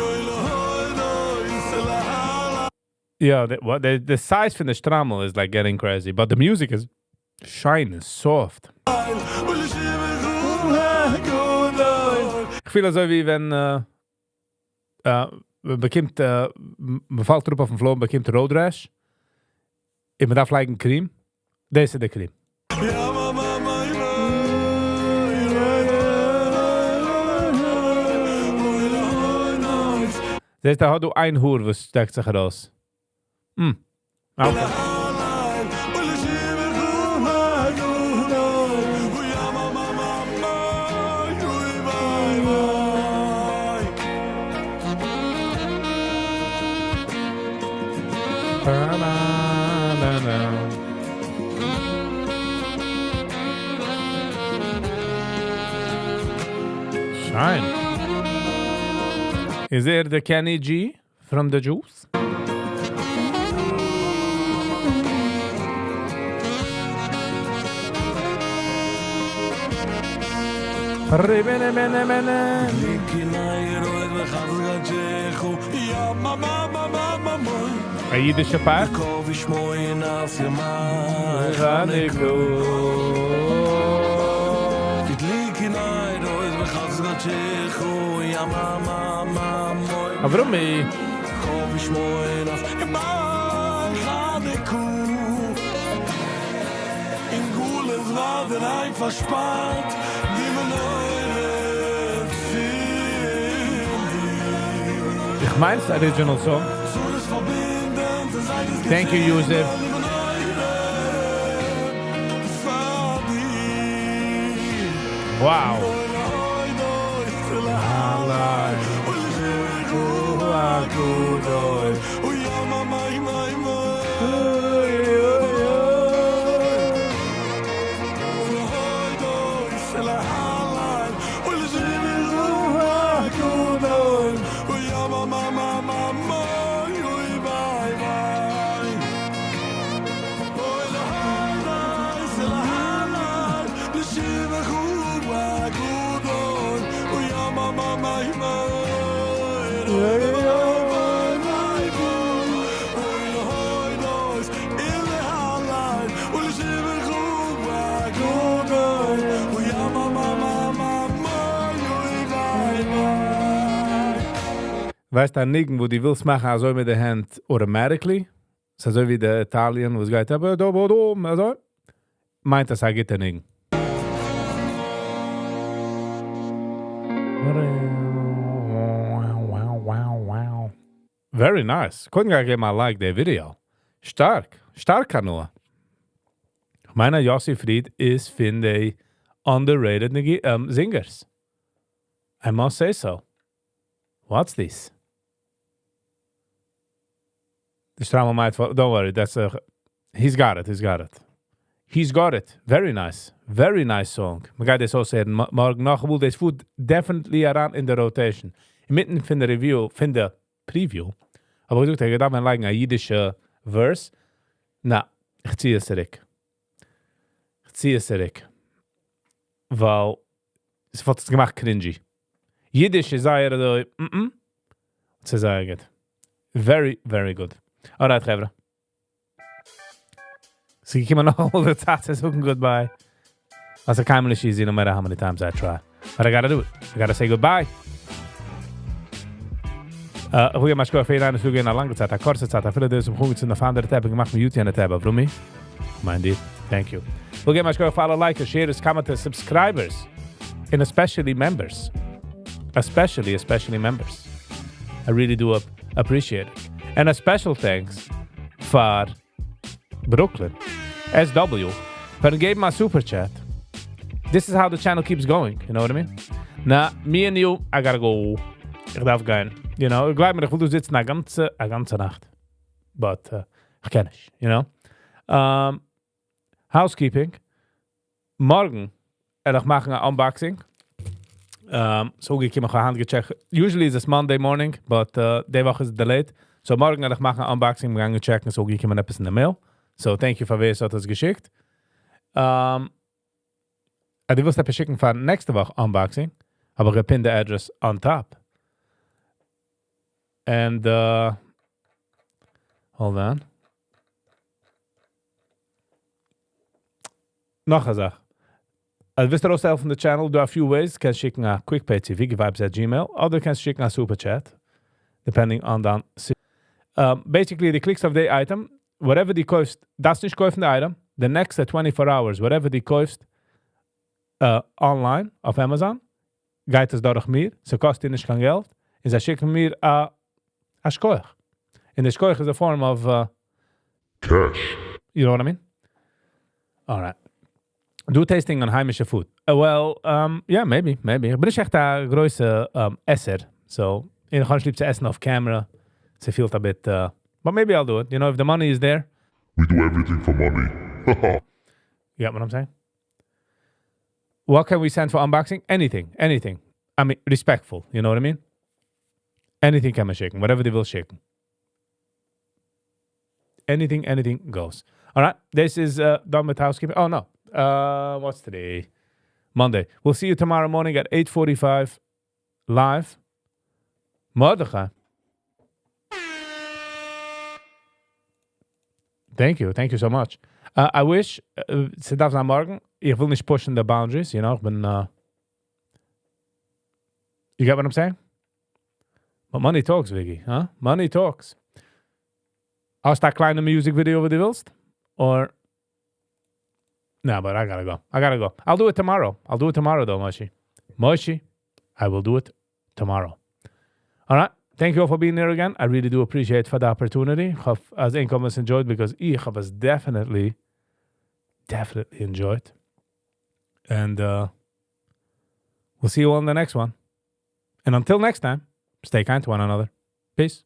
אוי להוי דוי סלהלי Yeah, the size from the שטריימל is like getting crazy, but the music is shine is soft. ולשמחו והגודוי איך פיל אזוי ווי ווען מען באקומט, מען פאלט אראפ אויפן floor און באקומט road rash. און מען דארף לייגן cream. דאס איז די cream. יא מאמא מיי מיי זעסט, דא האט דו איין האר, וואס שטעקט זיך ארויס. Okay. Ba-na-na-na. שיין. Is there the Kenny G from the Juice? ריבנה-בנה-בנה. א אידישע פארק? חנקו. אברומי. אין גלות ווערט איין פארשפארט די מנורה צינד איך מיין, ס'איז original song. זאל עס פארבינדן צו זיין דאס Thank you, Yusuf. די מנורה פאר דיר. Wow. אוי, אוי, אוי, אוי, יא, מאמא, מאמא, אוי, אוי, אוי, אוי, יא, מאמא, מאמא, מאמא, אוי, וויי, וויי. אוי, ווייסט, א ניגון, וואו דו ווילסט מאכן אזוי מיט די הענט automatically, ס'איז אזוי ווי די Italian, וואס גייט, אבער דא, דא, דא, אזוי, מיינט דאס א גוטע ניגון. Very nice. קודם גיי איך געבן א like די video. שטארק. שטארק הנאה. איך מיין אז יוסי פריד איז פון די underrated singers. I must say so. What's this? די שטריימל might fall. Don't worry, that's a... He's got it, he's got it. He's got it. Very nice. Very nice song. מ'גייט דאס אויסהערן מארגן נאכאמאל. דאס פארט definitely אריין אין די rotation. אינמיטן פון די review, פון די preview, האב איך געזאגט, איך דארף לייגן א אידישע verse. נא, איך צי עס צוריק. איך צי עס צוריק. ווייל עס וואלט עס געמאכט cringy. אידיש איז זייער אזוי, ס'איז זייער גוט. Very, very good. Alright, חברה. ס'איז געקומען נאכאמאל די צייט צו זאגן goodbye. ס'איז קיינמאל נישט easy, no matter how many times I try. But I gotta do it. I gotta say goodbye. איך וויל מאל שכוח פאר יעדן איינער, א לאנגע צייט, א קורצע צייט, אפילו דאס אום צו אויף אנדערע tab, געמאכט mute יענע tab, אברומי. מיין דיר. Thank you. וויל געבן א שכוח פאר אלע likers, sharers, commenters, subscribers, and especially members. Especially, especially members. I really do appreciate it. And a special thanks for Brooklyn, SW, פארן געבן א super chat. This is how the channel keeps going, you know what I mean? Now, me and you, I gotta go. איך דארף גיין. You know, גלייב מיר, איך וויל דא זיצן א גאנצע, א גאנצע נאכט. But, איך קען נישט, you know? Housekeeping. מארגן וועל איך מאכן אן unboxing. So געקומען, איך האב געטשעקט. Usually איז עס Monday morning, but די וואך איז delayed. So מארגן וועל איך מאכן אן unboxing, מיר גייען טשעקן, ס'איז געקומען עפעס אין די mail. So thank you פאר ווער עס האט עס געשיקט. אז דו ווילסט עפעס שיקן פאר נעקסטע וואך unboxing, האב איך גע pin ט די address on top. And hold on. נאך א זאך. אז ווילסט ארויסהעלפן די channel, דא a few ways. קענסט שיקן א quick pay צו viggyvibes@gmail אדער קענסט שיקן א super chat, depending on דיין basically, דו קליקסט אויף די item, whatever דו קויפסט, דארפסט נישט קויפן די item, the next 24 hours, whatever דו קויפסט online אויף Amazon, גייט עס דורך מיר, ס'קאסט דיר נישט קיין געלט, און זיי שיקן מיר א, א שכוח. און די שכוח is a form of cash. You know what I mean? Alright. Do tasting on היימישע food. Well, yeah, maybe, maybe. איך בין נישט עכט א גרויסע עסער. So, איך האב נישט ליב צו עסן off camera. ס'פילט a bit, but maybe I'll do it. If the money is there. We do everything for money. You get what I'm saying? What can we send for unboxing? Anything, anything. I mean, respectful, you know what I mean? Anything קען מען שיקן, whatever דו ווילסט שיקן. Anything, anything goes. All right, this is done with housekeeping. Oh, no. What's today? Monday. We'll see you tomorrow morning at 8.45 live. Mordechai. Thank you. Thank you so much. I wish, ס'דארף זיין מארגן, איך וויל נישט pushing the boundaries, איך בין, you get what I'm saying? But money talks, Viggy, huh? Money talks. האסט א קליינע music video וואס דו ווילסט? Or No, but I gotta go. I gotta go. I'll do it tomorrow. I'll do it tomorrow though, Moshi. Moshi, I will do it tomorrow. All right. Thank you all for being here again. I really do appreciate for the opportunity. איך האף אז ענק האבן עס enjoyed because איך האב עס definitely, definitely enjoyed. And we'll see you all in the next one. And until next time, stay kind to one another. Peace.